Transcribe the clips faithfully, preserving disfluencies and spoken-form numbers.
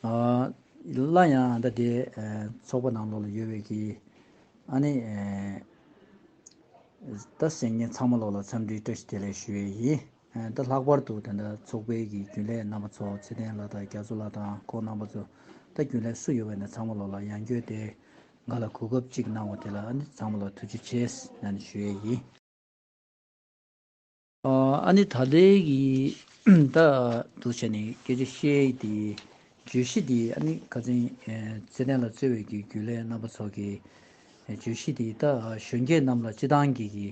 ཨ་སླར་ཡང་ད་དེ་ཨ་ཚོགས་པ་ནང་ལོགས་ལ་ཡོད་པའི་གི་ཨ་ནི་ཨ་ད་སེམས་ཉིད་ཚང་མ་ལོགས་ལ་འཚམས་འདྲི་བཀྲ་ཤིས་བདེ་ལེགས་ཞུ་ཡས་ཡིན། ཨ་ད་ལྷག་པར་དུ་ད་ལྟ་ཚོགས་པའི་གི་རྒྱུན་ལས་རྣམ་པ་ཚོ་ཚེ་བརྟན་ལགས་དང་རྒྱ་མཚོ་ལགས་དང་ཁོང་རྣམ་པ་ཚོ་ད་རྒྱུན་ལས་སུ་ཡོད་པ་ཡིན་ན་ཚང་མ་ལོགས་ལ་ཡང་བསྐྱར་དེ་ང་ལ་གོ་སྐབས་གཅིག་གནང་བ་དེ་ལ་ཨ་ནི་ཚང་མ་ལ་ཐུགས་རྗེ་ཆེ་ཟེར་ནས་ཞུ་ཡས་ཡིན། ཨ་ནི་ད་ལྟའི་གི་ད་འདུག་བྱས་ནས་སྐད་ཆ་བཤད་དེ་བརྗོད་གཞི་དེ་ཨ་ནི་ཁ་སང་ཚེ་བརྟན་ལགས་གཙོས་པའི་གི་རྒྱུན་ལས་རྣམ་པ་ཚོ་གི་བརྗོད་གཞི་དེ་ད་གཞོན་སྐྱེས་རྣམས་ལ་སྤྱི་བཏང་གི་གི་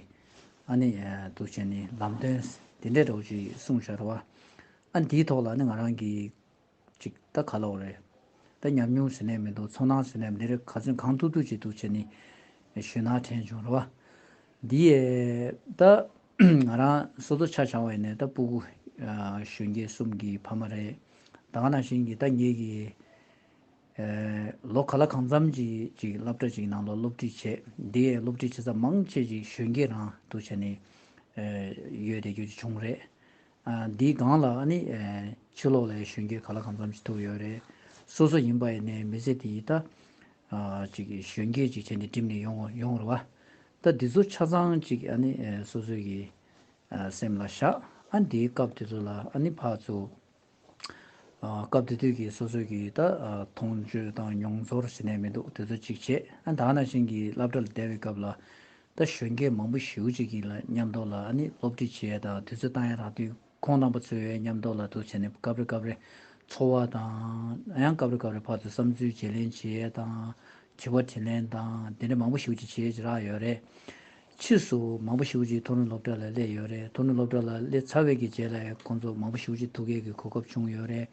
ཨ་ནི་འདུག་བྱས་ནས་ལམ་སྟོན་དེ་འདྲ་འདྲ་བོ་ཅིག་གསུངས་བཞག་རེད་བ། ཨ་ནི་དེའི་ཐོག་ལ་ཨ་ནི་ང་རང་གི་ཅིག་ད་ག་ལབ་དགོས་རེད། ད་ཉམས་མྱོང་ཟེར་ནས་མི་འདུག་ཚོར་སྣང་ཟེར་ནས་མི་འདུག་རེད། ག་ཚོད་གང་ཐུབ་ཐུབ་ཅིག་འདུག་བྱས་ནས་ཞུ་སྣང་དྲན་བྱུང་རེད་བ། འདི་ཡས་ད་ང་རང་སོ་སོ་ཆ་བཞག་པ་ཡིན་ནས་ད་སྤུ་གུ་ཨ་གཞོན་སྐྱེས་གསུམ་གྱི་ཕ་མ་རེད། ད་ག་ནང་བཞིན་གྱི་ད་ངེད་ཀྱི་ཨ་ལོ་ག་ལ་གང་འཚམ་ཅིག་ཅིག་སློབ་གྲྭ་ཅིག་ནང་ལ་སློབ་ཁྲིད་བྱས། འདི་ཡས་སློབ་ཁྲིད་བྱེད་ས་མང་ཆེ་ཅིག་གཞོན་སྐྱེས་རང་འདུག་བྱས་ནས་ཨ་ཡོད་བསྡད་རྒྱུ་ཅིག་བྱུང་རེད། ཨ་འདིའི་སྒང་ལ་ཨ་ནི་ཨ་ཕྱི་ལོགས་ལ་གཞོན་སྐྱེས་ག་ལ་གང་འཚམ་ཞིག་ཐུག་ཡོད་རེད། སོ་སོ་ཡིན་པ་ཡིན་ནའི་མི་ཚེ་འདི་ཡི་ད་ཨ་ཅིག་གཞོན་སྐྱེས་ཅིག་བྱས་ནས་འགྲིམ་ནས་ཡོང་ཡོང་རེད་བ། ད་འདི་ཚོ་ཆ་ཚང་ཅིག་ཨ་ནི་ཨ་སོ་སོ་གི་ཨ་སེམས་ལ་བཞག་ཨ་འདིའི་སྐབས་དེ་ཚོ་ལ་ཨ་ནི་ཕར་ཚུར་ཨ་སྐབས་དེ་དུས་ཀྱི་སོ་སོ་གི་ད་ཨ་མཐོང་ཆོས་དང་མྱོང་ཚོར་ཟེར་ནས་མི་འདུག་དེ་ཚོ་ཅིག་བྱས། ཨ་ད་ག་ནང་བཞིན་གྱི་སློབ་གྲྭ་ལ་བསྡད་པའི་སྐབས་ལ་ད་གཞོན་སྐྱེས་མང་པོ་ཞེ་པོ་ཅིག་གི་ལ་མཉམ་དུ་ལ་ཨ་ནི་སློབ་ཁྲིད་བྱེད་ཡས་དང་དུས་ཚོད་བཏང་ཡས་དང་དུས་ཁོང་རྣམ་པ་ཚོའི་མཉམ་དུ་ལ་འདུག་བྱས་ནས་སྐབས་རེ་སྐབས་རེ་འཚོ་བ་དང་ཡང་སྐབས་རེ་སྐབས་རེ་ཕར་ཚུར་བསམ་ཚུལ་བརྗེ་ལེན་བྱེད་ཡས་དང་དྲི་བ་དྲིས་ལན་དང་དེ་འདྲ་མང་པོ་ཞེ་པོ་ཅིག་བྱེད་ཀྱི་རག་ཡོད་རེད། ཕྱིས་སུ་མང་པོ་ཞེ་པོ་ཅིག་མཐོ་རིམ་སློབ་གྲྭ་ལ་སླེབས་ཡོད་རེད། མཐོ་རིམ་སློབ་གྲྭ་ལ་སླེབས་ཚར་བའི་གི་རྗེས་ལ་ཁོང་ཚོ་མང་པོ་ཞེ་པོ་ཅིག་ཐུག་ཡས་ཀྱི་གོ་སྐབས་བྱུང་ཡོད་རེད།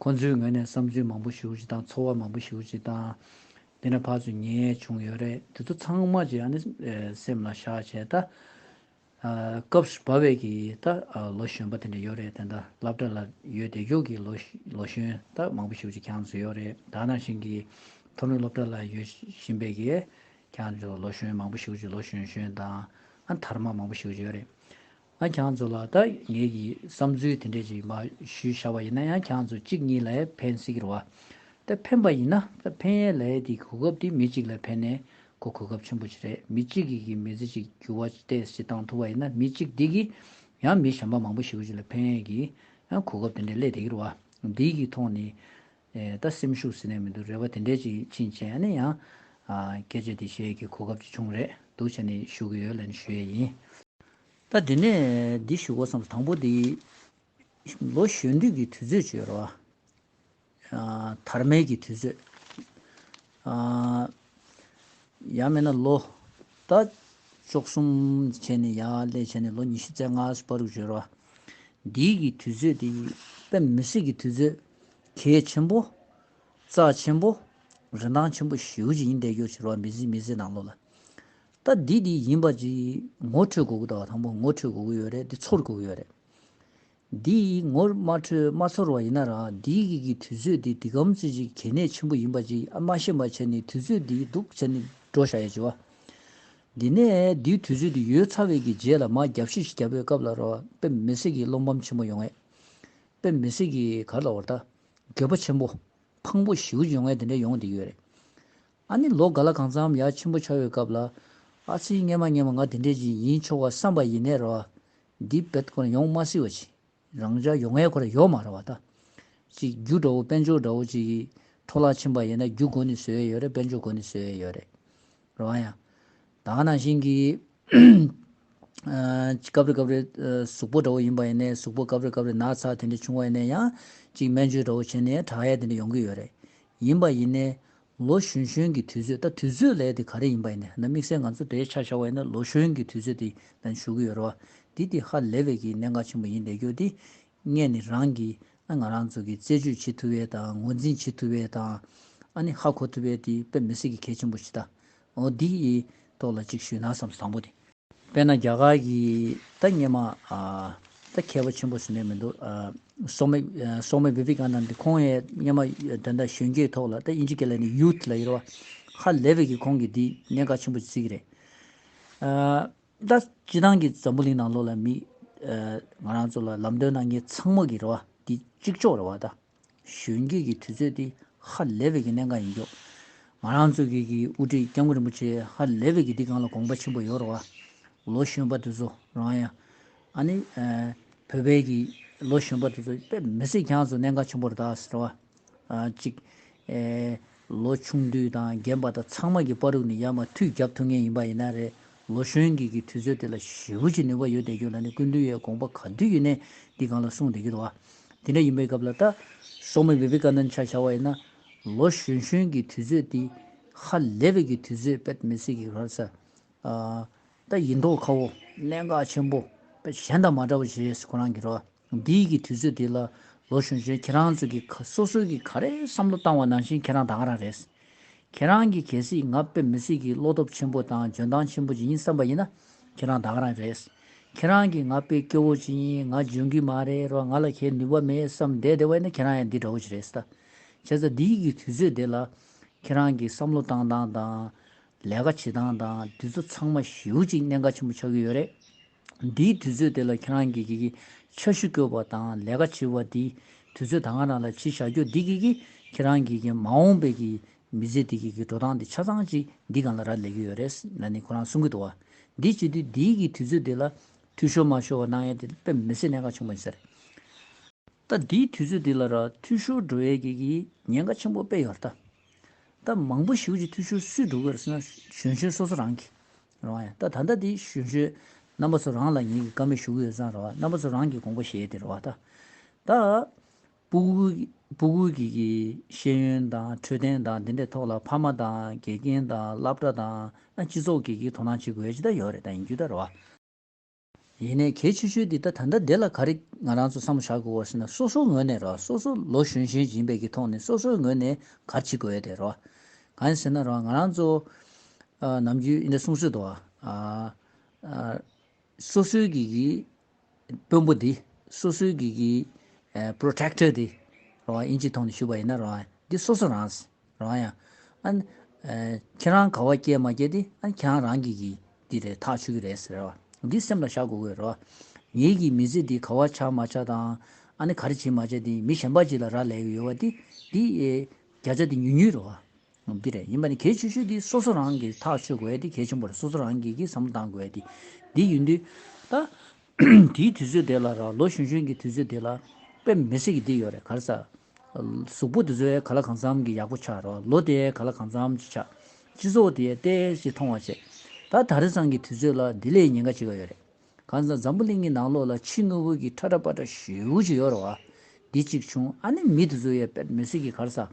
ཁོང་ཚོའི་ངོས་ནས་བསམ་ཚུལ་མང་པོ་ཞེ་པོ་ཅིག་དང་ཚོར་བ་མང་པོ་ཞེ་པོ་ཅིག་དང་དེ་འདྲ་ཕར་ཚུར་ཉན་ཡས་བྱུང་ཡོད་རེད། དེ་ཚོ་ཚང་མ་ཅིག་ཨ་ནི་ཨེ་སེམས་ལ་བཞག་བྱས་ད་ཨ་སྐབས་སུ་བབས་པའི་གི་ད་ཨ་ལོ་གཞོན་པ་དེ་འདྲ་ཡོད་རེད། དེ་འདྲ་སློབ་གྲྭ་ལ་ཡོད་བསྡད་རྒྱུ་གི་ལོ་ལོ་གཞོན་ད་མང་པོ་ཞེ་པོ་ཅིག་ཁྱེད་རང་ཚོ་ཡོད་རེད། ད་ནང་བཞིན་གྱི་མཐོ་རིམ་སློབ་གྲྭ་ལ་ཡོད་བཞིན་པའི་གི་ཁྱེད་རང་ཚོ་ལོ་གཞོན་མང་པོ་ཞེ་པོ་ཅིག་ལོ་གཞོན་གཞོན་དང་ཨ་དར་མ་མང་པོ་ཞེ་པོ་ཅིག་ཡོད་རེད། ཨ་ཁྱེད་རང་ཚོ་ལ་ད་ངེད་ཀྱི་བསམ་ཚུལ་དེ་འདྲས་ཅིག་མར་ཞུས་བཞག་པ་ཡིན་ན་ཡང་ཁྱེད་རང་ཚོ་གཅིག་གཉིས་ལ་ཕན་སྲིད་ཀྱི་རེད་བ། ད་ཕན་པ་ཡིན་ན་ད་ཕན་ཡས་ལས་དེ་གོ་སྐབས་དེ་མི་གཅིག་ལ་ཕན་ནས་ཁོ་གོ་སྐབས་ཆེན་པོ་ཅིག་རེད། མི་གཅིག་གིས་ཀྱི་མི་ཚེ་ཅིག་འགྱུར་བ་ཏོག་ཙམ་བཏང་ཐུབ་པ་ཡིན་ན་མི་གཅིག་དེ་གིས་ཡང་མི་གཞན་པ་མང་པོ་ཞེ་པོ་ཅིག་ལ་ཕན་ཡས་ཀྱི་ཡང་གོ་སྐབས་དེ་འདྲས་སླེབས་བསྡད་ཀྱི་རེད་བ། འདི་གི་ཐོག་ནས་ཨེ་ད་སེམས་ཤུགས་ཟེར་ནས་མི་འདུག་རེ་བ་དེ་འདྲས་ཅིག་ཕྱིན་བྱས་ཨ་ནི་ཡང་ཨ་སྐད་ཆ་དེ་བཤད་ཀྱི་གོ་སྐབས་ཅིག་བྱུང་རེད་འདུག་བྱས་ནས་ཞུ་གི་ཡོད་ལབ་ནས་ཞུ་ཡས་ཡིན། ད་དེ་ནས་འདི་ཞུ་དགོས་བསམ། དང་པོ་དེ་ལོ་གཞོན་དུས་ཀྱི་དུས་ཚོད་ཅིག་ཡོད་རེད་བ། ཨ་དར་མའི་གི་དུས་ཚོད། ཨ་ཡང་མིན་ན་ལོ་ད་བཅུ་གསུམ་བྱས་ནས་ཡར་སླེབས་བྱས་ནས་ལོ་ཉི་ཤུ་རྩ་ལྔ་བར་དུ་ཡོད་རེད་བ། འདིའི་གི་དུས་ཚོད་དེ་དཔེ་མི་སྲིད་ཀྱི་དུས་ཚོད་གལ་ཆེན་པོ། རྩ་ཆེན་པོ། རིན་ཐང་ཆེན་པོ་ཞེ་པོ་ཅིག་ཡིན་བསྡད་རྒྱུ་ཅིག་རེད་བ། མི་ཚེ་མི་ཚེ་ནང་ལོགས་ལ། ད་འདི་འདི་ཡིན་པ་ཅིག་ངོ་འཕྲོད་དགོས་ཀྱི་འདུག་དང་པོ་ངོ་འཕྲོད་དགོས་ཀྱི་ཡོད་རེད། འདི་ཚོར་དགོས་ཀྱི་ཡོད་རེད། འདི་ངོ་མ་འཕྲོད་མ་ཚོར་བ་ཡིན་ན་རང་འདི་གི་གི་དུས་ཚོད་འདི་འདི་གམ་ཚིག་ཅིག་གལ་གནད་ཆེན་པོ་ཡིན་པ་ཅིག་ཨ་མ་ཤེས་པ་བྱས་ནས་དུས་ཚོད་འདི་སྡུག་བྱས་ནས་འགྲོ་བཞག་ཡ་ཅིག་བ། འདི་ནས་འདིའི་དུས་ཚོད་འདི་ཡོལ་ཚར་བའི་གི་རྗེས་ལ་མར་རྒྱབ་བཤིག་ཞིག་རྒྱབ་པའི་སྐབས་ལ་རོ་དཔེ་མི་སྲིད་ཀྱི་བློ་ཕམ་ཆེན་པོ་ཡོང་ངེས། དཔེ་མི་སྲིད་ཀྱི་ག་རེ་ལབ་དགོས་རེད་ད། འགྱོད་པ་ཆེན་པོ། ཕངས་པོ་ཞེ་པོ་ཡོང་ངེས་དེ་འདྲ་ཡོང་བསྡད་ཀྱི་ཡོད་རེད། ཨ་ནི་ལོ་ག་ལ་གང་འཚམ་ཡར་ཆེན་པོ་ཆགས་པའི་སྐབས་ལ། ཨ་ཙི་སྔས་མ་སྔས་མ་ང་དེ་འདྲས་ཅིག་ཡིན་ཆོག་པ་བསམ་པ་ཡིན་ནའི་རོ། འདི་རྦད་ཁོ་རང་ཡོང་མ་སྲིད་པ་ཅིག་རང་འཇགས་ཡོང་ཡས་ཁོ་རང་ཡོད་མ་རེད་བ་ད། ཅིག་རྒྱུ་འདྲ་བོ་དཔལ་འབྱོར་འདྲ་བོ་ཅིག་གི་འཕྲོ་བརླག་ཕྱིན་པ་ཡིན་ན་རྒྱུ་སྒོ་ནས་བཟོ་ཡས་ཡོད་རེད། དཔལ་འབྱོར་སྒོ་ནས་བཟོ་ཡས་ཡོད་རེད། རེད་བ་ཡ། ད་ག་ནང་བཞིན་གྱི་ཨ་སྐབས་རེ་སྐབས་རེ་ཨ་གཟུགས་པོ་འདྲ་བོ་ཡིན་པ་ཡིན་ནའི་གཟུགས་པོ་སྐབས་རེ་སྐབས་རེ་ན་ཚ་དེ་འདྲ་བྱུང་བ་ཡིན་ནའི་ཡང་ཅིག་སྨན་བཅོས་འདྲ་བོ་བྱས་ནས་དྲག་ཡས་དེ་འདྲ་ཡོང་གི་ཡོད་རེད། ཡིན་པ་ཡིན་ནའི་ལོ་གཞོན་གཞོན་གྱི་དུས་ཚོད་ད་དུས་ཚོད་ལས་དེ་ག་རེ་ཡིན་པ་ཡིན་ནའི་ན་དམིགས་བསལ་ང་ཚོ་དེའི་ཆ་བཞག་པ་ཡིན་ན་ལོ་གཞོན་གྱི་དུས་ཚོད་དེ་ད་ཞུ་གི་ཡོད་རེད་བ། འདི་དེ་ཧ་ལས་པའི་གི་གནད་འགག་ཆེན་པོ་ཡིན་བསྡད་རྒྱུ་དེ། སྔས་ནས་རང་གིས་ང་རང་ཚོ་གི་རྩད་གཅོད་བྱེད་ཐུབ་ཡས་དང་ངོས་འཛིན་བྱེད་ཐུབ་ཡས་དང་། ཨ་ནི་ཧ་གོ་ཐུབ་ཡས་དེ་དཔེ་མི་སྲིད་ཀྱི་གལ་ཆེན་པོ་ཞིག་ད། འོ་འདི་ཡི་ཐོག་ལ་ཅིག་ཞུས་ན་བསམ་སོང་། དང་པོ་དེ། དཔེར་ན་རྒྱ་གར་གྱི་ད་སྔས་མ་ཨ་ད་མཁས་པ་ཆེན་པོ་ཟེར་ནས་མི་འདུག་ཨ་སོ་མི་ཨ་སོ་མི་བི་བི་ཀ་ནན་དེ་ཁོང་ཡས་སྔས་མ་ད་ལྟ་གཞོན་སྐྱེས་ཐོག་ལ་ད་དབྱིན་ཇི་སྐད་ལ་ནི་ཡུཐ་ལབ་ཡོད་རེད་བ། ཧ་ལས་པའི་གི་ཁོང་གིས་འདི་གནད་འགག་ཆེན་པོ་ཅིག་བརྩི་གི་རེད། ཨ། ད་སྤྱི་བཏང་གི་འཛམ་བུ་གླིང་ནང་ལོགས་ལ་མི་ཨ་ང་རང་ཚོ་ལ་ལམ་སྟོན་གནང་མཁན་ཚང་མ་གི་རེད་བ། འདི་གཅིག་ལྕོགས་རེད་བ་ད། གཞོན་སྐྱེས་ཀྱི་དུས་ཚོད་དེ་ཧ་ལས་པའི་གི་གནད་འགག་ཡིན་རྒྱུ། ང་རང་ཚོ་གི་གི་དབུ་ཁྲིད་སྐྱབས་མགོན་རིན་པོ་ཆེ་ཧ་ལས་པའི་གི་འདི་སྒང་ལ་དགོངས་པ་ཆེན་པོ་ཡོད་རེད་བ། ལོ་གཞོན་པ་དེ་ཚོ་རང་ཡང་། ཨ་ནི། ཨ། བོད་པའི་གི་ལོ་གཞོན་པ་དེ་ཚོ་དཔེ་མི་སྲིད་ཁྱེད་རང་ཚོ་གནད་འགག་ཆེན་པོ་རེད་ད་ཟེར་བ། ཨ། གཅིག་ཨེ། ལོ་ཆུང་དུས་དང་རྒན་པ་དང་ཚང་མ་གི་བར་དུ་ནས་ཡར་མར་མཐུད་རྒྱབ་ཐུབ་མཁན་ཡིན་པ་ཡིན་ན་རེད། ལོ་གཞོན་གྱི་གི་དུས་ཚོད་དེ་ལ་ཞེ་པོ་ཅིག་ནུས་པ་ཡོད་བསྡད་རྒྱུ་ལ་ནི་སྐུ་མདུན་ཡས་དགོངས་པ་ག་དུས་ཡིན་ནའི་འདི་སྒང་ལ་གསུངས་བསྡད་རྒྱུ་འདུག་བ། དེ་འདྲ་ཡིན་པའི་སྐབས་ལ་ད་སོ་མི་བི་བི་ཀ་ནན་ཆ་བཞག་པ་ཡིན་ན། ལོ་གཞོན་གཞོན་གྱི་དུས་ཚོད་དེ་ཧ་ལས་པའི་གི་དུས་ཚོད་དཔེ་མི་སྲིད་ཀྱི་ག་རེ་ཟེར། ཨ། ད་ཡིན་མདོག་ཁ་བོ་གནད་འགག་ཆེན་པོ་དཔེ་གཞན་དང་མ་འདྲ་བ་ཞིག་རེད་ཁོ་རང་གི་རོ། འདིའི་གི་དུས་ཚོད་འདི་ལ་ལོ་གཞོན་གཞོན་ཁྱེད་རང་ཚོ་གི་ཁ་སོ་སོའི་གི་ག་རེ་བསམ་བློ་བཏང་བ་ནང་བཞིན་ཁྱེད་རང་ད་ག་རང་རེད། ཁྱེད་རང་གི་གལ་སྲིད་ང་དཔེ་མི་སྲིད་ཀྱི་བློ་སྟོབས་ཆེན་པོ་དང་འཇོན་ཐང་ཆེན་པོ་ཅིག་ཡིན་བསམ་པ་ཡིན་ན་ཁྱེད་རང་ད་ག་རང་རེད། ཁྱེད་རང་གིས་ང་དཔེ་སྐྱོ་བོ་ཅིག་ཡིན། ང་འཇོན་གི་མ་རེད་རོ། ང་ལ་ཁྱེད་ནུས་པ་མེད་བསམ་བསྡད་བསྡད་པ་ཡིན་ན་ཁྱེད་རང་ཡང་འདི་འདྲ་བོ་ཅིག་རེད་ད། བྱས་ཙང་འདིའི་གི་དུས་ཚོད་འདི་ལ་ཁྱེད་རང་གི་བསམ་བློ་བཏང་སྟངས་དང་། ལས་ཀ་བྱེད་སྟངས་དང་དེ་ཚོ་ཚང་མ་ཞེ་པོ་ཅིག་གནད་འགག་ཆེན་པོ་ཆགས་ཀྱི་ཡོད་རེད། འདིའི་དུས་ཚོད་དེ་ལ་ཁྱེད་རང་གི་གི་གི་འཆར་གཞི་བཀོད་པ་དང་ལས་ཀ་བྱེད་པ་འདི་དུས་ཚོད་ད་ག་རང་ལ་བྱེད་བཞག་རྒྱུ་འདི་གི་གི་ཁྱེད་རང་གི་གི་མ་འོངས་པའི་གི་མི་ཚེ་འདི་གི་གི་འགྲོ་སྟངས་འདི་ཆ་ཚང་ཅིག་འདི་སྒང་ལ་རག་ལས་ཀྱི་ཡོད་རེད་ལབ་ནས་ཁོ་རང་གསུང་གི་འདུག་བ། འདི་བྱེད་དུས་འདིའི་གི་དུས་ཚོད་འདི་ལ་འཐུས་ཤོར་མ་ཤོར་བ་གནང་ཡས་དེ་དཔེ་མི་སྲིད་གནད་འགག་ཆེན་པོ་ཡིན་ས་རེད། ད་འདིའི་དུས་ཚོད་འདི་ལ་ར་འཐུས་ཤོར་འགྲོ་ཡས་ཀྱི་གི་ཉེན་ཁ་ཆེན་པོ་དཔེ་ཡོད་རེད་ད། ད་མང་པོ་ཞེ་པོ་ཅིག་འཐུས་ཤོར་སུས་འགྲོ་གི་རེད་ཟེར་ན་གཞོན་གཞོན་སོ་སོ་རང་གིས་རེད་བ། ཡ་ད་ད་ལྟ་འདི་གཞོན་གཞོན་རྣམ་པ་ཚོ་རང་ལ་ངེད་ཀྱིས་བཀའ་མོལ་ཞུ་གི་ཡོད་ཙང་རེད་བ། རྣམ་པ་ཚོ་རང་གིས་དགོངས་པ་བཞེས་ཏེ་རེད་བ་ད། ད་སྤུ་གུ་སྤུ་གུ་གི་གི་ཤེས་ཡོན་དང་འཕྲོད་བསྟེན་དང་འདི་འདྲའི་ཐོག་ལ་ཕ་མ་དང་དགེ་རྒན་དང་སློབ་གྲྭ་དང་སྤྱི་ཚོགས་ཀྱི་གི་དོ་སྣང་བྱེད་དགོས་ཡ་ཅིག་ད་ཡོད་རེད་ད་ཡིན་རྒྱུ་ད་རེད་བ། ཡིན་ནའི་གལ་ཆེ་ཤོས་འདི་ད་ད་ལྟ་འདི་ལ་ག་རེ་ང་རང་ཚོ་བསམ་བློ་བཞག་དགོས་པ་ཟེར་ན་སོ་སོའི་ངོས་ནས་ར་སོ་སོ་ལོ་གཞོན་གཞོན་ཡིན་པའི་གི་ཐོག་ནས་སོ་སོའི་ངོས་ནས་ག་རེ་བྱེད་དགོས་ཡ་དེ་ར། གང་ཡིན་ཟེར་ན་ར་ང་རང་ཚོ་ཨ་ནམ་རྒྱུན་འདི་འདྲ་གསུང་སྲོལ་འདུག་ཨ། ཨ། སོ་སོའི་གི་གི་དཔོན་པོ་འདི་སོ་སོའི་གི་གི་ཨ་པྲོ་ཊེག་ཊར་འདི་ར་ཨིན་ཇི་ཐོག་ནས་ཞུས་པ་ཡིན་ན་ར་འདི་སོ་སོ་རང་། རང་ཡང་། ཨ་ནི། ཨ། ཁྱེད་རང་ག་བ་སྐྱེས་མ་སྐྱེས་དེ་ཨ་ནི་ཁྱེད་རང་རང་གི་གི་འདི་རེད་ཐག་ཆོད་ཀྱི་རེད་ཟེར་བ། འདི་སེམས་ལ་བཞག་དགོས་ཀྱི་རེད་བ། ངེད་ཀྱི་མི་ཚེ་འདི་ག་བ་ཆགས་མ་ཆགས་དང་ཨ་ནི་ག་རེ་བྱེད་མ་བྱེད་དེ་མི་གཞན་པ་ཅིག་ལ་རག་ལས་ཀྱི་ཡོད་བ་འདི་འདི་ཨེ་བརྒྱ་ཆ་འདི་ཉུང་ཉུང་རེད་བ། འདི་རེད་ཡིན་པ་ནི་གལ་ཆེ་ཤོས་འདི་སོ་སོ་རང་གི་ཐག་ཆོད་དགོས་ཡ་འདི་གལ་ཆེན་པོ་རེད། སོ་སོ་རང་གི་གི་བསམ་བློ་བཏང་དགོས་ཡ་འདི་འདི་ཡིན་དུས་ད། དེའི་དུས་ཚོད་དེ་ལ་ར་ལོ་གཞོན་གཞོན་གྱི་དུས་ཚོད་དེ་ལ་དཔེ་མི་སྲིད་ཀྱི་འདི་ཡོད་རེད་ག་རེ་ཟ། གཟུགས་པོ་དེ་ཚོ་ཡང་ག་ལ་གང་འཚམ་གྱི་ཡག་པོ་ཆགས་ར་ལོ་དེ་ཡང་ག་ལ་གང་འཚམ་གྱི་ཆགས། སྤྱི་ཚོགས་དེ་ཡང་ཏོག་ཙམ་མཐོང་བ་བྱས། ད་ད་རེས་ཙམ་གྱི་དུས་ཚོད་ལ་འདི་ལས་ཉེན་ཁ་ཆེ་བ་ཡོད་རེད། གང་ཟག་འཛམ་བུ་གླིང་གི་ནང་ལོགས་ལ་ཕྱི་དངོས་པོ་གི་ཁྲ་ཁྲ་པ་ཏྲ་ཞེ་པོ་ཅིག་ཡོད་རེད་བ། འདི་གཅིག་བྱུང་ཨ་ནི་མི་དེ་ཚོ་ཡང་དཔེ་མི་སྲིད་ཀྱི་ག་རེ་ཟ།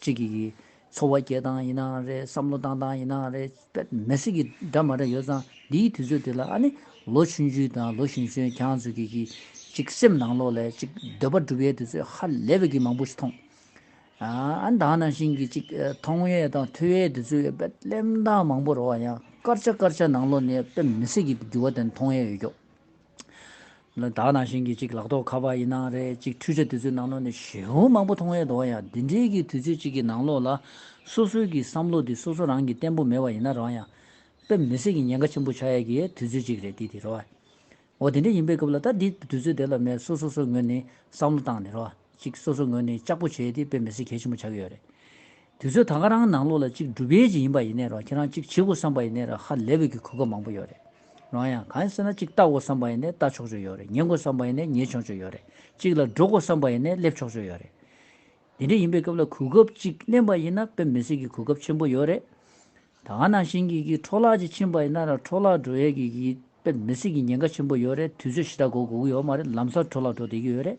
གཅིག་གི་གི་འཚོ་བ་སྐྱེལ་སྟངས་ཡིན་ནའང་རེད། བསམ་བློ་བཏང་སྟངས་ཡིན་ནའང་རེད། དཔེ་མི་སྲིད་ཀྱི་འདྲ་མ་འདྲ་ཡོད་ཙང་འདིའི་དུས་ཚོད་དེ་ལ་ཨ་ནི་ལོ་ཆུང་ཆུང་དང་ལོ་གཞོན་གཞོན་ཁྱེད་རང་ཚོ་གི་གི་གཅིག་སེམས་ནང་ལོགས་ལ་གཅིག་འདོད་པ་སྒྲུབ་ཡས་དུས་ཚོད་ཧ་ལས་པའི་གི་མང་པོ་ཞིག་མཐོང་། ཨ་ནི་ད་ག་ནང་བཞིན་གྱི་གཅིག་མཐོང་ཡས་དང་ཐོས་ཡས་དུས་ཚོད་ཡོད་པའི་གླེང་སྟངས་མང་པོ་རེད་བ། ཡང་སྐར་ཆ་སྐར་ཆ་ནང་ལོགས་ནས་དཔེ་མི་སྲིད་ཀྱི་འགྱུར་བ་དེ་མཐོང་ཡས་ཡོད་ཀྱོག་ད་ག་ནང་བཞིན་གྱི་གཅིག་ལག་ཐོགས་ཁ་པར་ཡིན་ནའང་རེད། གཅིག་འཕྲུལ་ཆས་དུས་ཚོད་ནང་ལོགས་ནས་ཞེ་པོ་མང་པོ་མཐོང་ཡས་འདུག་བ། ཡང་འདི་འདྲའི་གི་དུས་ཚོད་གཅིག་གི་ནང་ལོགས་ལ་སོ་སོའི་གི་བསམ་བློ་འདི་སོ་སོ་རང་གི་བརྟན་པོ་མེད་པ་ཡིན་ན་རང་ཡང་དཔེ་མི་སྲིད་ཀྱི་ཉེན་ཁ་ཆེན་པོ་ཆགས་ཡས་ཀྱི་དུས་ཚོད་གཅིག་རེད་འདི་འདི་རེད་བ། འོ་དེ་འདྲ་ཡིན་པའི་སྐབས་ལ་ད་འདི་དུས་ཚོད་དེ་ལ་མེད་སོ་སོ་སོའི་ངོས་ནས་བསམ་བློ་བཏང་ནས་རོ། གཅིག་སོ་སོའི་ངོས་ནས་ལྕགས་པོ་བྱས་ཏེ་དཔེ་མི་སྲིད་གལ་ཆེན་པོ་ཆགས་ཀྱི་ཡོད་རེད། དུས་ཚོད་ད་ག་རང་ནང་ལོགས་ལ་གཅིག་སྒྲུབ་ཡས་ཅིག་ཡིན་པ་ཡིན་ནའི་རོ། ཁྱེད་རང་གཅིག་བྱེད་དགོས་བསམ་པ་ཡིན་ནའི་རོ། ཧ་ལས་པའི་གི་གོ་སྐབས་མང་པོ་ཡོད་རེད། རོ་ཡང་གང་ཡིན་ཟེར་ན་གཅིག་ལྟ་དགོས་བསམ་པ་ཡིན་ནའི་ལྟ་ཆོག་ཆོག་ཡོད་རེད། ཉན་དགོས་བསམ་པ་ཡིན་ནའི་ཉན་ཆོག་ཆོག་ཡོད་རེད། གཅིག་ལ་འགྲོ་དགོས་བསམ་པ་ཡིན་ནའི་སླེབས་ཆོག་ཆོག་ཡོད་རེད། དེ་འདྲ་ཡིན་པའི་སྐབས་ལ་གོ་སྐབས་གཅིག་ལེན་པ་ཡིན་ན་དཔེ་མི་སྲིད་ཀྱི་གོ་སྐབས་ཆེན་པོ་ཡོད་རེད། ད་ག་ནང་བཞིན་གྱི་གི་འཕྲོ་བརླག་ཅིག་ཕྱིན་པ་ཡིན་ན་ར་འཕྲོ་བརླག་འགྲོ་ཡས་ཀྱི་གི་དཔེ་མི་སྲིད་ཀྱི་ཉེན་ཁ་ཆེན་པོ་ཡོད་རེད། དུས་ཚོད་ཞེ་དྲག་འགོར་དགོས་ཀྱི་ཡོད་མ་རེད། ལམ་སང་འཕྲོ་བརླག་འགྲོ་བསྡད་ཀྱི་ཡོད་རེད།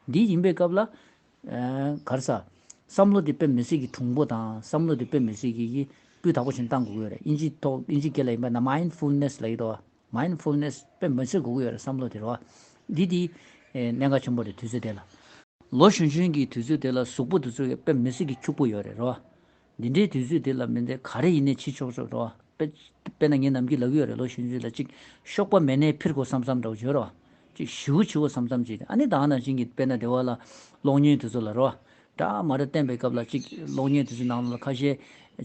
འདི་ཡིན་པའི་སྐབས་ལ། ཨ། ག་རེ་ཟ། བསམ་བློ་འདི་དཔེ་མི་སྲིད་ཀྱི་གྲུང་པོ་དང་བསམ་བློ་འདི་དཔེ་མི་སྲིད་ཀྱི་གི་སྤུས་དག་པོ་ཞིག་བཏང་དགོས་ཀྱི་ཡོད་རེད། ཨིན་ཇི་ཐོག་ཨིན་ཇི་སྐད་ལ་ཡིན་པ་ན་མའིན་ཌ་ཕུལ་ནེ་སི་ལབ་ཀྱི་འདུག་བ། མའིན་ཌ་ཕུལ་ནེ་སི་དཔེ་མི་སྲིད་དགོས་ཀྱི་ཡོད་རེད། བསམ་བློ་དེ་རེད་བ། འདི་དེ་གནད་འགག་ཆེན་པོ་རེད། དུས་ཚོད་དེ་ལ། ལོ་གཞོན་གཞོན་གྱི་དུས་ཚོད་དེ་ལ་གཟུགས་པོ་དེ་ཚོ་དཔེ་མི་སྲིད་ཀྱི་ཕྱུག་པོ་ཡོད་རེད་རོ། འདི་འདྲའི་དུས་ཚོད་དེ་ལ་མི་འདི་ག་རེ་ཡིན་ནའི་བྱེད་ཆོག་ཆོག་རོ། དཔེ་དཔེར་ན་ངས་ནམ་རྒྱུན་ལབ་ཀྱི་ཡོད་རེད། ལོ་གཞོན་གཞོན་ལ་གཅིག་གཤོག་པ་མེད་ནའི་འཕུར་དགོས་བསམ་བསམ་འདྲ་བོ་བྱོས་རོ། གཅིག་ཞེ་པོ་ཆེ་བོ་བསམ་བསམ་བྱེད། ཨ་ནི་ད་ག་ནང་བཞིན་གྱི་དཔེར་ན་སྡེ་བ་ལ་གློག་བརྙན་དེ་ཚོ་ལ་རོ། འདྲ་མ་འདྲ་བསྟན་པའི་སྐབས་ལ་གཅིག་གློག་བརྙན་དེ་ཚོའི་ནང་ལ་ཁ་ཤས་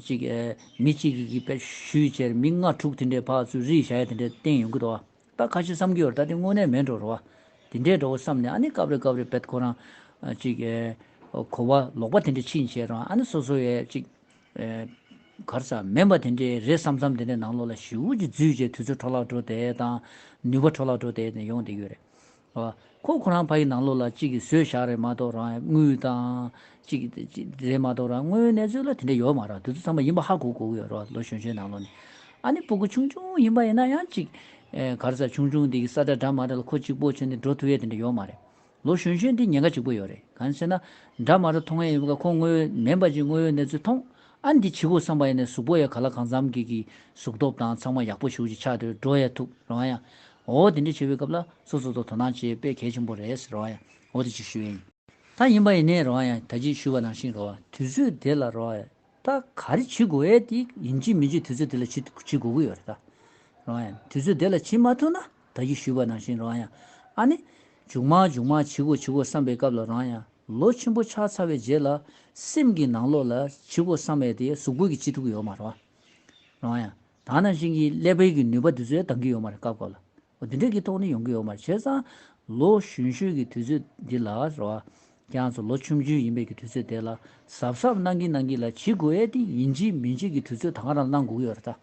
གཅིག་ཨེ། མི་གཅིག་གིས་གིས་དཔེ་གཞུས་བྱས་མི་ལྔ་དྲུག་དེ་འདྲའི་ཕར་ཚུར་རིལ་བཞག་ཡ་དེ་འདྲ་བསྟན་ཡོང་གི་འདུག་བ། ད་ཁ་ཤས་བསམ་གྱི་ཡོད་རེད། ད་དེ་དངོས་གནས་མིན་འགྲོ་རེད་བ། དེ་འདྲའི་འགྲོ་བསམ་ནས་ཨ་ནི་སྐབས་རེ་སྐབས་རེ་དཔེ་ཁོ་རང་ཨ། གཅིག་ཨེ། གོ་བ་ལོག་པ་དེ་འདྲ་ཕྱིན་བྱས་རང་ཨ་ནི་སོ་སོ་ཡས་ཅིག་ཨེ་ག་རེ་ཟ་མིན་པ་དེ་འདྲའི་རེད་བསམ་བསམ་དེ་འདྲའི་ནང་ལོགས་ལ་ཞེ་པོ་ཅིག་འཛུལ་བྱས་དུས་ཚོད་འཕྲོ་བརླག་འགྲོ་བསྡད་དང་ནུས་པ་འཕྲོ་བརླག་འགྲོ་བསྡད་ནས་ཡོང་བསྡད་ཡོད་རེད། ཨ། ཁོ་ཁོ་རང་ཕ་གི་ནང་ལོགས་ལ་གཅིག་གིས་བཟོས་བཞག་རེད་མ་གཏོགས་རང་དངུལ་དང་གཅིག་གཅིག་རེད་མ་གཏོགས་རང་དངོས་ཡོད་གནས་ཚུལ་ལ་དེ་འདྲ་ཡོད་མ་རེད། དུས་ཚོད་ཚང་མ་ཡིན་པ་ཧ་གོ་གོ་གི་ཡོད་རེད་ལོ་གཞོན་གཞོན་ནང་ལོགས་ནས། ཨ་ནི་སྤུ་གུ་ཆུང་ཆུང་ཡིན་པ་ཡིན་ན་ཡང་གཅིག་ཨེ་ག་རེ་ཟ་ཆུང་ཆུང་དེ་གི་ས་ཁྲ་འདྲ་མ་འདྲ་ལ་ཁོ་གཅིག་པོ་བྱས་ནས་འགྲོ་ཐུབ་ཡས་དེ་འདྲ་ཡོད་མ་རེད། ལོ་གཞོན་གཞོན་དེ་ཉེན་ཁ་གཅིག་པོ་ཡོད་རེད། གང་ཟེར་ན་འདྲ་མ་འདྲ་མཐོང་ཡས་ཡིན་པ་ཁོ་དངོས་ཡོད་མིན་པ་ཅིག་དངོས་ཡོད་གནས་ཚུལ་མཐོང་། ཨ་ནི་འདི་བྱེད་དགོས་བསམ་པ་ཡིན་ན་གཟུགས་པོ་ཡ་ག་ལ་གང་འཚམ་གི་གི་གཟུགས་སྟོབས་དང་ཚང་མ་ཡག་པོ་ཞེ་པོ་ཅིག་ཆགས་འདུག་འགྲོ་ཡ་ཐུབ་རང་ཡ། འོ་དེ་འདྲ་བྱེད་པའི་སྐབས་ལ་སོ་སོ་ཚོ་དོ་སྣང་བྱེད་དཔེ་གལ་ཆེན་པོ་རེད་ཟེར་རོ་ཡ། འོ་དེ་ཅིག་ཞུ་ཡ་ཡིན། ད་ཡིན་པ་ཡིན་ནའི་རོ་ཡ་ད་ཅིག་ཞུ་བ་ནང་བཞིན་རོ་དུས་ཚོད་དེ་ལ་རོ་ཡ་ད་ག་རེ་བྱེད་དགོས་ཨེ་དེ་ཡིན་གཅིག་མིན་གཅིག་དུས་ཚོད་དེ་ལ་བྱེད་བྱེད་དགོས་ཀྱི་ཡོད་རེད་ད། རོ་ཡ་དུས་ཚོད་དེ་ལ་བྱེད་མ་ཐུབ་ན་ད་ཅིག་ཞུ་བ་ནང་བཞིན་རོ་ཡ་ཨ་ནི་མཇུག་མ་མཇུག་མ་བྱེད་དགོས་བྱེད་དགོས་བསམ་པའི་སྐབས་ལ་རོ་ཡ། ལོ་ཆེན་པོ་ཆགས་ཚར་བའི་རྗེས་ལ་སེམས་ཀྱི་ནང་ལོགས་ལ་བྱེད་དགོས་བསམ་པའི་དེ་གཟུགས་པོ་གིས་བྱེད་ཐུབ་ཀྱི་ཡོད་མ་རེད་བ། རང་ཡང་ད་ནང་བཞིན་གྱི་ཀླད་པའི་གི་ནུས་པ་དེ་ཚོ་ཡང་འདང་གི་ཡོད་མ་རེད་སྐབས་སྐབས་ལ། འོ་དེ་འདྲས་ཀྱི་ཐོག་ནས་ཡོང་གི་ཡོད་མ་རེད། བྱས་ཙང་ལོ་གཞོན་གཞོན་གྱི་དུས་ཚོད་འདི་ལ་རེད་བ། ཁྱེད་རང་ཚོ་ལོ་ཆུང་ཆུང་ཡིན་པའི་གི་དུས་ཚོད་དེ་ལ་གཟབ་གཟབ་གནང་གི་གནང་གི་ལ་བྱེད་དགོས་ཡས་དེ་ཡིན་གཅིག་མིན་གཅིག་གི་དུས་ཚོད་ད་ག་རང་གནང་དགོས་ཀྱི་ཡོད་རེད་ད།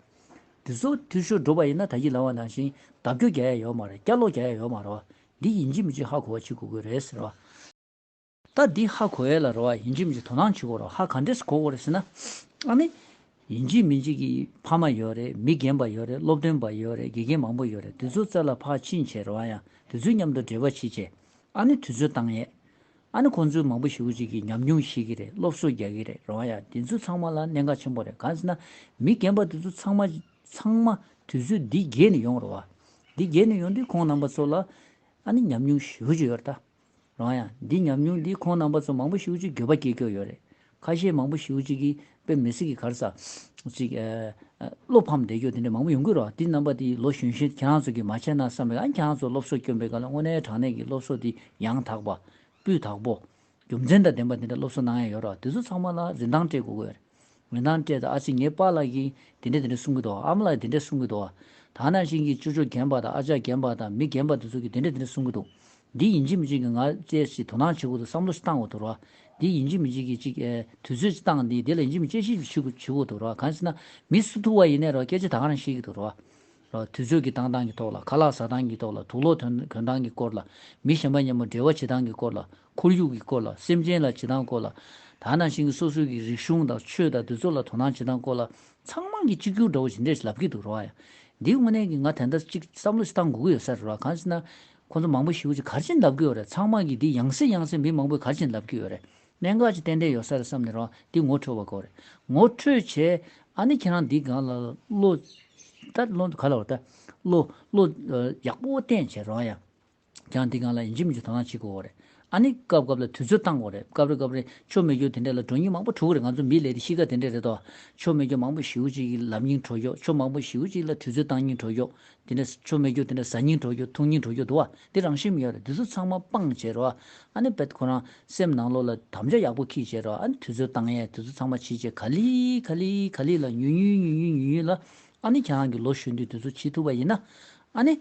དུས་ཚོད་འཐུས་ཤོར་འགྲོ་བ་ཡིན་ན་ད་གིན་ལབ་པ་ནང་བཞིན་བརྡབ་སྐྱོར་རྒྱག་ཡ་ཡོད་མ་རེད། བསྐྱར་ལོག་རྒྱག་ཡ་ཡོད་མ་རེད་བ། འདི་ཡིན་གཅིག་མིན་གཅིག་ཧ་གོ་བ་བྱེད་དགོས་ཀྱི་རེད་ཟེར་བ། ད་འདི་ཧ་གོ་ཡས་ལ་རེད་བ་ཡིན་གཅིག་མིན་གཅིག་དོ་སྣང་བྱེད་དགོས་རེད། ཧ་ག་འདྲས་གོ་དགོས་རེད་ཟེར་ན། ཨ་ནི། ཡིན་གཅིག་མིན་གཅིག་གི་ཕ་མ་ཡོད་རེད། མི་རྒན་པ་ཡོད་རེད། སློབ་སྟོན་པ་ཡོད་རེད། དགེ་རྒན་མང་པོ་ཡོད་རེད། དེ་ཚོ་རྩ་ལ་ཕར་ཕྱིན་བྱས་རེད་བ་ཡ། དེ་ཚོའི་མཉམ་དུ་འབྲེལ་བ་བྱེད་བྱས། ཨ་ནི་དུས་ཚོད་བཏང་ཡས། ཨ་ནི་ཁོང་ཚོའི་མང་པོ་ཞེ་པོ་ཅིག་གིས་ཉམས་མྱོང་ཤེས་ཀྱི་རེད། སློབ་གསོ་རྒྱག་གི་རེད་རེད་བ་ཡ། དེ་ཚོ་ཚང་མ་ལ་གནད་འགག་ཆེན་པོ་རེད། གང་ཟེར་ན། མི་རྒན་པ་དེ་ཚོ་ཚང་མ་ཚང་མ་དུས་ཚོད་འདི་བརྒལ་ནས་ཡོང་རེད་བ། འདི་བརྒལ་ནས་ཡོང་དུས་ཁོང་རྣམ་པ་ཚོ་ལ་ཨ་ནི་ཉམས་མྱོང་ཞེ་པོ་ཅིག་ཡོད་རེད་ད། རང་ཡང་འདི་ཉམས་མྱོང་འདི་ཁོང་རྣམ་པ་ཚོ་མང་པོ་ཞེ་པོ་ཅིག་འགྱོད་པ་སྐྱེ་སྐྱོ་ཡོད་རེད། ཁ་ཤས་མང་པོ་ཞེ་པོ་ཅིག་གིས་དཔེ་མི་སྲིད་ཀྱི་ག་རེ་ཟ་ཅིག་ཨ་ཨ་བློ་ཕམ་བསྡད་རྒྱུ་དེ་འདྲ་མང་པོ་ཡོང་གི་རེད། འདི་རྣམ་པ་དེ་ལོ་གཞོན་གཞོན་ཁྱེད་རང་ཚོ་གིས་མ་བྱས་ན་བསམ་པའི་ཨ་ཁྱེད་རང་ཚོ་སློབ་གསོ་སྐྱོན་པའི་སྒང་ལ་དངོས་གནས་དྲང་གནས་ཀྱི་སློབ་གསོ་འདི་ཡང་དག་པ་སྤུས་དག་པོ་རྒྱུ་མཚན་དང་ལྡན་པ་འདི་འདྲ་སློབ་གསོ་གནང་ཡ་ཡོད་རེད། དེ་ཚོ་ཚང་མ་ལ་རིན་ཐང་སྤྲད་དགོས་ཀྱི་ཡོད་རེད། མི་འདང་སྤྲད་དང་ཨ་ཙི་ངའི་པཱ་ལགས་ཀྱིས་དེ་འདྲ་དེ་འདྲ་གསུང་གི་འདུག་ཨ་མ་ལགས་དེ་འདྲ་གསུང་གི་འདུག་ད་ནང་བཞིན་གྱི་ཅོ་ཅོ་རྒན་པ་དང་ཨ་ཅག་རྒན་པ་དང་མི་རྒན་པ་དེ་ཚོ་གིས་དེ་འདྲ་དེ་འདྲ་གསུང་གི་འདུག་འདི་ཡིན་གཅིག་མིན་གཅིག་གི་ང་བཅས་ཤིག་དོ་སྣང་བྱེད་དགོས་འདུག་བསམ་བློ་ཞིག་བཏང་དགོས་འདུག་ར། འདི་ཡིན་གཅིག་མིན་གཅིག་གི་གཅིག་ཨེ་དུས་ཚོད་ཅིག་བཏང་འདི་དེ་ལ་ཡིན་གཅིག་མིན་གཅིག་དཔྱད་ཞིབ་བྱེད་དགོས་འདུག་ར། གང་ཟེར་ན་མི་སུ་ཐུག་པ་ཡིན་ནའི་ར་སྐད་ཆ་ད་ག་རང་བཤད་ཀྱི་འདུག་ར། ར། དུས་ཚོད་ཀྱི་བཏང་སྟངས་ཀྱི་ཐོག་ལ་ཁ་ལག་ཟ་སྟངས་ཀྱི་ཐོག་ལ་དུག་ལོག་གྱོན་གྱོན་སྟངས་ཀྱི་སྐོར་ལ་མི་གཞན་པ་མཉམ་པོ་འབྲེལ་བ་བྱེད་སྟངས་ཀྱི་སྐོར་ལ། ཁོར་ཡུག་གི་སྐོར་ལ། སེམས་ཅན་ལ་བྱེད་སྟངས་སྐོར་ལ། ད་ནང་བཞིན་གྱི་སོ་སོའི་གི་རིག་གཞུང་དང་ཆོས་དང་དེ་ཚོ་ལ་དོ་སྣང་བྱེད་སྟངས་སྐོར་ལ་ཚང་མ་གིས་གཅིག་གྱུར་འདྲ་བོ་ཞིག་འདྲ་ཞིག་ལབ་ཀྱི་འདུག་ར་ཡ། འདིའི་དངོས་གནས་ཀྱི་ང་ད་ལྟ་གཅིག་བསམ་བློ་ཞིག་བཏང་དགོས་ཀྱི་ཡོད་ས་རེད་ར། གང་ཟེར་ན། ཁོང་ཚོ་མང་པོ་ཞེ་པོ་ཅིག་ག་རེ་བྱས་ནས་ལབ་ཀྱི་ཡོད་རེད། ཚང་མ་གིས་འདི་ཡང་སེ་ཡང་སེ་མི་མང་པོས་ག་རེ་བྱས་ནས་ལབ་ཀྱི་ཡོད་རེད། གནད་འགག་ཅིག་ཏན་ཏན་ཡོད་ས་རེད་བསམ་ནས་ར་འདི་ངོ་འཕྲོད་པ་དགོས་རེད། ངོ་འཕྲོད་བྱས་ཨ་ནི་ཁྱེད་རང་འདི་སྒང་ལ་བློ། ད་བློ་ག་ལ་བ་ད། བློ་བློ་ཡག་པོ་བསྟན་བྱས་ར་ཡ། ཀྱང་འདི་སྒང་ལ་ཡིན་གཅིག་མིན་གཅིག་དོ་སྣང་བྱེད་དགོས་རེད། ཨ་ནི་སྐབས་སྐབས་ལ་དུས་ཚོད་བཏང་དགོས་རེད། སྐབས་རེ་སྐབས་རེ་ཆོ་མེད་རྒྱུ་དེ་འདྲ་ལ་འགྲོ་མཁན་མང་པོ་འགྲོ་གི་རེད། ང་ཚོ་མིའི་ལས་དེ་གཤིས་ཀ་དེ་འདྲ་རེད་དོ། ཆོ་མེད་རྒྱུ་མང་པོ་ཞེ་པོ་ཅིག་གིས་ལབ་མཁན་འགྲོ་ཡོད། ཆོ་མང་པོ་ཞེ་པོ་ཅིག་ལ་དུས་ཚོད་བཏང་མཁན་འགྲོ་ཡོད། དེ་འདྲ་ཆོ་མེད་རྒྱུ་དེ་འདྲ་ཟ་མཁན་འགྲོ་རྒྱུ་འཐུང་མཁན་འགྲོ་རྒྱུ་འདུག་བ། དེ་རང་བཞིན་མི་ཡོད་རེད། དེ་ཚོ་ཚང་མ་སྤངས་བྱས་རོ། ཨ་ནི་བེད་ཁོ་རང་སེམས་ནང་ལོགས་ལ་དམ་བཅའ་ཡག་པོ་འཁྱེར་བྱས་རོ། ཨ་ནི་དུས་ཚོད་བཏང་ཡས་དེ་ཚོ་ཚང་མ་བྱེད་བྱས་ག་ལེ་ག་ལེ་ག་ལེ་ལ་ཉུང་ཉུང་ཉུང་ཉུང་ཉུང་ཉུང་ལ་ཨ་ནི་ཁྱེད་རང་གི་ལོ་གཞོན་དུས་དེ་ཚོ་བྱེད་ཐུབ་པ་ཡིན་ན་ཨ་ནི།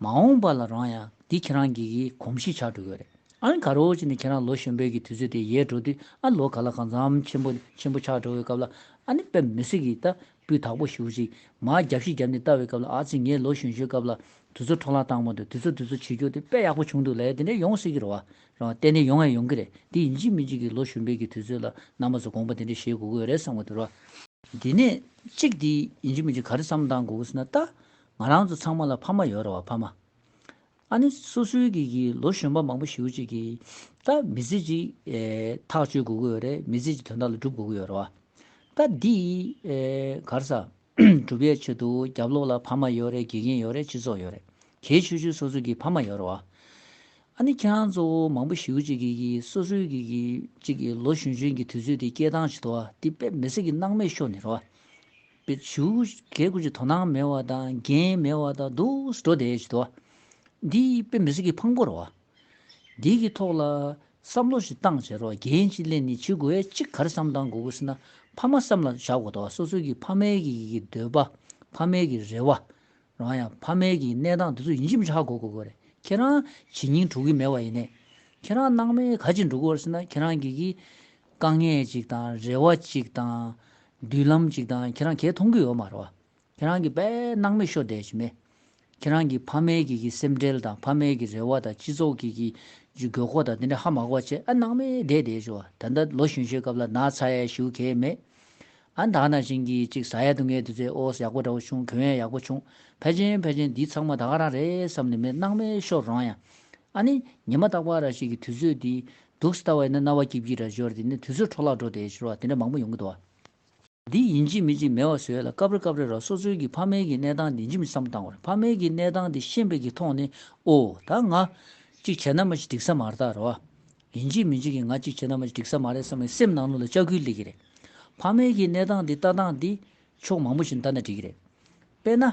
མ་འོངས་པ་ལ་རང་ཡང་འདི་ཁྱེད་རང་གི་གི་གོམས་གཤིས་ཆགས་འགྲོ་གི་རེད། ཨ་ནི་ག་རེ་བྱས་ནས་ཁྱེད་རང་ལོ་གཞོན་པའི་གི་དུས་ཚོད་དེ་ཡལ་འགྲོ་དུས་ཨ་ལོ་ག་ལ་གང་འཚམ་ཆེན་པོ་ཆེན་པོ་ཆགས་འགྲོ་བའི་སྐབས་ལ་ཨ་ནི་དཔེ་མི་སྲིད་གི་ད་སྤུས་དག་པོ་ཞེ་པོ་ཅིག་མར་རྒྱབ་བཤིག་རྒྱབ་ནས་ལྟ་བའི་སྐབས་ལ་ཨ་ཙི་ངས་ལོ་གཞོན་གཞོན་སྐབས་ལ་དུས་ཚོད་འཕྲོ་བརླག་བཏང་མ་འདུག་དུས་ཚོད་དུས་ཚོད་བྱེད་རྒྱུ་དེ་དཔེ་ཡག་པོ་བྱུང་འདུག་ལབ་ཡ་དེ་འདྲ་ཡོང་སྲིད་ཀྱི་རེད་བ། རང་གཏན་ནས་ཡོང་ཡ་ཡོང་གི་རེད། དེ་ཡིན་གཅིག་མིན་གཅིག་གི་ལོ་གཞོན་པའི་གི་དུས་ཚོད་ལ་རྣམ་པ་ཚོ་དགོངས་པ་དེ་འདྲ་བཞེས་དགོས་ཀྱི་ཡོད་རེད་བསམ་གི་འདུག་ར། དེ་ནས་གཅིག་དེ་ཡིན་གཅིག་མིན་གཅིག་ག་རེ་བསམ་བཏང་དགོས་ཀྱི་ཟེར་ན་ད་ང་རང་ཚོ་ཚང་མ་ལ་ཕ་མ་ཡོད་རེད་བ། ཕ་མ། ཨ་ནི་སོ་སོའི་གི་གི་ལོ་གཞོན་པ་མང་པོ་ཞེ་པོ་ཅིག་གིས་ད་མི་ཚེ་གཅིག་ཨེ་ཐག་གཅོད་དགོས་ཀྱི་ཡོད་རེད། མི་ཚེ་གཅིག་དོན་དག་ལ་སྒྲུབ་དགོས་ཀྱི་ཡོད་རེད་བ། ད་འདི་ཨེ་ག་རེ་ཟ་སྒྲུབ་ཡས་ཆེད་དུ་རྒྱབ་ལོགས་ལ་ཕ་མ་ཡོད་རེད། དགེ་རྒན་ཡོད་རེད། སྤྱི་ཚོགས་ཡོད་རེད། གལ་ཆེ་ཤོས་སོ་སོ་གི་ཕ་མ་ཡོད་རེད་བ། ཨ་ནི་ཁྱེད་རང་ཚོ་མང་པོ་ཞེ་པོ་ཅིག་གིས་གི་སོ་སོའི་གི་གི་ཅིག་གི་ལོ་གཞོན་གཞོན་གྱི་དུས་ཚོད་དེ་སྐྱེལ་སྟངས་ཞིག་འདུག་བ། འདི་དཔེ་མི་སྲིད་ཀྱི་སྣང་མེད་ཤོར་ནས་རེད་བ། པའི་ཞུ་གལ་ཀུ་ཅི་དོ་སྣང་མེད་པ་དང་འགན་མེད་པ་དང་སྡུག་སུ་འགྲོ་བསྡད་ཀྱི་འདུག་འདི་དཔེ་མི་སྲིད་ཀྱི་ཕངས་པོ་རེད་བ། འདི་གི་ཐོག་ལ་བསམ་བློ་ཞིག་བཏང་བྱས་རོགས། འགན་ཅིག་ལེན་ནས་བྱེད་དགོས་ཡས་གཅིག་ག་རེ་བསམ་བཏང་དགོས་ཀྱི་ཟེར་ན། ཕ་མ་བསམ་ལ་བཞག་དགོས་འདུག་བ། སོ་སོ་གི་ཕ་མའི་གི་གི་འདོད་པ། ཕ་མའི་གི་རེ་བ། རང་ཡང་ཕ་མའི་གི་གནས་སྟངས་འདི་ཚོ་ཡིན་གཅིག་མིན་གཅིག་ཧ་གོ་དགོས་ཀྱི་རེད། ཁྱེད་རང་བྱེད་སྙིང་འདོད་ཀྱི་མེད་པ་ཡིན་ནའི། ཁྱེད་རང་སྣང་མེད་ག་ཅིག་འགྲོ་གི་ཡོད་རེད་ཟེར་ན། ཁྱེད་རང་གི་གི་དཀའ་ངལ་ཅིག་དང་། རེ་བ་ཅིག་དང་། མདུན་ལམ་ཅིག་དང་། ཁྱེད་རང་གས་མཐོང་གི་ཡོད་མ་རེད་བ། ཁྱེད་རང་གིས་དཔེ་སྣང་མེད་ཤོར་བསྡད་ཅིག་མེད། ཁྱེད་རང་གི་ཕ་མའི་གི་གི་སེམས་ཁྲལ་དང་། ཕ་མའི་གི་རེ་བ་དང་། སྤྱི་ཚོགས་ཀྱི་གི་དགོས་མཁོ་དང་། དེ་འདྲ་ཧ་མ་གོ་བ་བྱས། ཨ། སྣང་མེད་བསྡད་བསྡད་ཤོག་བ། ད་ལྟ་ལོ་གཞོན་ཤོས་སྐབས་ལ་ན་ཚ་ཡ་ཞེ་པོ་གང་ཡང་མེད། ཨ། ད་ག་ནང་བཞིན་གྱི་ཅིག་ཟ་ཡ་འཐུང་ཡའི་དུས་ཚོད་ཨོ་ཡག་པོ་འདྲ་བོ་བྱུང་། གྱོན་ཡ་ཡག་པོ་བྱུང་། ཕལ་ཆེར་ཕལ་ཆེར་འདི་ཚང་མ་ད་ག་རང་རེད་བསམ་ནས་མེད། སྣང་མེད་ཤོར་རང་ཡ། ཨ་ནི་ཉི་མ་རྟག་པར་ར་ཞིག་གི་དུས་ཚོད་འདི་སྡུག་ཙམ་ལྟ་བ་ཡིན་ན་རྣ་བ་སྐྱིབ་སྐྱིབ་ར་འབྱོར། དེ་ནས་དུས་ཚོད་འཕྲོ་བརླག་འགྲོ་བསྡད་ཤོར་བ། དེ་འདྲ་མང་པོ་ཡོང་གི་འདུག་བ། འདི་ཡིན་གཅིག་མིན་གཅིག་མེད་པ་བཟོ་ཡ་ལ་སྐབས་རེ་སྐབས་རེ་ར་སོ་སོའི་གི་ཕ་མའི་གི་གནས་སྟངས་འདི་ཡིན་གཅིག་མིན་གཅིག་བསམ་བློ་བཏང་དགོས་རེད། ཕ་མའི་གི་གནས་སྟངས་འདི་ཤེས་པའི་གི་ཐོག་ནས། ཨོ། ད་ང་གཅིག་བྱས་ན་མ་གཞི་འགྲིག་ས་མ་རེད་ད་ར་བ། ཡིན་གཅིག་མིན་གཅིག་གི་ང་གཅིག་བྱས་ན་མ་གཞི་འགྲིག་ས་མ་རེད་བསམ་པའི་སེམས་ནང་ལོགས་ལ་ལྕག་སྐུལ་སླེབས་ཀྱི་རེད། ཕ་མའི་གི་གནས་སྟངས་འདི་ལྟ་སྟངས་འདི་ཕྱོགས་མང་པོ་ཞིག་ལྟ་ན་འགྲིག་གི་རེད། དཔེར་ན།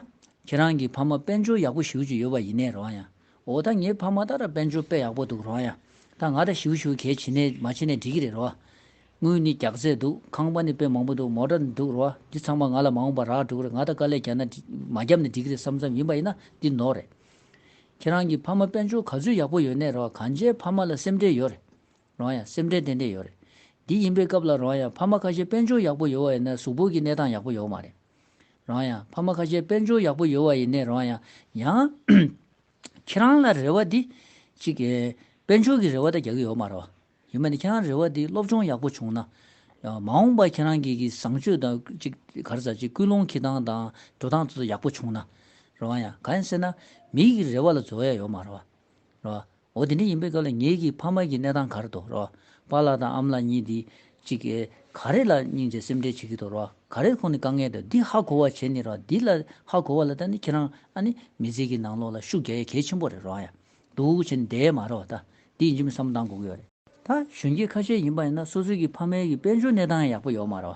ཁྱེད་རང་གི་ཕ་མ་དཔལ་འབྱོར་ཡག་པོ་ཞེ་པོ་ཅིག་ཡོད་པ་ཡིན་ནའི་ར་བ་ཡ། ཨོ། ད་ངའི་ཕ་མ་ད་ར་དཔལ་འབྱོར་དཔེ་ཡག་པོ་འདུག་ར་བ་ཡ། ད་ང་ད་ཞེ་པོ་ཞེ་པོ་གལ་བྱེད་ནའི་མ་བྱེད་ནའི་འགྲིག་གི་རེད་ར་བ། དངུལ་ནི་རྒྱགས་ཚད་འདུག་ཁང་པ་ནི་དཔེ་མང་པོ་འདུག་མོ་ཊ་ནི་འདུག་ར་བ། འདི་ཚང་མ་ང་ལ་མ་འོངས་པ་རག་འགྲོ་གི་རེད། ང་ད་དཀའ་ལས་རྒྱག་ན་འགྲིག་མ་རྒྱབ་ན་འགྲིག་གི་རེད་བསམ་བསམ་ཡིན་པ་ཡིན་ན་འདི་ནོར་རེད། ཁྱེད་རང་གི་ཕ་མ་དཔལ་འབྱོར་ག་ཚོད་ཡག་པོ་ཡོད་ནའི་ར་བ། གང་ཅིའི་ཕ་མ་ལ་སེམས་ཁྲལ་ཡོད་རེད། རང་ཡང་སེམས་ཁྲལ་ཏན་ཏན་ཡོད་རེད། འདི་ཡིན་པའི་སྐབས་ལ་རང་ཡང་ཕ་མ་ཁ་ཤས་དཔལ་འབྱོར་ཡག་པོ་ཡོད་པ་ཡིན་ན་གཟུགས་པོ་གི་གནས་སྟངས་ཡག་པོ་ཡོད་མ་རེད། རང་ཡང་ཕ་མ་ཁ་ཤས་དཔལ་འབྱོར་ཡག་པོ་ཡོད་པ་ཡིན་ནའི་རང་ཡང་། ཡང་ཁྱེད་རང་ལ་རེ་བ་འདི་གཅིག་གི་དཔལ་འབྱོར་གྱི་རེ་བ་ད་རྒྱག་གི་ཡོད་མ་རེད་བ། ཡིན་པ་ནི་ཁྱེད་རང་རེ་བ་འདི་སློབ་སྦྱོང་ཡག་པོ་བྱུང་ན། ཡང་མ་འོངས་པ་ཁྱེད་རང་གི་གི་བཟང་སྤྱོད་དང་གཅིག་ག་རེ་ཟ་གཅིག་ཀུན་སློང་འཁྱེར་སྟངས་དང་འགྲོ་སྟངས་དེ་ཚོ་ཡག་པོ་བྱུང་ན། རེད་བ། ཡང་གང་ཡིན་ཟེར་ན་མི་གི་རེ་བ་ལ་རྫོགས་ཡ་ཡོད་མ་རེད་བ། རེད་བ། འོ། དེ་འདྲ་ཡིན་པའི་སྐབས་ལ་ངེད་ཀྱི་ཕ་མ་གི་གནས་སྟངས་ག་རེ་འདུག་རེད་བ། པཱ་ལགས་དང་ཨ་མ་ལགས་གཉིས་འདི་གཅིག་ག་རེ་ལ་སྙིང་རྗེ་སེམས་ཁྲལ་བྱེད་ཀྱི་འདུག་རེད་བ། ག་རེ་ཁོང་ནི་དཀའ་ངལ་འདུག་འདི་ཧ་གོ་བ་བྱས་ནས་རེད་བ། འདི་ལ་ཧ་གོ་བ་ལ་ད་ནི་ཁྱེད་རང་ཨ་ནི་མི་ཚེ་གི་ནང་ལོགས་ལ་ཤུགས་རྒྱག་ཡ་གལ་ཆེན་པོ་རེད་རེད་བ། ཡ་འདུག་བྱས་ནས་བསྡད་མ་རེད་བ། ད་འདི་ཡིན་གཅིག་མིན་བསམ་བློ་བཏང་དགོས་ཀྱི་ཡོད་རེད། ད་གཞོན་སྐྱེས་ཁ་ཤས་ཡིན་པ་ཡིན་ན་སོ་སོའི་གི་ཕ་མའི་གི་དཔལ་འབྱོར་གནས་སྟངས་ཡག་པོ་ཡོད་མ་རེད་བ།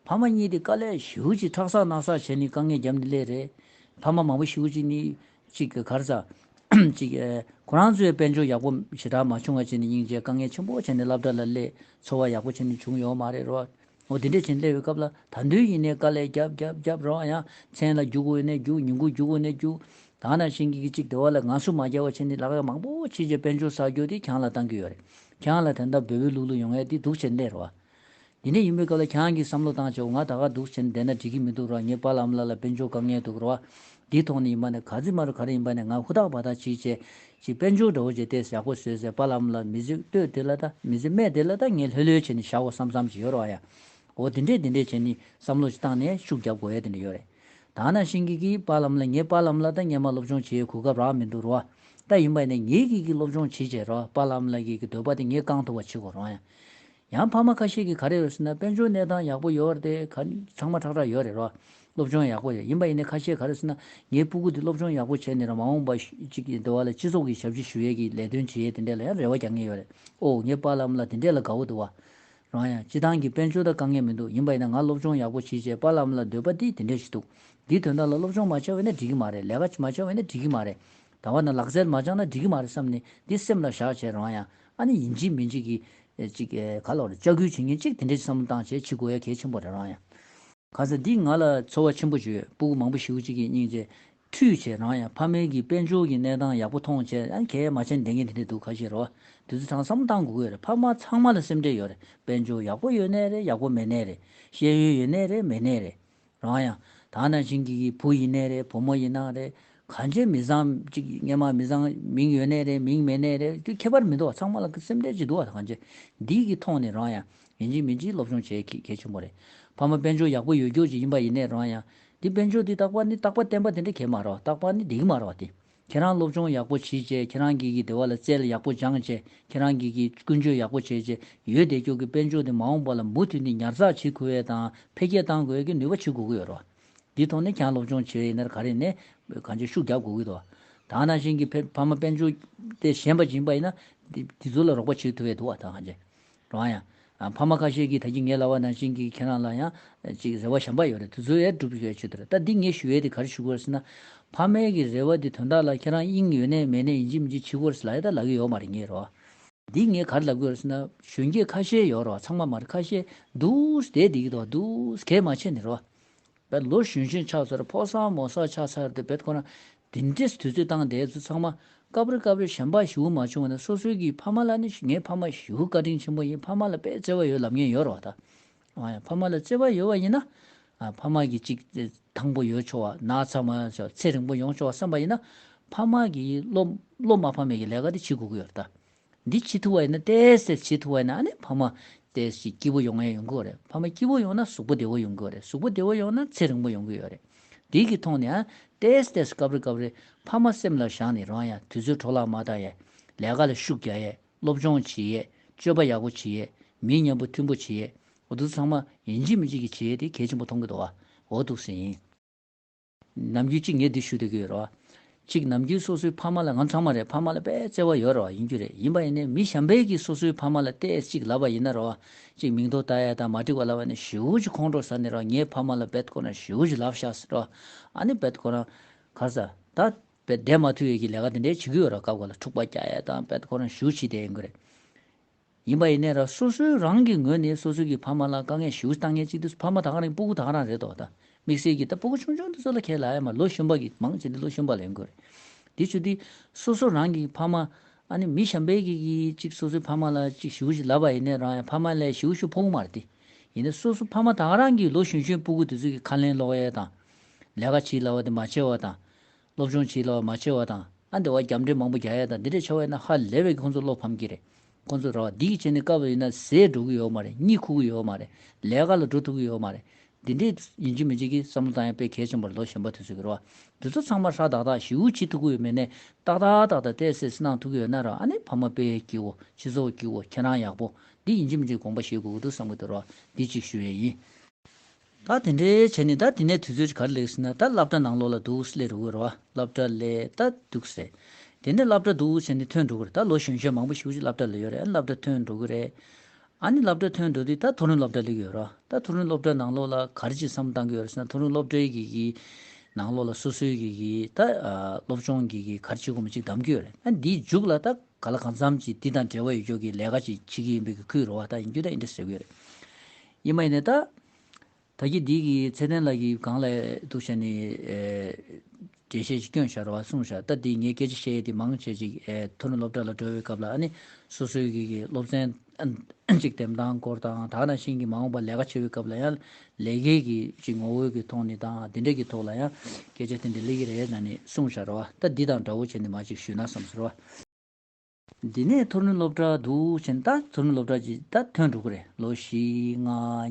ཕ་མ་གཉིས་དེ་དཀའ་ལས་ཞེ་པོ་ཅིག་ཁྲག་ཟ་སྣག་ཟ་བྱས་ནས་དཀའ་ངལ་བརྒྱབ་ནས་སླེབས་རེད། ཕ་མ་མང་པོ་ཞེ་པོ་ཅིག་ནི་ཅིག་ག་རེ་ཟ། ཅིག་ཁོ་རང་ཚོའི་དཔལ་འབྱོར་ཡག་པོ་ཞེ་དྲག་མ་བྱུང་བ་བྱས་ནས་སྙིང་རྗེ་དཀའ་ངལ་ཆེན་པོ་བྱས་ནས་སློབ་གྲྭ་ལ་སླེབས། འཚོ་བ་ཡག་པོ་བྱས་ནས་བྱུང་ཡོད་མ་རེད་རོ། འོ། དེ་འདྲས་བྱས་ནས་སླེབས་པའི་སྐབས་ལ་ད་དུང་ཡིན་ནའི་དཀའ་ལས་རྒྱབ་རྒྱབ་རྒྱབ་རོ། ཡང་མཚན་ལ་རྒྱུག་དགོས་ནས་རྒྱུག་ཉིན་གུང་རྒྱུག་དགོས་ནས་རྒྱུག་ད་ནང་བཞིན་གྱི་ཅིག་དེ་བ་ལ་ང་སུ་མ་རྒྱབ་པ་བྱས་ནས་ལག་ཡ་མང་པོ་ཕྱིས་རྗེས་དཔལ་འབྱོར་བསགས་རྒྱུ་དེ་ཁྱེད་རང་ལ་བཏང་གི་ཡོད་རེད། ཁྱེད་རང་ལ་དེ་འདྲ་འབོལ་བོ་ལུག་ལུག་ཡོང་ཡས་དེ་འདུག་བྱས་ནས་རོ། འདི་འདྲ་ཡིན་པའི་སྐབས་ལ་ཁྱེད་རང་གིས་བསམ་བློ་བཏང་བྱས། འོ། ང་ད་ག་འདུག་བྱས་ནས་བསྡད་ན་འགྲིག་གི་མི་འདུག་རོ། ངའི་པཱ་ལགས་ཨ་མ་ལགས་ལ་དཔལ་འབྱོར་དཀའ་ངལ་འདུག་རོ། འདིའི་ཐོག་ནས་ཡིན་པ་ནས་ག་ཚོད་མ་རུ་ག་རེ་ཡིན་པ་ནས་ང་ཧུར་ཐག་འབད་ཐག་བྱས་བྱས་ཅིག་དཔལ་འབྱོར་འདྲ་བོ་ཅིག་ཏོག་ཙམ་ཡག་པོ་བཟོས་ཟེར། པཱ་ལགས་ཨ་མ་ལགས་མི་ཚེ་སྟོད་དེ་ལ་ད་མི་ཚེ་སྨད་དེ་ལ་ད་ངས་ལྷོད་ལྷོད་བྱས་ནས་བཞག་དགོས་བསམ་བསམ་ཅིག་ཡོད་རོ། ཡ། འོ། དེ་འདྲས་དེ་འདྲས་བྱས་ནས་བསམ་བློ་ཞིག་བཏང་ནས་ཤུགས་རྒྱབ་དགོས་ཡ་དེ་འདྲ་ཡོད་རེད། ད་ནང་བཞིན་གྱི་གི་པཱ་ལགས་ཨ་མ་ལགས། ངའི་པཱ་ལགས་ཨ་མ་ལགས་ད་སྔོན་མ་སློབ་སྦྱོང་བྱེད་ཡའི་གོ་སྐབས་རག་མི་འདུག་རོ། ད་ཡིན་པ་ཡིན་ནའི་ངེད་ཀྱིས་གི་སློབ་སྦྱོང་བྱེད་བྱས་རོ། པཱ་ལགས་ཨ་མ་ལགས་ཀྱི་གི་འདོད་པ་དེ་ངས་བསྐང་ཐུབ་པ་བྱེད་དགོས་རོ། ཡ། ཡང་ཕ་མ་ཁ་ཤས་ཀྱིས་ག་རེ་ཡོད་ཟེར་ན། དཔལ་འབྱོར་གནས་སྟངས་ཡག་པོ་ཡོད་རེད་དེ། ག་ཚང་མ་ཁྲག་ཁྲག་ཡོད་རེད་རོ། སློབ་སྦྱོང་ཡག་པོ་ཡོད། ཡིན་པ་ཡིན་ནའི་ཁ་ཤས་ག་རེ་ཟེར་ན། ངའི་སྤུ་གུ་དེ་སློབ་སྦྱོང་ཡག་པོ་བྱས་ནས་ར་མ་འོངས་པ་ཅིག་གི་འདི་བ་ལ་སྤྱི་ཚོགས་ཀྱི་ཞབས་ཕྱི་ཞུ་ཡས་ཀྱི་ལས་དོན་བྱེད་ཡས་དེ་འདྲས་ལ་ཡང་རེ་བ་རྒྱག་མཁན་ཡོད་རེད། ཨོ། ངའི་པཱ་ལགས་ཨ་མ་ལགས་དེ་འདྲས་ལ་དགའ་བོ་འདུག་བ། རང་ཡང་སྤྱི་བཏང་གི་དཔལ་འབྱོར་ད་དཀའ་ངལ་མི་འདུག་ཡིན་པ་ཡིན་ན་ང་སློབ་སྦྱོང་ཡག་པོ་བྱས་བྱས་པཱ་ལགས་ཨ་མ་ལགས་འདོད་པ་དེ་དེ་འདྲས་ཞིག་འདུག་འདིའི་དོན་དག་ལ་སློབ་སྦྱོང་མ་བྱས་པ་ཡིན་ན་འགྲིག་གི་མ་རེད། ལས་ཀ་མ་བྱས་པ་ཡིན་ན་འགྲིག་གི་མ་རེད། ད་བ་ན་ལག་རྩལ་མ་སྦྱངས་ན་འགྲིག་གི་མ་རེད་བསམ་ནས་འདི་སེམས་ལ་བཞག་བྱས། རང་ཡང་ཨ་ནི་ཡིན་གཅིག་མིན་གཅིག་གི་ཅིག་ག་ལབ་རེད། ལྕག་སྐུལ་བྱེད་མཁན་ཅིག་དེ་འདྲས་ཅིག་བསམ་བློ་བཏང་བྱས་བྱེད་དགོས་ཡ་གལ་ཆེན་པོ་རེད། རང་ཡང་ཁ་སང་འདི་ང་ལ་ཚོར་བ་ཆེན་པོ་བྱུང་ཡོད། སྤུ་གུ་མང་པོ་ཞེ་པོ་ཅིག་གིས་སྙིང་རྗེ་ཁྲུས་བྱས། རང་ཡང་ཕ་མའི་གི་དཔལ་འབྱོར་གྱི་གནས་སྟངས་ཡག་པོ་མཐོང་བྱས། ཨ། གལ་མ་ཆེན་བསྡད་མཁན་དེ་འདྲས་འདུག་ཁ་ཤས་རོ། དེ་ཚོ་ཚང་བསམ་བློ་བཏང་དགོས་ཀྱི་ཡོད་རེད། ཕ་མ་ཚང་མ་ལ་སེམས་ཁྲལ་ཡོད་རེད། དཔལ་འབྱོར་ཡག་པོ་ཡོད་ནའི་རེད། ཡག་པོ་མེད་ནའི་རེད། ཤེས་ཡོན་ཡོད་ནའི་རེད། མེད་ནའི་རེད། རང་ཡང་ད་ནང་བཞིན་གྱི་བུ་ཡིན་ནའི་རེད། བུ་མོ་ཡིན་ནའང་རེད། གང་ཅིའི་མི་བཟང་ཅིག་སྔོན་མ་མི་བཟང་མིང་ཡོད་ནའི་རེད། མིང་མེད་ནའི་རེད། དེ་ཁྱད་པར་མི་འདུག་བ། ཚང་མ་ལ་སེམས་ཁྲལ་ཅིག་འདུག་བ། ད་གང་ཅི་འདི་གི་ཐོག་ནས་རང་ཡང་ཡིན་གཅིག་མིན་གཅིག་སློབ་སྦྱོང་བྱེད་གལ་ཆེན་པོ་རེད། ཕ་མ་དཔལ་འབྱོར་ཡག་པོ་ཡོད་རྒྱུ་ཅིག་ཡིན་པ་ཡིན་ནའི་རང་ཡང་འདི་དཔལ་འབྱོར་འདི་རྟག་པར་ནི་རྟག་པ་བརྟན་པ་དེ་འདྲ་གང་ཡང་མ་རེད་བ། རྟག་པར་ནི་འགྲིག་གི་མ་རེད་བ། དེ་ཁྱེད་རང་སློབ་སྦྱོང་ཡག་པོ་བྱས་བྱས། ཁྱེད་རང་གི་གི་དེ་བ་ལ་རྩལ་ཡག་པོ་སྦྱངས་བྱས། ཁྱེད་རང་གི་གི་ཀུན་སྤྱོད་ཡག་པོ་བྱས་བྱས་ཡོད་བསྡད་རྒྱུ་གི་དཔལ་འབྱོར་དེ་མ་འོངས་པ་ལ་མུ་མཐུད་ནས་ཉར་ཚགས་བྱེད་དགོས་ཡས་དང་འཕེལ་རྒྱས་གཏང་དགོས་ཡས་ཀྱི་ནུས་པ་བྱེད་དགོས་ཀྱི་ཡོད་རེད་བ། འདིའི་ཐོག་ནས་ཁྱེད་རང་སློབ་སྦྱོང་བྱེད་ཡིན་ན་ག་རེ་ནས་གང་ཅི་ཤུགས་རྒྱབ་དགོས་ཀྱི་འདུག་ད་ནང་བཞིན་གྱི་ཕ་ཕ་མ་དཔལ་འབྱོར་དེ་ཞན་པ་ཅིག་ཡིན་པ་ཡིན་ན། དེ་དེ་ཚོ་ལ་རོགས་པ་བྱེད་ཐུབ་ཡས་འདུག་བ། ད་གང་ཅི་རང་ཡང་ཨ། ཕ་མ་ཁ་ཤས་ཀྱིས་ད་གིན་ངས་ལབ་པ་ནང་བཞིན་གྱི་ཁྱེད་རང་ལ་ཡང་ཅིག་རེ་བ་གཞན་པ་ཡོད་རེད། དེ་ཚོ་ཡང་སྒྲུབ་ཡས་ཆེད་དུ་རེད། ད་འདི་ངས་ཞུ་ཡས་དེ་ག་རེ་ཞུ་དགོས་རེད་ཟེར་ན། ཕ་མའི་གི་རེ་བ་དེ་དོན་དག་ལ་ཁྱེད་རང་དབྱིངས་ཡོད་ནའི་མེད་ནའི་ཡིན་གཅིག་མིན་གཅིག་བྱེད་དགོས་རེད་ཟེར་ལབ་ཡས་ད་ལབ་ཀྱི་ཡོད་མ་རེད། ངས་རོ། འདི་ངས་ག་རེ་ལབ་དགོས་རེད་ཟེར་ན། གཞོན་སྐྱེས་ཁ་ཤས་ཡོད་རེད་བ། ཚང་མ་མ་རེད། ཁ་ཤས་འདུག་བསྡད་བསྡད་ཀྱི་འདུག་འདུག་གལ་མ་ཆེ་ནས་རེད་བ། བས་ལོ་གཞོན་གཞོན་ཆགས་ཚར། ཕོ་གསར་མོ་གསར་ཆགས་ཚར་དེ་བས་ཁོ་རང་དེ་འདྲས་དུས་ཚོད་བཏང་བསྡད་ཚོ་ཚང་མ་ སྐབས་རེ་སྐབས་རེ་གཞན་པ་ཞེ་པོ་མ་བྱུང་བ་ན་སོ་སོའི་གི་ཕ་མ་ལ་ནི་ངའི་ཕ་མ་ཞེ་པོ་བཀའ་དྲིན་ཆེན་པོ་ཡིན། ཕ་མ་ལ་དཔེ་བརྩེ་བ་ཡོད་ལབ་མཁན་ཡོད་རེད་བ་ད། ཨ་ཡ། ཕ་མ་ལ་བརྩེ་བ་ཡོད་པ་ཡིན་ན། ཨ་ཕ་མ་གི་གཅིག་དང་པོ་ཡོད་ཆོག་པ། ན་ཚ་མ་ཆོག་ཚེ་རིང་པོ་ཡོང་ཆོག་པ་བསམ་པ་ཡིན་ན། ཕ་མ་གི་བློ་བློ་མ་ཕམ་པའི་གི་ལས་ཀ་དེ་བྱེད་དགོས་ཀྱི་ཡོད་རེད་ད། འདི་བྱེད་ཐུབ་པ་ཡིན་ན། ཏོག་ཙམ་བྱེད་ཐུབ་པ་ཡིན་ན། ཨ་ནི་ཕ་མ་ཏོག་ཙམ་སྐྱིད་པོ་ཡོང་ཡ་ཡོང་གི་ཡོད་རེད། ཕ་མ་སྐྱིད་པོ་ཡོང་ན་གཟུགས་པོ་བདེ་པོ་ཡོང་གི་ཡོད་རེད། གཟུགས་པོ་བདེ་པོ་ཡོང་ན་ཚེ་རིང་པོ་ཡོང་གི་ཡོད་རེད། དེ་གི་ཐོག་ནས་ཨ་ཏོག་ཙམ་ཏོག་ཙམ་སྐབས་རེ་སྐབས་རེ་ཕ་མ་སེམས་ལ་བཞག་ནས་རང་ཡ་དུས་ཚོད་འཕྲོ་བརླག་མ་བཏང་ཡ། ལས་ཀ་ལ་ཤུགས་རྒྱག་ཡ། སློབ་སྦྱོང་བྱེད་ཡས། སྤྱོད་པ་ཡག་པོ་བྱེད་ཡས། མི་མཉམ་པོ་མཐུན་པོ་བྱེད་ཡས། འོ་དེ་ཚང་མ་ཡིན་གཅིག་མིན་གཅིག་གིས་བྱེད་ཡས་དེ་གལ་ཆེན་པོ་མཐོང་གི་འདུག་བ། འོ་འདུག་སེ་ཡིན། ནམ་རྒྱུན་གཅིག་ངས་འདི་ཞུ་བསྡད་ཀྱི་ཡོད་རེད་བ། གཅིག་ནམ་རྒྱུན་སོ་སོའི་ཕ་མ་ལ། ང་ཚང་མ་རེད། ཕ་མ་ལ་དཔེ་བརྩེ་བ་ཡོད་རེད་བ། ཡིན་རྒྱུ་རེད། ཡིན་པ་ཡིན་ནའི་མི་གཞན་པའི་གིས་སོ་སོའི་ཕ་མ་ལ་ཏོག་ཙམ་ཅིག་ལབ་པ་ཡིན་ན་རེད་བ། གཅིག་མིང་ཐོ་ལྟ་ཡས་དང་མ་འགྲིག་པ་ལབ་པ་ཡིན་ན་ཞེ་པོ་ཅིག་ཁོང་ཁྲོ་ཟ་ནས་རེད་བ། ངའི་ཕ་མ་ལ་དཔེ་ཁོ་རང་ཞེ་པོ་ཅིག་ལབ་ཤག་ཟེར་རེད་བ། ཨ་ནི་དཔེ་ཁོ་རང་ག་རེ་ཟ་ད། བསྡད་མ་ཐུབ་ཡས་ཀྱི་ལས་ཀ་དེ་འདྲའི་བྱེད་ཀྱི་ཡོད་རེད། སྐབས་འགའ་ལ་འཁྲུག་པ་རྒྱག་ཡས་དང་དཔེ་ཁོ་རང་ཞེ་པོ་བྱེད་བསྡད་ཡོང་གི་རེད། ཡིན་པ་ཡིན་ནའི་ར་སོ་སོའི་རང་གི་ངོས་ནས་སོ་སོའི་གི་ཕ་མ་ལ་དཀའ་ངལ་ཞེ་པོ་བཏང་མཁན་གཅིག་དེ་ཕ་མ་ད་ག་རང་སྤུ་གུ་ད་ག་རང་རེད་དོ། ད་དམིགས་བསལ་གྱི་ད་སྤུ་གུ་ཆུང་ཆུང་དེ་ཚོ་ལ་ཁས་ལེན་ཡ་མ། ལོ་གཞོན་པ་གི་མང་ཆེ་འདི་ལོ་གཞོན་པ་ལ་ཡོང་གི་རེད། དེ་ཆུ་དེ་སོ་སོ་རང་གི་ཕ་མ། ཨ་ནི་མི་གཞན་པའི་གི་གི་གཅིག་སོ་སོའི་ཕ་མ་ལ་གཅིག་ཞེ་པོ་ཅིག་ལབ་པ་ཡིན་ནའི་རང་ཡ་ཕ་མ་ལས་ཞེ་པོ་ཞིག་ཕོག་གི་མ་རེད་དེ། ཡིན་ནའི་སོ་སོ་ཕ་མ་ད་ག་རང་གི་ལོ་གཞོན་གཞོན་སྤུ་གུ་དེ་ཚོ་གི་ཁ་ལན་སློག་ཡས་དང་། ལས་ཀ་བྱེད་ལབ་པ་དེ་མ་བྱེད་པ་དང་། སློབ་སྦྱོང་བྱེད་ལབ་པ་མ་བྱེད་པ་དང་། ཨ་འདི་བ་རྒྱབ་འདྲེ་མང་པོ་རྒྱག་ཡ་དང་འདི་འདྲས་བྱ་བ་ཡིན་ན་ཧ་ལས་པའི་ཁོང་ཚོ་བློ་ཕམ་གྱི་རེད། ཁོང་ཚོ་ར་བ་འདི་གི་བྱས་ནས་སྐབས་ཡིན་ན་ཟས་འགྲོ་གི་ཡོད་མ་རེད། གཉིད་ཁུག་གི་ཡོད་མ་རེད། ལས་ཀ་ལ་འགྲོ་ཐུབ་ཀྱི་ཡོད་མ་རེད། འདི་འདྲས་ཡིན་གཅིག་མིན་གཅིག་གི་བསམ་བློ་བཏང་ཡ་དཔེ་གལ་ཆེན་པོ་རེད། ལོ་གཞོན་པ་དེ་ཚོ་གི་ར་བ། འདི་ཚོ་ཚང་མ་ཧྲ་ཏག་ཏག་ཞེ་པོ་བྱེད་ཐུབ་ཀྱི་ཡོད་མེད་ནས་ཏག་ཏག་ཏག་ཏག་ཏོག་ཙམ་གནང་ཐུབ་ཀྱི་ཡོད་ན་ར། ཨ་ནི་ཕ་མ་དཔེ་སྐྱིད་པོ། སྤྱི་ཚོགས་སྐྱིད་པོ། ཁྱེད་རང་ཡག་པོ། འདི་ཡིན་གཅིག་མིན་གཅིག་དགོངས་པ་བཞེས་དགོས་ཀྱི་འདུག་བསམ་གྱི་འདུག་ར་བ། འདི་གཅིག་ཞུ་ཡས་ཡིན། ད་དེ་འདྲའི་བྱས་ནས་ད་དེ་ནས་དུས་ཚོད་ཅིག་ག་རེ་སླེབས་ཟེར་ན། ད་སློབ་གྲྭ་ནང་ལོགས་ལ་འདུག་སླེབས་འགྲོ་གི་རེད་བ། སློབ་གྲྭ་སླེབས་ད་འདུག་ཟེར། དེ་ནས་སློབ་གྲྭ་འདུག་བྱས་ནས་ཐོན་འགྲོ་གི་རེད། ད་ལོ་གཞོན་གཞོན་མང་པོ་ཞེ་པོ་ཅིག་སློབ་གྲྭ་ལ་ཡོད་རེད། ཨ་ནི་སློབ་གྲྭ་ཐོན་འགྲོ་གི་རེད། ཨ་ནི་སློབ་གྲྭ་ཐོན་འགྲོ་དུས་ད་མཐོ་རིམ་སློབ་གྲྭ་སླེབས་ཀྱི་ཡོད་རེད་བ། ད་མཐོ་རིམ་སློབ་གྲྭ་ནང་ལོགས་ལ་ག་རེ་ཅིག་བསམ་བློ་བཏང་གི་ཡོད་རེད་ཟེར་ན། མཐོ་རིམ་སློབ་གྲྭའི་གི་གི་ནང་ལོགས་ལ་སོ་སོའི་གི་གི་ད་ཨ་སློབ་སྦྱོང་གི་གི་ག་རེ་བྱེད་དགོས་མིན་ཅིག་གདམ་གྱི་ཡོད་རེད། ཨ་འདིའི་མཇུག་ལ་ད་ག་ལ་གང་འཚམ་ཅིག་འདི་དང་འབྲེལ་བ་ཡོད་ཀྱོག་གི་ལས་ཀ་ཅིག་བྱེད་ཀྱི་ཡིན་པའི་གི་ཁུལ་རེད་བ། ད་ཡིན་རྒྱུ་ད་འདི་འདྲ་ཟེར་གྱི་ཡོད་རེད། ཡིན་པ་ཡིན་ནའི་ད། ད་གིན་འདི་གི་ཚེ་བརྟན་ལགས་ཀྱིས་སྒང་ལ་འདུག་བྱས་ནས་ཨེ་འགྲེལ་བཤད་ཅིག་བསྐྱོན་བཞག་རེད་བ། གསུངས་བཞག་ད་འདི་ངས་སྐད་ཆ་བཤད་ཡས་དེ་མང་ཆེ་ཅིག་ཨེ་མཐོ་རིམ་སློབ་གྲྭ་ལ་འགྲོ་བའི་སྐབས་ལ། ཨ་ནི་སོ་སོའི་གི་གི་སློབ་ཚན་ཅིག་འདེམས་སྟངས་སྐོར་དང་། ད་ག་ནང་བཞིན་གྱི་མ་འོངས་པར་ལས་ཀ་བྱེད་པའི་སྐབས་ལ་ཡང་ལས་ཀའི་གི་ཅིག་ངོ་བོའི་གི་ཐོག་ནས་དང་དེ་འདྲས་ཀྱི་ཐོག་ལ་ཡང་སྐད་ཆ་དེ་འདྲས་སླེབས་ཀྱི་རེད་ཟེར་ནས་གསུངས་བཞག་རེད་བ། ད་འདི་དང་འདྲ་བོ་བྱས་ནས་མར་ཅིག་ཞུས་ན་བསམ་སོང་རེད་བ། འདི་ནས་མཐོ་རིམ་སློབ་གྲྭ་འདུག་བྱས་ནས་ད་མཐོ་རིམ་སློབ་གྲྭ་ཅིག་ད་ཐོན་འགྲོ་གི་རེད། ལོ་བཞི་ལྔ་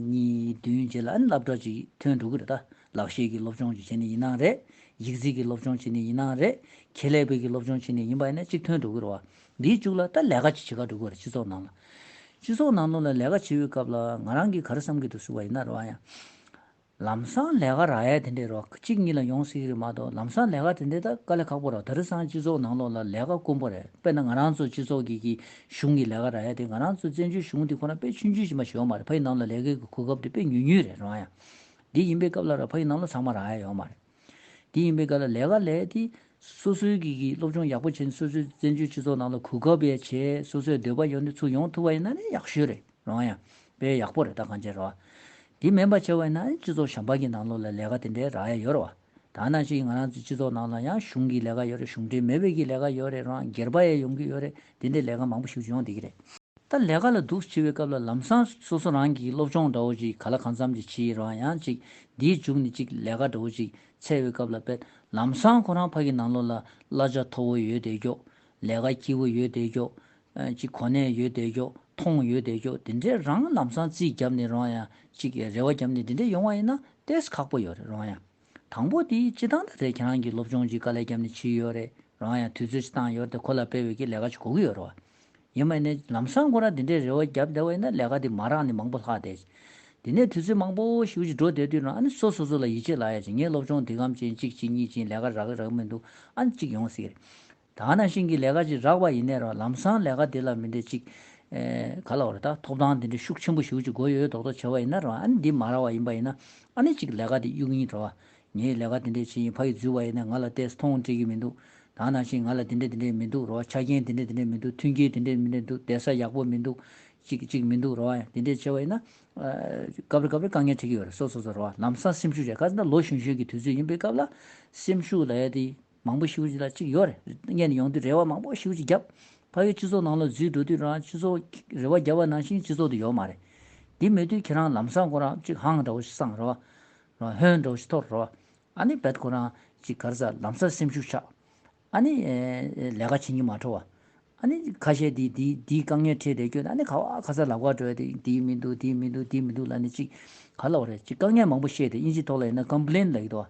གཉིས་བདུན་རྗེས་ལ་ཨ་ནི་སློབ་གྲྭ་ཅིག་ཐོན་འགྲོ་གི་རེད། ད་ལག་ཤེས་ཀྱི་སློབ་སྦྱོང་ཅིག་བྱས་ནས་ཡིན་ནའང་རེད། ཡིག་རྩིས་ཀྱི་སློབ་སྦྱོང་བྱས་ནས་ཡིན་ནའང་རེད། ཁྱད་ལས་པའི་གི་སློབ་སྦྱོང་བྱས་ནས་ཡིན་པ་ཡིན་ན་ཅིག་ཐོན་འགྲོ་གི་རེད་བ། འདིའི་མཇུག་ལ་ད་ལས་ཀ་ཅིག་བྱེད་ག་འགྲོ་གི་རེད། སྤྱི་ཚོགས་ནང་ལ། སྤྱི་ཚོགས་ནང་ལོགས་ལ་ལས་ཀ་བྱེད་པའི་སྐབས་ལ་ང་རང་གིས་ག་རེ་བསམ་གྱི་འདུག་ཟེར་བ་ཡིན་ན་རེད་བ། ཡང་ལམ་སང་ལས་ཀ་རག་ཡ་དེ་འདྲས་རོ་གཅིག་གཉིས་ལ་ཡོང་སྲིད་ཀྱི་རེད་མ་གཏོགས། ལམ་སང་ལས་ཀ་དེ་འདྲས་ད་དཀའ་ལས་ཁག་པོ་རེད། དེང་སང་སྤྱི་ཚོགས་ནང་ལོགས་ལ་ལས་ཀ་དཀོན་པོ་རེད། དཔེར་ན་ང་རང་ཚོ་སྤྱི་ཚོགས་ཀྱི་གི་གཞུང་གི་ལས་ཀ་རག་ཡ་དེ། ང་རང་ཚོ་བཙན་བྱོལ་གཞུང་དེ་ཁོ་ན་དཔེ་ཆུང་ཆུང་ཞིག་མ་ཞིག་ཡོད་མ་རེད། ཕ་གི་ནང་ལ་ལས་ཀའི་གི་གོ་སྐབས་དེ་དཔེ་ཉུང་ཉུང་རེད་རོ། ཡང་འདི་ཡིན་པའི་སྐབས་ལ་ར་ཕ་གི་ནང་ལ་ཚང་མ་རག་ཡ་ཡོད་མ་རེད། དེ་ཡིན་པའི་སྐབས་ལ་ལས་ཀ་ལས་དེ་སོ་སོའི་གི་གི་སློབ་སྦྱོང་ཡག་པོ་བྱས་ནས་སོ་སོའི་བཙན་བྱོལ་སྤྱི་ཚོགས་ནང་ལ་གོ་སྐབས་ཡང་བྱས། སོ་སོའི་འདོད་པ་ཡོད་ནས་ཚུར་ཡོང་ཐུབ་པ་ཡིན་ན་ནི་ཡག་ཤོས་རེད་རོ། ཡང་དཔེ་ཡག་པོ་རེད། ད་གང་བྱས་རོ། དེ་མིན་པ་བྱས་པ་ཡིན་ན་སྤྱི་ཚོགས་གཞན་པ་གི་ནང་ལོགས་ལ་ལས་ཀ་དེ་འདྲའི་རག་ཡ་ཡོད་རེད་བ། ད་ནང་བཞིན་ང་རང་ཚོའི་སྤྱི་ཚོགས་ནང་ལ་ཡང་གཞུང་གི་ལས་ཀ་ཡོད་རེད། གཞུང་འབྲེལ་མེད་པའི་གི་ལས་ཀ་ཡོད་རེད་རོ། སྒེར་པ་ཡང་ཡོང་གི་ཡོད་རེད། དེ་འདྲའི་ལས་ཀ་མང་པོ་ཞིག་ཡོང་བསྡད་ཀྱི་རེད། ད་ལས་ཀ་ལ་འདུག་བྱེད་པའི་སྐབས་ལ་ལམ་སང་སོ་སོ་རང་གིས་སློབ་སྦྱོང་འདྲ་བོ་ཅིག་ག་ལ་གང་འཚམ་ཅིག་བྱས་རོགས། ཡང་ཅིག་འདིའི་མཇུག་ནས་ཅིག་ལས་ཀ་འདྲ་བོ་ཅིག་འཚོལ་བའི་སྐབས་ལ་དཔེ་ལམ་སང་ཁོ་རང་ཕ་གི་ནང་ལོགས་ལ་གླ་ཆ་མཐོ་བོ་ཡོད་བསྡད་ཀྱོག་ལས་ཀ་སྐྱིད་པོ་ཡོད་བསྡད་ཀྱོག་ཨ་ཅིག་གོ་གནས་ཡོད་བསྡད་ཀྱོག་མཐོང་ཡོད་བསྡད་ཀྱོག་དེ་འདྲས་རང་ལམ་སང་རྩིས་བརྒྱབ་ནས་རོགས། ཡང་ཅིག་རེ་བ་བརྒྱབ་ནས་དེ་འདྲས་ཡོང་བ་ཡིན་ན་ཏོག་ཙམ་ཁག་པོ་ཡོད་རེད་རོགས། ཡང་དང་པོ་དེ་སྤྱིར་བཏང་ད་རེད། ཁྱེད་རང་གིས་སློབ་སྦྱོང་ཅིག་དཀའ་ལས་བརྒྱབ་ནས་བྱས་ཡོད་རེད་རོགས། ཡང་དུས་ཚོད་ཅིག་བཏང་ཡོད་རེད་དེ། ཁོ་ལ་དཔེ་བའི་གི་ལས་ཀ་ཅིག་དགོས་ཀྱི་ཡོད་རེད་བ། ཡིན་པ་ནི་ལམ་སང་ཁོ་རང་དེ་འདྲའི་རེ་བ་བརྒྱབ་བསྡད་པ་ཡིན་ན་ལས་ཀ་དེ་མ་རག་ནས་མང་པོ་ལྷག་བསྡད། དེ་ནས་དུས་ཚོད་མང་པོ་ཞེ་པོ་ཅིག་འགྲོ་བསྡད་དུས་རང་ཨ་ནི་སོ་སོ་སོ་ལ་ཡིད་ཆེས་ལྷག་ཡ་ཅིག་ངས་སློབ་སྦྱོང་འདི་གམ་ཅིག་གཅིག་གཅིག་གཉིས་ཅིག་ལས་ཀ་རག་གི་རག་གི་མི་འདུག་ཨ་ནི་གཅིག་ཡོང་སྲིད་ཀྱི་རེད། ད་ག་ནང་བཞིན་གྱི་ལས་ཀ་ཅིག་རག་པ་ཡིན་ནའི་རང་ལམ་སང་ལས་ཀ་དེ་ལ་མི་འདྲ་ཅིག་ཨེ་ག་ལབ་དགོས་རེད། ད་ཐོབ་ཐང་དེ་འདྲ་ཤུགས་ཆེན་པོ་ཞེ་པོ་ཅིག་དགོས་ཡོད་མདོག་མདོག་བྱས་པ་ཡིན་ན་རང་ཨ་ནི་འདི་མ་རག་པ་ཡིན་པ་ཡིན་ན་ཨ་ནི་ཅིག་ལས་ཀ་དེ་གཡུག་ཡིན་རོ། ངས་ལས་ཀ་དེ་འདྲ་བྱས་ཡིན། ཕ་གི་འཛུལ་བ་ཡིན་ན་ང་ལ་ཏོག་ཙམ་མཐོང་སྤྲད་ཀྱི་མི་འདུག་ད་ག་ནང་བཞིན་ང་ལ་དེ་འདྲ་དེ་འདྲ་མི་འདུག་རོ། ཆ་རྐྱེན་དེ་འདྲ་དེ་འདྲ་མི་འདུག་མཐུན་རྐྱེན་དེ་འདྲ་མི་འདྲ་འདུག་བསྡད་ས་ཡག་པོ་མི་འདུག་ཅིག་ཅིག་མི་འདུག་རོ། ཡང་དེ་འདྲ་བྱས་པ་ཡིན་ན་ཨ་སྐབས་རེ་སྐབས་རེ་དཀའ་ངལ་འཕྲད་ཀྱི་ཡོད་རེད། སོ་སོ་སོ་རོ། ལམ་སང་སེམས་ཤུགས་བྱས། ག་ཟེར་ན་ལོ་གཞོན་གཞོན་གྱི་དུས་ཚོད་ཡིན་པའི་སྐབས་ལ་སེམས་ཤུགས་ལབ་ཡ་དེ་ མང་པོ་ཞེ་པོ་ཅིག་ལ་ཅིག་ཡོད་རེད། སྔོན་ནས་ཡོང་དུས་རེ་བ་མང་པོ་ཞེ་པོ་ཅིག་བརྒྱབ། ཕ་གི་སྤྱི་ཚོགས་ནང་ལ་འཛུལ་འགྲོ་དུས་རང་སྤྱི་ཚོགས་རེ་བ་བརྒྱབ་པ་ནང་བཞིན་སྤྱི་ཚོགས་དེ་ཡོད་མ་རེད། དེ་མེད་དུས་ཁྱེད་རང་ལམ་སང་ཁོ་རང་ཅིག་ཧང་འདྲ་བོ་ཞིག་སངས་རེད་བ། རང་ཧོན་འདྲ་བོ་ཞིག་འཐོར་རེད་བ། ཨ་ནི་བེད་ཁོ་རང་ཅིག་ག་རེ་ཟ་ལམ་སང་སེམས་ཤུགས་ཆག། ཨ་ནི་ཨེ་ལས་ཀ་བྱེད་སྙིང་མ་བྲོ་བ། ཨ་ནི་ཁ་ཤས་དེ་དེ་དེའི་དཀའ་ངལ་འཕྲད་བསྡད་རྒྱུ་ཨ་ནི་ག་བ་ག་ས་ལབ་ག་འགྲོ་ཡ་དེ་དེ་མི་འདུག་དེ་མི་འདུག་དེ་མི་འདུག་ལབ་ནས་ཅིག་ག་ལབ་རེད། ཅིག་དཀའ་ངལ་མང་པོ་བཤད་དེ་དབྱིན་ཇི་ཐོག་ལ་ཡིན་ན་ཀམ་པི་ལེན་ལབ་ཀྱི་འདུག་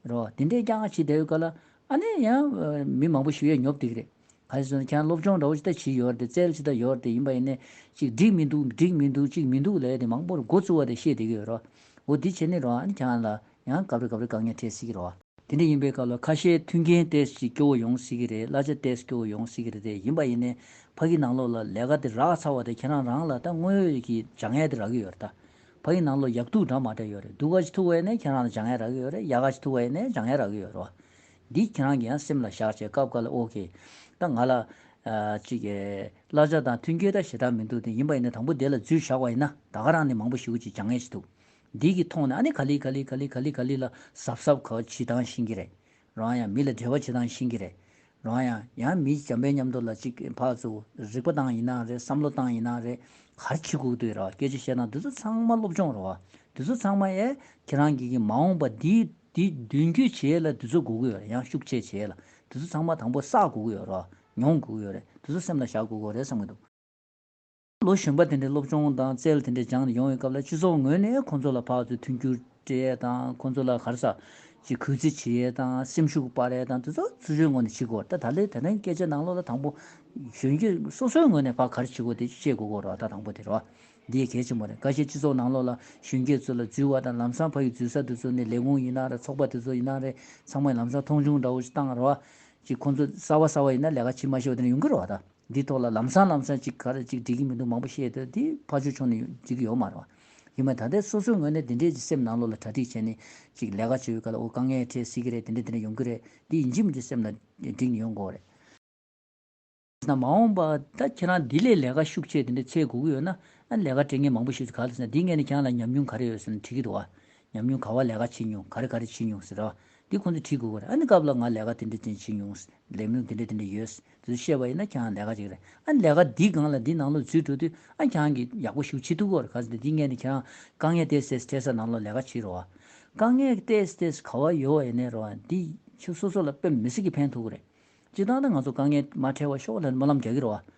བ། རོ། དེ་འདྲའི་རྐྱང་བྱེད་བསྡད་ཡོད་ག་ལ། ཨ་ནི་ཡང་ཨ་མི་མང་པོ་ཞིག་ཡོད་ཉོབ་བསྡད་ཀྱི་རེད། ག་རེ་ཟེར་ན་ཁྱེད་རང་སློབ་སྦྱོང་འདྲ་བོ་ཅིག་ད་བྱེད་ཡོད་རེད་དེ་རྩལ་ཅིག་ད་ཡོད་རེད་དེ་ཡིན་པ་ཡིན་ནའི་ཅིག་འགྲིག་མི་འདུག་འགྲིག་མི་འདུག་ཅིག་མི་འདུག་ལབ་ཡ་དེ་མང་པོ་རེད། འགོ་བཙུགས་པ་དེ་བཤད་བསྡད་ཀྱི་ཡོད་རོ། འོ་འདི་བྱས་ནས་རོ་ཨ་ནི་ཁྱེད་རང་ལ་ཡང་སྐབས་རེ་སྐབས་རེ་དཀའ་ངལ་འཕྲད་སྲིད་ཀྱི་རོ། དེ་འདྲ་ཡིན་པའི་སྐབས་ལ་ཁ་ཤས་མཐུན་རྐྱེན་ཏོག་ཙམ་སྐྱོ་བོ་ཡོང་སྲིད་ཀྱི་རེད། གླ་ཆ་ཏོག་ཙམ་སྐྱོ་བོ་ཡོང་སྲིད་ཀྱི་རེད་དེ་ཡིན་པ་ཡིན་ནའི་ཕ་གི་ནང་ལོགས་ལ་ལས་ཀ་དེ་རག་ཚར་བ་དེ་ཁྱེད་རང་རང་ལ་ད་དངོས་ཡོད་ཀྱི་སྦྱང་ཡས་དེ་རག་གི་ཡོད་རེད་ད། ཕ་གི་ནང་ལོགས་ཡག་སྡུག་འདྲ་མ་འདྲ་ཡོད་རེད། སྡུག་ག་ཅིག་ཐུག་པ་ཡིན་ནའི་ཁྱེད་རང་ལ་སྦྱང་ཡས་རག་གི་ཡོད་རེད། ཡག་ག་ཅིག་ཐུག་པ་ཡིན་ནའི་སྦྱང་ཡས་རག་གི་ཡོད་རེད་བ། འདི་ཁྱེད་རང་གི་ཡང་སེམས་ལ་བཞག་བྱས་སྐབས་འགའ་ལ་ཨོ་ཁེ། ད་ང་ལ་ཨ་ཅིག་གི་གླ་ཆ་དང་མཐུན་རྐྱེན་ད་ཞེ་དྲག་མི་འདུག་དེ་ཡིན་པ་ཡིན་ན་དང་པོ་དེ་ལ་འཛུལ་བཞག་པ་ཡིན་ན་ད་ག་རང་ནས་མང་པོ་ཞེ་པོ་ཅིག་སྦྱང་ཡས་ཅིག་འདུག་འདི་གི་ཐོག་ནས་ཨ་ནི་ག་ལེ་ག་ལེ་ག་ལེ་ག་ལེ་ག་ལེ་ལ་གཟབ་གཟབ་ག་བྱེད་སྟངས་ཤེས་ཀྱི་རེད། རང་ཡང་མི་ལ་འབྲེལ་བ་བྱེད་སྟངས་ཤེས་ཀྱི་རེད། རང་ཡང་ཡང་མི་འཇམ་པའི་མཉམ་དུ་ལ་ཅིག་ཕར་ཚུར་རིག་པ་བཏང་ཡིན་ན་རེད། བསམ་བློ་བཏང་ཡིན་ན་རེད། ག་རེ་བྱེད་དགོས་འདུག་ར་སྐད་ཆ་བཤད་སྟངས་འདི་ཚོ་ཚང་མ་སློབ་སྦྱོང་རེད་བ། འདི་ཚོ་ཚང་མ་ཨེ་ཁྱེད་རང་གི་གི་མ་འོངས་པ་འདི་འདི་མདུན་སྐྱོད་བྱེད་ཡས་ལ་འདི་ཚོ་དགོས་ཀྱི་ཡོད་རེད། ཡང་ཤུགས་ཆེ་བྱེད་ཡས་ལ་འདི་ཚོ་ཚང་མ་དང་པོ་བསགས་དགོས་ཀྱི་ཡོད་རེད་བ། མྱོང་དགོས་ཀྱི་ཡོད་རེད། འདི་ཚོ་སེམས་ལ་བཞག་དགོས་ཀྱི་ཡོད་རེད་བསམ་གྱི་འདུག་ལོ་གཞོན་པ་དེ་འདྲའི་སློབ་སྦྱོང་དང་རྩལ་དེ་འདྲའི་སྦྱངས་ནས་ཡོང་བའི་སྐབས་ལ་སྤྱི་ཚོགས་ངོས་ནས་ཁོང་ཚོ་ལ་ཕར་ཚུར་མཐུན་འགྱུར་སྤྲད་ཡས་དང་ཁོང་ཚོ་ལ་ག་རེ་ཟ་ཅིག་གུས་བརྩི་བྱེད་ཡས་དང་སེམས་ཤུགས་སྤར་ཡས་དང་དེ་ཚོ་ཚུལ་འཆོས་ངོས་ནས་བྱེད་དགོས། ད་ད་ལོའི་དེ་རིང་སྐད་ཆ་ནང་ལོགས་ལ་དང་པོ་གཞོན་སྐྱེས་སོ་སོའི་ངོས་ནས་ཕར་ག་རེ་བྱེད་དགོས་དེ་ཤེས་དགོས་ཀྱི་རེད་བ། ད་དང་པོ་དེ་རེད་བ། འདི་གལ་ཆེན་པོ་རེད། ཁ་ཤས་སྤྱི་ཚོགས་ནང་ལོགས་ལ་གཞོན་སྐྱེས་ཚོ་ལ་འཛུལ་བ་དང་ལམ་སང་ཕ་གི་འཛུལ་ས་དེ་ཚོ་ནས་ལས་ཁུངས་ཡིན་ན་རེད། ཚོགས་པ་དེ་ཚོ་ཡིན་ན་རེད། ཚང་མས་ལམ་སང་མཐོང་ཆུང་འདྲ་བོ་ཞིག་བཏང་རེད་བ། ཅིག་ཁོང་ཚོ་གསར་བ་གསར་བ་ཡིན་ན་ལས་ཀ་བྱེད་མ་ཤེས་པ་དེ་འདྲ་ཡོང་གི་རེད་བ། ད་འདི་ཐོག་ལ་ལམ་སང་ལམ་སང་ཅིག་ག་རེ་ཅིག་འགྲིག་གི་མི་འདུག་མང་པོ་བཤད་དེ་འདི་ཕར་ཕྱོགས་ཕྱོགས་ནས་འགྲིག་གི་ཡོད་མ་རེད་བ། ཡིན་མ་ད་ལྟའི་སོ་སོའི་ངོས་ནས་འདི་འདྲས་ཀྱི་སེམས་ནང་ལོགས་ལ་གྲ་སྒྲིག་བྱས་ནས་ཅིག་ལས་ཀ་བྱེད་པའི་སྐབས་ལ་འོ་དཀའ་ངལ་འཕྲད་སྲིད་ཀྱི་རེད། དེ་འདྲས་དེ་འདྲས་ཡོང་གི་རེད། འདི་ཡིན་གཅིག་མིན་གཅིག་སེམས་ལ་འགྲིག་ནས་ཡོང་དགོས་རེད། ན་མ་འོངས་པ་ད་ཁྱེད་རང་འདི་ལས་ལས་ཀ་ཤུགས་ཆེ་དེ་འདྲ་འཚོལ་དགོས་ཀྱི་ཡོད་ན་ཨ་ལས་ཀ་སྤྲད་མཁན་མང་པོ་ཞིག་ག་རེ་ཟེར་ན་འདི་ངས་ནི་ཁྱེད་རང་ལ་ཉམས་མྱོང་ག་རེ་ཡོད་ཟེར་ན་དྲི་གི་འདུག་བ། ཉམས་མྱོང་ག་བ་ལས་ཀ་བྱེད་མྱོང་ག་རེ་ག་རེ་བྱེད་མྱོང་ཟེར་བ། འདི་ཁོང་ཚོས་དྲི་དགོས་ཀྱི་རེད། ཨ་ནི་སྐབས་ལ་ང་ལས་ཀ་དེ་འདྲ་དེ་བྱེད་མྱོང་ལས་མྱོང་དེ་འདྲ་དེ་འདྲ་ཡོད་དེ་ཚོ་བཤད་པ་ཡིན་ན་ཁྱེད་རང་ལས་ཀ་ཅིག་རེད། ཨ་ནི་ལས་ཀ་འདི་སྒང་ལ་འདི་ནང་ལོགས་འཛུལ་འགྲོ་དུས་ཨ་ཁྱེད་རང་གིས་ཡག་པོ་ཞིག་བྱེད་ཐུབ་ཀྱི་རེད། ག་ཟེར་ན་འདི་ངས་ནི་ཁྱེད་རང་དཀའ་ངལ་དེ་སེ་སེ་ས་ནང་ལོགས་ལས་ཀ་བྱེད་རོགས། དཀའ་ངལ་དེ་སེ་སེ་ག་བ་ཡོད་པ་ཡིན་ནའི་རོགས་འདི་ཁྱོད་སོ་སོ་ལ་དཔེ་མི་སྲིད་ཀྱི་ཕན་ཐོགས་ཀྱི་རེད། སྤྱིར་བཏང་ནི་ང་ཚོ་དཀའ་ངལ་མ་འཕྲད་པ་ཤོག་ལབ་སྨོན་ལམ་རྒྱག་གི་རེད་བ། རེད་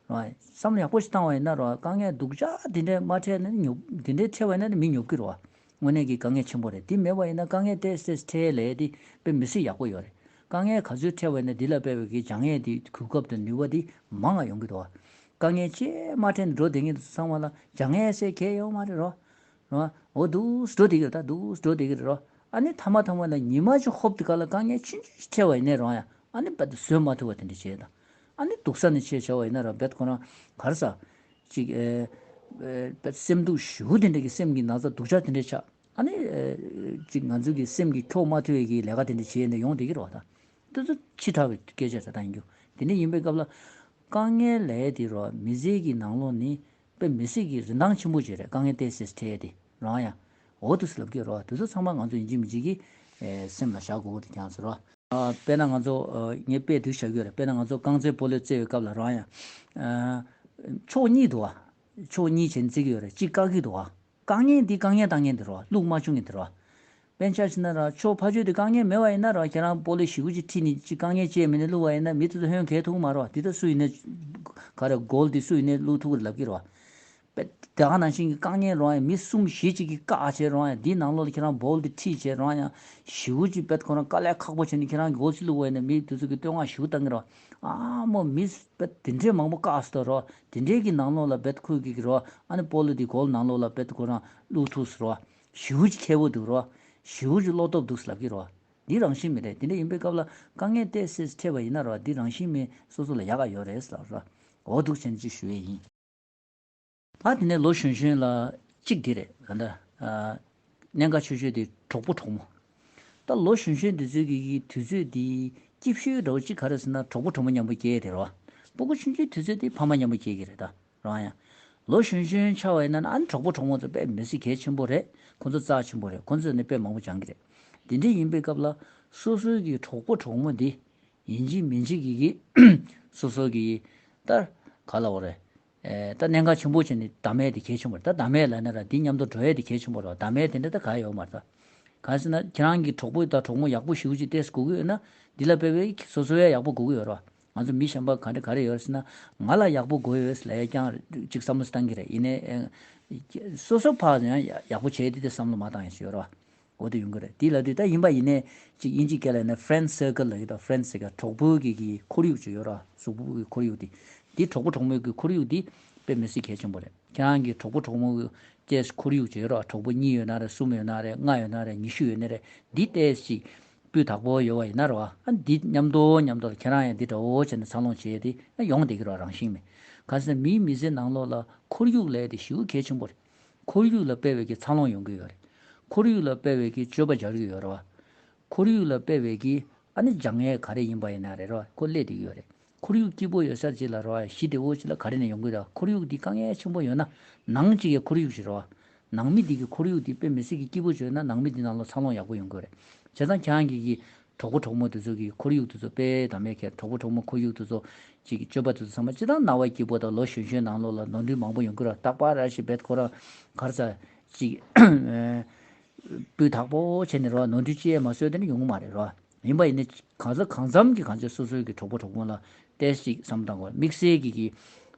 བ། བསམ་བློ་ཡག་པོ་ཞིག་བཏང་བ་ཡིན་ན་རེད་བ། དཀའ་ངལ་སྡུག་ཅག་དེ་འདྲས་མ་འཕྲད་ན་ནི་ཉོབ་དེ་འདྲས་འཕྲད་པ་ཡིན་ན་ནི་མི་ཉོབ་ཀྱི་རེད་བ། དངོས་གནས་ཀྱི་དཀའ་ངལ་ཆེན་པོ་རེད། དེ་མེད་པ་ཡིན་ན་དཀའ་ངལ་ཏོག་ཙམ་འཕྲད་ལས་དེ་དཔེ་མི་སྲིད་ཡག་པོ་ཡོད་རེད། དཀའ་ངལ་ག་ཚོད་འཕྲད་པ་ཡིན་ན་འདི་ལ་དཔག་པའི་གི་སྦྱང་ཡས་དེ་གོ་སྐབས་དང་ནུས་པ་དེ་མང་ང་ཡོང་གི་འདུག་བ། དཀའ་ངལ་ཅིག་མ་འཕྲད་ནས་འགྲོ་བསྡད་མཁན་དེ་ཚོ་ཚང་མ་ལ་སྦྱང་ཡས་ཟེར་གང་ཡང་ཡོད་མ་རེད་རོ། རེད་བ། འོ་འདུག་སེ་འགྲོ་བསྡད་ཀྱི་རེད། ད་འདུག་སེ་འགྲོ་བསྡད་ཀྱི་རེད་རོ། ཨ་ནི་མཐའ་མ་མཐའ་མ་ལ་ཉི་མ་གཅིག་ཧོབ་དེ་ག་ལ་དཀའ་ངལ་ཆུང་ཆུང་ཞིག་འཕྲད་པ་ཡིན་ནའི་རང་ཡང་ཨ་ནི་རྦད་དེ་བཟོད་མ་ཐུབ་པ་དེ་འདྲ་བྱས་དང་། ཨ་ནི་སྡུག་ས་ནས་ཆེ་བྱ་བ་ཡིན་ན་རང་རྦད་ཁོ་རང་ག་རེ་ཟ། ཅིག་ཨེ་ཨེ་རྦད་སེམས་སྡུག་ཞེ་པོ་དེ་འདྲ་གི་སེམས་ཀྱི་ན་ཚ་སྡུག་ཅག་དེ་འདྲ་ཆགས། ཨ་ནི་ཨེ་ཅིག་ང་ཚོ་གི་སེམས་ཀྱི་འཁྱོག་མ་ཐུབ་པའི་གི་ལས་ཀ་དེ་འདྲ་བྱས་ནས་ཡོང་བསྡད་ཀྱི་རེད་བ། ད་དེ་ཚོ་ཕྱི་དྲགས་པའི་སྐད་ཆ་རེད། ད་ཡིན་རྒྱུ་དེ་འདྲ་ཡིན་པའི་སྐབས་ལ་དཀའ་ངལ་ལས་དེ་རོ་མི་ཚེ་གི་ནང་ལོགས་ནི། དཔེ་མི་སྲིད་ཀྱི་རིན་ཐང་ཆེན་པོ་ཅིག་རེད། དཀའ་ངལ་ཏོག་ཙམ་འཕྲད་དེ་རང་ཡང་འོ་འདུག་སེ་ལབ་ཀྱི་རོ། དེ་ཚོ་ཚང་མ་ང་ཚོ་ཡིན་གཅིག་མིན་གཅིག་གི་ཨེ་སེམས་ལ་བཞག་དགོས་ཀྱི་རེད་ཀྱང་ཟེར་རོ། ཨ་དཔེར་ན་ང་ཚོ་ཨ་ངས་དཔེ་སྡུག་བཞག་གི་ཡོད་རེད། དཔེར་ན་ང་ཚོ་རྐང་རྩེད་སྤོ་ལོ་རྩེ་བའི་སྐབས་ལ་རང་ཡང་ཨ་ཕྱོགས་གཉིས་འདུག་བ། ཕྱོགས་གཉིས་བྱས་ནས་རྩེ་གི་ཡོད་རེད། གཅིག་བཀག་གི་འདུག་བ། དཀའ་ངལ་འདི་དཀའ་ངལ་བཏང་མཁན་འདི་རོ། ལུག་མ་བྱུང་མཁན་འདི་རོ། དཔེར་ན་ཆ་བཞག་ན་ར་ཕྱོགས་ཕར་ཕྱོགས་དེ་དཀའ་ངལ་མེད་པ་ཡིན་ན་ར་ཁྱེད་རང་སྤོ་ལོ་ཞེ་པོ་ཅིག་ཁྲིད་ནས་ཅིག་དཀའ་ངལ་སྤྱད་མི་ནས་བླུགས་པ་ཡིན་ན་མི་དེ་ཚོ་ཧོན་གས་ཐུག་མ་རེད་བ། དེ་ད་སུ་ཡིན་ནའི་ག་རེ་གོལ་དེ་སུ་ཡིན་ནའི་བླུགས་ཐུབ་ཀྱི་རེད་ལབ་ཀྱི་རེད་བ། དཔེ་དེ་ག་ནང་བཞིན་གྱི་དཀའ་ངལ་རང་ཡང་མི་གསུམ་བཞི་ཅིག་གིས་བཀག་བྱས་རང་ཡང་དེའི་ནང་ལོགས་ལ་ཁྱེད་རང་བོལ་དེ་ཁྲིད་བྱས་རང་ཡང་ཞེ་པོ་ཅིག་དཔེ་ཁོ་རང་དཀའ་ལས་ཁག་པོ་བྱས་ནས་ཁྱེད་རང་གི་གོལ་ཅིག་བླུགས་པ་ཡིན་ན་མི་དེ་ཚོ་གི་བསྟོད་བསྔགས་ཞེ་པོ་བཏང་གི་རེད་བ། ཨ་མོ་མི་དཔེ་དེ་འདྲས་མང་པོ་བཀག་སོང་རོ། དེ་འདྲས་ཀྱི་ནང་ལོགས་ལ་དཔེ་ཁོས་གི་རོ། ཨ་ནི་སྤོ་ལོ་དེ་གོལ་ནང་ལོགས་ལ་དཔེ་ཁོ་རང་བླུགས་ཐུབ་སོང་རོ། ཞེ་པོ་ཅིག་མཁས་པོ་འདུག་རོ། ཞེ་པོ་ཅིག་བློ་སྟོབས་འདུག་ལབ་ཀྱི་རོ། འདི་རང་བཞིན་མི་རེད། དེ་འདྲ་ཡིན་པའི་སྐབས་ལ་དཀའ་ངལ་ཏོག་ཙམ་འཕྲད་པ་ཡིན་ན་རོ། འདི་རང་བཞིན་མི་སོ་སོ་ལ་ཡག་ག་ཡོད་རེད་ལབ་རོ། འོ་འདུག་བྱས་ནས་ཅིག་ཞུ་ཡས་ཡིན། ད་དེ་ནས་ལོ་གཞོན་གཞོན་ལ་གཅིག་འདི་རེད། ག་འདྲ་ཨ་གནད་འགག་ཆེ་ཤོས་དེ་གྲོགས་པོ་གྲོགས་མོ། ད་ལོ་གཞོན་གཞོན་དེ་ཚོའི་གི་གི་དུས་ཚོད་འདི་སྐྱིད་ཤོས་འདྲ་བོ་གཅིག་ག་རེ་ཟེར་ན་གྲོགས་པོ་གྲོགས་མོ་མཉམ་པོ་སྐྱེ་ཡས་དེ་རེད་བ། སྤུ་གུ་ཆུང་ཆུང་དུས་ཚོད་དེ་ཕ་མ་མཉམ་པོ་སྐྱེ་གི་རེད་ད། རང་ཡང་། ལོ་གཞོན་གཞོན་ཆགས་པ་ཡིན་ན་ཨ་ནི་གྲོགས་པོ་གྲོགས་མོ་ཚོ་དཔེ་མི་སྲིད་གལ་ཆེན་པོ་རེད། ཁོ་ཚོ་རྩ་ཆེན་པོ་རེད། ཁོ་ཚོས་ནི་དཔེ་མང་པོ་སྦྱང་གི་རེད། དེ་འདྲ་ཡིན་པའི་སྐབས་ལ་ སོ་སོའི་གི་གྲོགས་པོ་གྲོགས་མོ་འདི་ཡིན་གཅིག་མིན་གཅིག་གི་གི་སོ་སོ་གི་ད་ག་ལ་འོ་རེད། ཨེ་ད་གནད་འགག་ཆེན་པོ་བྱས་ནས་བདག་མེད་དེ་གལ་ཆེན་པོ་རེད། ད་བདག་མེད་ལབ་ན་ར་འདི་མཉམ་དུ་འགྲོ་ཡས་དེ་གལ་ཆེན་པོ་རེད། བདག་མེད་དེ་འདྲ་ད་ག་ཡོད་མ་རེད། ད་གང་ཟེར་ན་ཁྱེད་རང་གི་གྲོགས་པོ་དང་གྲོགས་མོ་ཡག་པོ་ཞེ་པོ་ཅིག་ཏོག་ཙམ་དགོས་ཀྱི་ཡོད་ན་འདི་ལ་དཔེ་བའི་སོ་སོ་ཡང་ཡག་པོ་དགོས་ཀྱི་ཡོད་རེད། ང་ཚོ་མི་གཞན་པ་ག་འདྲ་ག་རེ་ཡོད་རེད་ཟེར་ན་ང་ལ་ཡག་པོ་དགོས་ཡོད་ཟེར་ལབ་ཡས་ཀྱང་ཅིག་བསམ་བློ་བཏང་གི་རེད། ཡིན་ནའི་ཨེ་སོ་སོ་ཕར་ཡང་ཡག་པོ་བྱས་ཏེ་དེ་བསམ་བློ་མ་བཏང་ཡས་ཞིག་ཡོད་རེད་བ། འོ་དེ་ཡོང་གི་རེད། དེ་ལབ་དུས་ད་ཡིན་པ་ཡིན་ནའི་ཅིག་དབྱིན་ཇིའི་སྐད་ལ་ཡིན་ན་friend circle་ལབ་ཡོད་ད། friend circle་གྲོགས་པོའི་གི་གི་ཁོར་ཡུག་ཅིག་ཡོད་ར། གཟུགས་པོ་གི་ཁོར་ཡུག་དེ། དེ་གྲོགས་པོ་གྲོགས་མོའི་གི་ཁོར་ཡུག་དེ་དཔེ་མི་སྲིད་གལ་ཆེན་པོ་རེད། ཁྱེད་རང་གི་གྲོགས་པོ་གྲོགས་མོ་གི་ཏོག་ཙམ་ཁོར་ཡུག་ཅིག་ཡོད་ར། གྲོགས་པོ་གཉིས་ཡོད་ན་རེད། གསུམ་ཡོད་ན་རེད། ལྔ་ཡོད་ན་རེད། ཉི་ཤུ་ཡོད་ན་རེད། འདི་ཏོག་ཙམ་ཅིག་སྤུས་དག་པོ་ཡོད་པ་ཡིན་ན་རེད་བ། ཨ་འདི་མཉམ་དུ་མཉམ་དུ་ལ་ཁྱེད་རང་ཡང་འདི་འདྲ་བོ་བྱས་ནས་འཚར་ལོངས་བྱས་ཏེ་ཨ་ཡོང་བསྡད་ཀྱི་རེད་བ། རང་བཞིན་མེད། ག་ཟེར་ན་མིའི་མི་ཚེ་ནང་ལོགས་ལ་ཁོར་ཡུག་ལབ་དེ་ཞེ་པོ་གལ་ཆེན་པོ་རེད། ཁོར་ཡུག་ལ་དཔག་པའི་གི་འཚར་ལོངས་ཡོང་གི་ཡོད་རེད། ཁོར་ཡུག་ལ་དཔག་པའི་གི་སྤྱོད་པ་སྦྱར་གི་ཡོད་རེད་བ། ཁོར་ཡུག་ལ་དཔག་པའི་གི་ཨ་ནི་སྦྱང་ཡས་ག་རེ་ཡིན་པ་ཡིན་ན་རེད་རོ། ཁོ་སླེབས་བསྡད་ཀྱི་ཡོད་རེད། ཁོར་ཡུག་སྐྱིད་པོ་ཡོད་ས་ཅིག་ལ་རོ། གཞི་བདེ་བོ་ཅིག་ལ་ག་རེ་ནས་ཡོང་གི་རེད། ཁོར་ཡུག་འདི་དཀའ་ངལ་ཆེན་པོ་ཡོད་ན་ནང་གཅིག་གི་ཁོར་ཡུག་ཞིག་རོ། ནང་མི་འདི་གི་ཁོར་ཡུག་འདི་དཔེ་མི་སྲིད་ཀྱི་སྐྱིད་པོ་ཅིག་ཡོད་ན་ནང་མི་འདི་ནང་ལ་འཚར་ལོངས་ཡག་པོ་ཡོང་གི་རེད། བྱས་ཙང་ཁྱེད་རང་གི་གི་གྲོགས་པོ་གྲོགས་མོ་དེ་ཚོ་གི་ཁོར་ཡུག་དེ་ཚོ་དཔེ་དམ་མེད་ཁེ། གྲོགས་པོ་གྲོགས་མོ་ཁོར་ཡུག་དེ་ཚོ་ཅིག་སྤྱོད་པ་དེ་ཚོ་ཚང་མ་སྤྱིར་བཏང་སྣང་བ་སྐྱིད་པོ་དང་ལོ་གཞོན་གཞོན་ནང་ལོགས་ལ་ནོར་འཁྲུལ་མང་པོ་ཡོང་གི་རེད། རྟག་པར་ར་ཞིག་བེད་ཁོ་རང་ག་རེ་ཟ་ཅིག་སྤུས་དག་པོ་བྱས་ནས་རོ། ནོར་འཁྲུལ་ཅི་ཡང་མ་བཟོས་དེ་ནི་ཡོང་གི་མ་རེད་རོ། ཡིན་པ་ཡིན་ནའི་གང་ཟག་གང་འཚམ་གྱིས་གང་ཅི་སོ་སོའི་གི་གྲོགས་པོ་གྲོགས་མོ་ལ་ཏོག་ཙམ་བསམ་བཏང་དགོས། དམིགས་བསལ་གྱི་གི་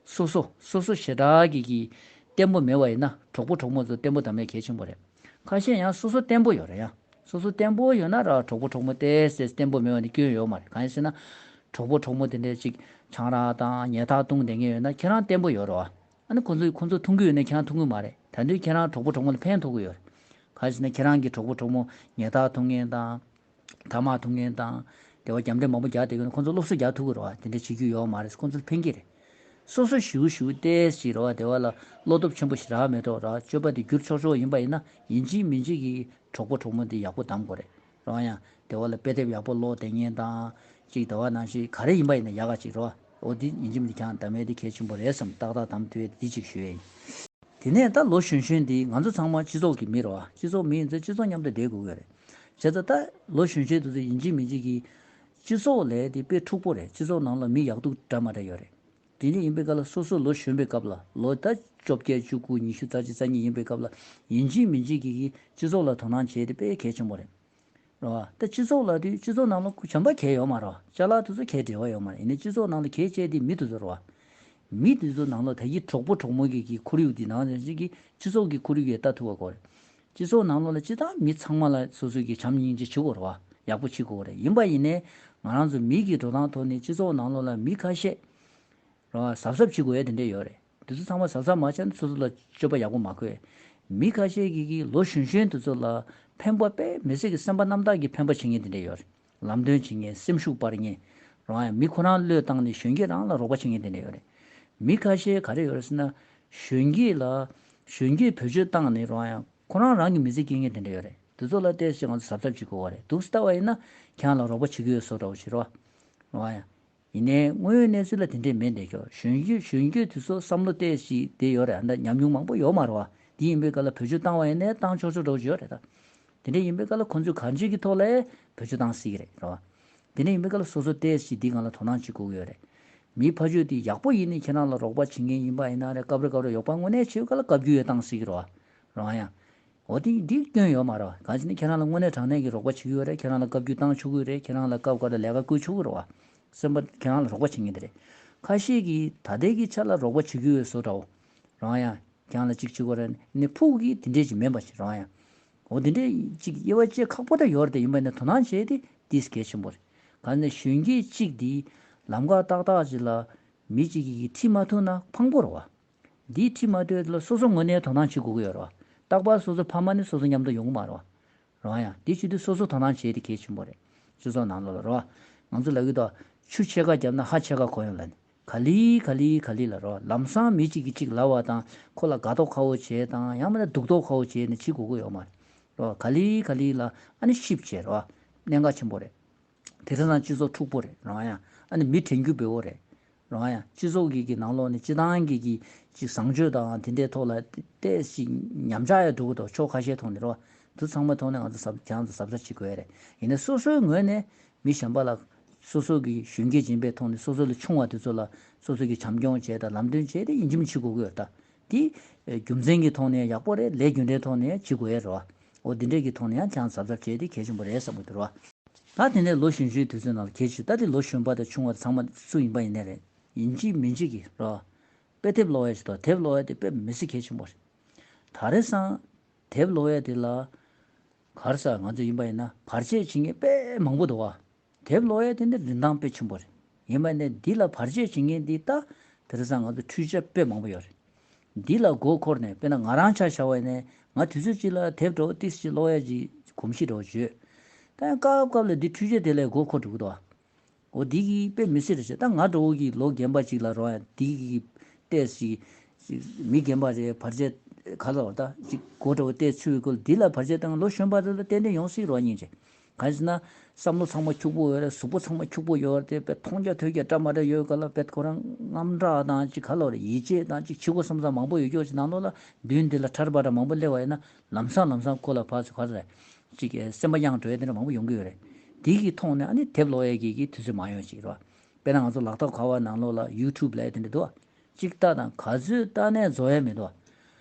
སོ་སོ་སོ་སོ་ཞེ་དྲག་གི་གི་བརྟན་པོ་མེད་པ་ཡིན་ན་གྲོགས་པོ་གྲོགས་མོ་ཚོ་བརྟན་པོ་དམ་པའི་གལ་ཆེན་པོ་རེད། ཁ་ཤས་ཡང་སོ་སོ་བརྟན་པོ་ཡོད་རེད་ཡ། སོ་སོ་བརྟན་པོ་ཡོད་ན་ར་གྲོགས་པོ་གྲོགས་མོ་ཏོག་ཙམ་བརྟན་པོ་མེད་པ་ནི་སྐྱོན་ཡོད་མ་རེད། གང་ཡིན་ཟེར་ན་གྲོགས་པོ་གྲོགས་མོ་དེ་འདྲས་ཅིག་ཆང་རག་དང་ཉལ་ཐག་བཏུང་བསྡད་མཁན་ཡོད་ན་ཁྱེད་རང་བརྟན་པོ་ཡོད་རེད་བ། ཨ་ནི་ཁོ་ཚོས་ཁོ་ཚོ་འཐུང་གི་ཡོད་ན་ཁྱེད་རང་འཐུང་གི་མ་རེད། ད་དུང་ཁྱེད་རང་གྲོགས་པོ་གྲོགས་མོ་ལ་ཕན་ཐོགས་ཀྱི་ཡོད་རེད། གང་ཡིན་ཟེར་ན་ཁྱེད་རང་གི་གྲོགས་པོ་གྲོགས་མོ་ཉལ་ཐག་འཐུང་མཁན་དང་། ཐ་མག་འཐུང་མཁན་དང་། དེ་བ་རྒྱབ་འདྲེ་མང་པོ་རྒྱག་བསྡད་ཀྱི་ཡོད་ན་ཁོ་ཚོ་སློབ་གསོ་རྒྱག་ཐུབ་ཀྱི་རེད་བ། དེ་འདྲ་བྱེད་རྒྱུ་ཡོད་མ་རེད། ཁོ་ཚོ་ལ་ཕན་གྱི་རེད། སོ་སོ་ཞུ་ཞུ་ཏོག་ཙམ་རེད་བ། དེ་བ་ལ་བློ་སྟོབས་ཆེན་པོ་ཞེ་དྲག་མེད་དོ་ར། སྤྱོད་པ་དེ་བསྒྱུར་ཆོག་ཆོག་ཡིན་པ་ཡིན་ན་ཡིན་གཅིག་མིན་གཅིག་གི་གྲོགས་པོ་གྲོགས་མོ་དེ་ཡག་པོ་གདམ་དགོས་རེད། རེད་བ། ཡང་དེ་བ་ལ་དཔེ་དེབ་ཡག་པོ་ཀློག་བསྡད་མཁན་དང་། ཅིག་དེ་བ་ནང་བཞིན་ག་རེ་ཡིན་པ་ཡིན་ན་ཡག་ག་ཅིག་རེད་བ། འོ་དེ་ཡིན་གཅིག་མིན་གཅིག་ཁྱེད་རང་གདམ་ཡས་དེ་གལ་ཆེན་པོ་རེད་བསམ། ཏག་ཏག་གདམ་ཐུབ་ཡས་དེ་གཅིག་ཞུ་ཡས་ཡིན། དེ་ནས་ད་ལོ་གཞོན་གཞོན་འདི་ང་ཚོ་ཚང་མ་སྤྱི་ཚོགས་ཀྱི་མི་རེད་བ། སྤྱི་ཚོགས་མི་ཡིན་ཙང་སྤྱི་ཚོགས་མཉམ་དུ་བསྡད་དགོས་ཀྱི་རེད། བྱས་ཙང་ད་ལོ་གཞོན་གཞོན་དེ་ཚོ་ཡིན་གཅིག་མིན་གཅིག་གིས་སྤྱི་ཚོགས་ལས་དེ་དཔེ་འཁྲུག་པོ་རེད། སྤྱི་ཚོགས་ནང་ལ་མི་ཡག་སྡུག་འདྲ་མ་འདྲ་ཡོད་རེད། དེ་འདྲ་ཡིན་པའི་སྐབས་ལ་སོ་སོ་ལོ་གཞོན་པའི་སྐབས་ལ་ལོ་ད་བཅོ་བརྒྱད་བཅུ་དགུ་ཉི་ཤུ་རྩ་གཅིག་རྩ་གཉིས་ཡིན་པའི་སྐབས་ལ་ཡིན་གཅིག་མིན་གཅིག་གིས་སྤྱི་ཚོགས་ལ་དོ་སྣང་བྱེད་དེ་དཔེ་གལ་ཆེན་པོ་རེད། རེད་བ། ད་སྤྱི་ཚོགས་ལབ་དུས་སྤྱི་ཚོགས་ནང་ལ་གཞན་པ་གལ་ཡོད་མ་རེད་བ། ཅ་ལག་དེ་ཚོ་གལ་འབྲེལ་བ་ཡོད་མ་རེད། ཡིན་ནའི་སྤྱི་ཚོགས་ནང་ལ་གལ་ཆེ་དེ་མི་དེ་ཚོ་རེད་བ། མི་དེ་ཚོ་ནང་ལ་ད་གི་གྲོགས་པོ་གྲོགས་མོ་གི་གི་ཁོར་ཡུག་དེ་ནང་བཞིན་གྱི་སྤྱི་ཚོགས་ཀྱི་ཁོར་ཡུག་ཡང་ལྟ་ཐུབ་པ་དགོས་རེད། སྤྱི་ཚོགས་ནང་ལོགས་ལ་སྤྱི་བཏང་མི་ཚང་མ་ལ་སོ་སོ་གི་བྱམས་སྙིང་རྗེ་བྱེད་དགོས་རེད་བ། ཡག་པོ་བྱེད་དགོས་རེད། ཡིན་པ་ཡིན་ནའི་ང་རང་ཚོ་མི་གི་འགྲོ་སྟངས་ཐོག་ནས་སྤྱི་ཚོགས་ནང་ལོགས་ལ་མི་ཁ་ཤས་རེད་བ། གཟབ་གཟབ་བྱེད་དགོས་ཡ་དེ་འདྲས་ཡོད་རེད། དེ་ཚོ་ཚང་མ་གཟབ་གཟབ་མ་བྱས་ན་སོ་སོ་ལ་སྤྱོད་པ་ཡག་པོ་མ་འཁོར། མི་ཁ་ཤས་ཀྱིས་ཀྱིས་ལོ་གཞོན་གཞོན་དེ་ཚོ་ལ་ཕན་པ་དཔེ་མི་སྲིད་ཀྱི་སེམས་པ་རྣམ་དག་གི་ཕན་པ་བྱེད་མཁན་དེ་འདྲས་ཡོད་རེད། ལམ་སྟོན་བྱེད་མཁན། སེམས་ཤུགས་སྤར་མཁན། རང་ཡང་མི་ཁོ་རང་བློས་བཏང་ནས་གཞོན་སྐྱེས་རང་ལ་རོགས་པ་བྱེད་མཁན་དེ་འདྲས་ཡོད་རེད། མི་ཁ་ཤས་ག་རེ་ཡོད་རེད་ཟེར་ན། གཞོན་སྐྱེས་ལ་གཞོན་སྐྱེས་བེད་སྤྱོད་བཏང་ནས་རང་ཡང་ཁོ་རང་རང་གི་མི་ཚེ་སྐྱེལ་མཁན་དེ་འདྲས་ཡོད་རེད། དེ་ཚོ་ལ་ཏོག་ཙམ་ང་ཚོ་གཟབ་གཟབ་བྱེད་དགོས་པ་རེད། འདུག་སེ་ལྟ་བ་ཡིན་ན་ཁྱེད་རང་ལ་རོགས་པ་བྱེད་ཀྱི་ཡོད་བཟོ་འདྲ་བོ་ཞིག་རེད་བ། རང་ཡང་། ཡིན་ནའི་དངོས་ཡོད་གནས་ཚུལ་ལ་དེ་འདྲས་མེད་འདྲ་ཤོག་གཞོན་སྐྱེས་གཞོན་སྐྱེས་དེ་ཚོ་བསམ་བློ་ཏོག་ཙམ་དེ་ཡོད་རེད། ཨ་ད་ཉམས་མྱོང་མང་པོ་ཡོད་མ་རེད་བ། དེ་ཡིན་པའི་སྐབས་ལ་བེད་སྤྱོད་བཏང་བ་ཡིན་ནའི་བཏང་ཆོག་ཆོག་འདྲ་བོ་ཅིག་ཡོད་རེད་ད། དེ་འདྲས་ཡིན་པའི་སྐབས་ལ་ཁོང་ཚོས་གང་ཅིའི་ཐོག་ལ་བེད་སྤྱོད་བཏང་སྲིད་ཀྱི་རེད། རེད་བ། དེ་འདྲས་ཡིན་པའི་སྐབས་ལ་སོ་སོ་ཏོག་ཙམ་འདིའི་སྒང་ལ་དོ་སྣང་བྱེད་དགོས་ཀྱི་ཡོད་རེད། མིའི་ཕ་ཆོས་དེ་ཡག་པོ་ཡིན་ནའི་ཁྱེད་རང་ལ་རོགས་པ་བྱེད་མཁན་ཡིན་པ་ཡིན་ན་རེད། སྐབས་རེ་སྐབས་རེ་ཡོག་པ་དངོས་གནས་བྱེད་པའི་སྐབས་ལ་བཀའ་བཀྱོན་ཡང་བཏང་སྲིད་ཀྱི་རེད་བ། རེད་བ་ཡ། འོ་དེ་འདི་སྐྱོན་ཡོད་མ་རེད་བ། གང་ཟེར་ན་ཁྱེད་རང་ལ་དངོས་གནས་དྲང་གནས་ཀྱི་རོགས་པ་བྱེད་ཀྱི་ཡོད་རེད། ཁྱེད་རང་ལ་བཀའ་བཀྱོན་བཏང་ཆོག་གི་རེད། ཁྱེད་རང་ལ་སྐབས་འགའ་ལ་ལས་ཀ་བསྐུལ་ཆོག་གི་རེད་བ། སེམས་པ་ཁྱེད་རང་ལ་རོགས་པ་བྱེད་མཁན་དེ་རེད། ཁ་ཤས་ཀྱིས་ད་ལྟའི་གི་ཆ་ལ་རོགས་པ་བྱེད་ཀྱི་ཡོད་བཟོ་འདྲ་བོ། རང་ཡང་ཁྱེད་རང་ལ་གཅིག་བྱེད་དགོས་རེད་ནི་ཕུགས་ཀྱི་དེ་འདྲས་ཅིག་མིན་པ་ཞིག་རང་ཡང་། འོ་དེ་འདྲས་ཅིག་དབྱེ་བ་དཔྱད་ཁག་པོ་ད་ཡོད་རེད། དེ་ཡིན་པ་ནི་དོ་སྣང་བྱས་ཏེ་དེ་གལ་ཆེན་པོ་རེད། གང་ནས་གཞོན་སྐྱེས་གཅིག་འདི་ལམ་ཁ་ཏག་ཏག་ཅིག་ལ་མི་གཅིག་གིས་ཁྲིད་མ་ཐུབ་ན་ཕངས་པོ་རེད་བ། འདིའི་ཁྲིད་མ་ཐུབ་ལ་སོ་སོ་དངོས་གནས་དོ་སྣང་བྱེད་དགོས་ཀྱི་ཡོད་རེད་བ། རྟག་པར་སོ་སོ་ཕ་མ་ནི་སོ་སོ་མཉམ་དུ་ཡོང་གི་མ་རེད་བ། རེད་བ་ཡ། དེ་བྱེད་དུས་སོ་སོ་དོ་སྣང་བྱེད་དེ་གལ་ཆེན་པོ་རེད། སྤྱི་ཚོགས་ནང་ལོགས་ལ་རེད་བ། ང་ཚོ་ལབ་ཀྱི་འདུག་ཆུ་ཕྱེད་ཀ་བརྒྱབ་ན་ཧ་ཕྱེད་ཀ་གོ་ཡོང་ལབ་ནས། ག་ལེ་ག་ལེ་ག་ལེ་ལ་རེད་བ། ལམ་སང་མི་གཅིག་གིས་གཅིག་ལབ་པ་དང་ཁོ་ལ་དགའ་མདོག་ཁ་པོ་བྱས་དང་ཡང་མིན་ན་སྡུག་མདོག་ཁ་པོ་བྱས་ནས་བྱེད་དགོས་ཀྱི་ཡོད་མ་རེད། རེད་བ། ག་ལེ་ག་ལེ་ལ་ཨ་ནི་ཤིབ་བྱས་རེད་བ། གནད་འགག་ཆེན་པོ་རེད། དེ་རིང་ལ་སྤྱི་ཚོགས་འཁྲུག་པོ་རེད། རང་ཡང་ཨ་ནི་མི་དྲན་རྒྱུ་འབེལ་པོ་རེད། རང་ཡང་སྤྱི་ཚོགས་ཀྱི་གི་ནང་ལོགས་ནས་སྤྱི་བཏང་གི་གི་ཅིག་བཟང་སྤྱོད་དང་དེ་འདྲའི་ཐོག་ལ་ཏོག་ཙམ་ཉམས་ཆག་ཡང་འགྲོ་གི་འདུག་ཕྱོགས་ཁ་ཤས་ཐོག་ནས་རེད་བ། དེ་ཚང་མ་ཐོག་ནས་ང་ཚོ་གཟབ་ཁྱང་ཚོ་གཟབ་གཟབ་བྱེད་དགོས་རེད། ཡིན་ནའི་སོ་སོའི་ངོས་ནས་མི་གཞན་པ་ལ་སོ་སོ་གི་གཞོན་སྐྱེས་སྦྱིན་པའི་ཐོག་ནས་སོ་སོ་ལས་ཆུང་བ་དེ་ཚོ་ལ་སོ་སོ་གི་བྱམས་སྐྱོང་བྱས་དང་ལམ་སྟོན་བྱས་ཏེ་ཡིན་གཅིག་མིན་གཅིག་དགོས་ཀྱི་ཡོད་རེད་ད། དེ་རྒྱུ་མཚན་གྱི་ཐོག་ནས་ཡག་པོ་རེད། ལས་རྒྱུ་འབྲས་ཐོག་ནས་བྱེད་དགོས་ཡ་རེད་བ། འོ་དེ་འདྲས་ཀྱི་ཐོག་ནས་ཡང་ཁྱང་གཟབ་གཟབ་བྱས་ཏེ་གལ་ཆེན་པོ་རེད་བསམ་གྱི་འདུག་རེད་བ། ད་དེ་ནས་ལོ་གཞོན་གཞོན་དུས་ཚོད་ནང་ལ་གལ་ཆེ་ད་དེ་ལོ་གཞོན་པ་དང་ཆུང་བ་ཚང་མ་སུ་ཡིན་པ་ཡིན་ནའི་རེད། ཡིན་གཅིག་མིན་གཅིག་གི་རེད་བ། དཔེ་དེབ་ཀློག་ཡ་ཞིག་དང་དེབ་ཀློག་ཡ་དེ་དཔེ་མི་སྲིད་གལ་ཆེན་པོ་རེད། ད་རེས་སང་དེབ་ཀློག་ཡ་དེ་ལ་ག་རེ་ཟེར་ང་ཚོ་ཡིན་པ་ཡིན་ན་བར་ཆད་བྱེད་མཁན་དཔེ་མང་པོ་འདུག་བ། དེབ་ཀློག་ཡ་དེ་ནི་རིན་ཐང་དཔེ་ཆེན་པོ་རེད། ཡིན་པ་ནི་འདི་ལ་བར་ཆད་བྱེད་མཁན་འདི་ད་དེ་རིང་སང་ང་ཚོ་འཕྲུལ་ཆས་དཔེ་མང་པོ་ཡོད་རེད། འདི་ལ་མགོ་འཁོར་ནས་དཔེར་ན་ང་རང་ཆ་བཞག་པ་ཡིན་ནའི་ང་དུས་ཚོད་གཅིག་ལ་དེབ་འདྲ་བོ་ཏིས་ཅིག་ཀློག་ཡ་གི་གོམས་གཤིས་འདྲ་བོ་ཡོད། ད་ཡང་སྐབས་སྐབས་ལ་འདི་འཕྲུལ་ཆས་དེ་ལ་མགོ་འཁོར་འགྲོ་གི་འདུག་བ། འོ་འདི་གི་དཔེ་མི་སྲིད་རེད་ཟེར། ད་ང་འདྲ་བོ་གི་ལོ་རྒན་པ་ཅིག་ལ་རོགས་ཡ་འདི་གི་ཏོག་ཙམ་མི་རྒན་པ་རེད། བར་ཆད་ག་ལ་བ་ད་ཅིག་མགོ་འདྲ་བོ་ཏོག་ཙམ་ཚུད་པའི་སྐོར་འདི་ལ་བར་ཆད་བཏང་ལོ་གཞོན་པ་དེ་ལ་ཏན་ཏན་ཡོང་སྲིད་རོགས་སྙིང་རྗེ། གང་ཡིན་ཟེར་ན་བསམ་བློ་ཚང་མ་འཁྱུག་པོ་ཡོད་རེད། གཟུགས་པོ་ཚང་མ་འཁྱུག་པོ་ཡོད་རེད། དཔེ་མཐོང་རྒྱ་ཐོས་རྒྱ་འདྲ་མ་འདྲ་ཡོད་ག་ལ་དཔེ་ཁོ་རང་དངངས་སྐྲག་དང་ཅིག་ག་ལ་བ་རེད། ཡིད་ཆེས་དང་ཅིག་བྱེད་དགོས་བསམ་བསམ་མང་པོ་ཡོད་རྒྱུ་ཅིག་ནང་ལོགས་ལ་མདུན་དེ་ལ་ཁྲ་ར་པ་ར་མང་པོ་སླེབས་པ་ཡིན་ན་ལམ་སང་ལམ་སང་ཁོ་ལ་ཕར་ཚུར་ག་རེ་རེད། ཅིག་གི་སེམས་པ་གཡེང་འགྲོ་ཡ་དེ་འདྲ་མང་པོ་ཡོང་གི་ཡོད་རེད། དེ་གི་ཐོག་ནས་ཨ་ནི་དེབ་ཀློག་ཡ་གི་གི་དུས་ཚོད་མ་ཡོང་ཅིག་རེད་བ། དཔེར་ན་ང་ཚོ་ལག་ཐོག་ཁ་པར་ནང་ལོགས་ལ་ཡུ་ཊུབ་ལབ་ཡ་དེ་འདྲ་འདུག་བ། ཅིག་ལྟ་དང་ག་ཚོད་ལྟ་ནས་རྫོགས་ཡ་མི་འདུག་བ།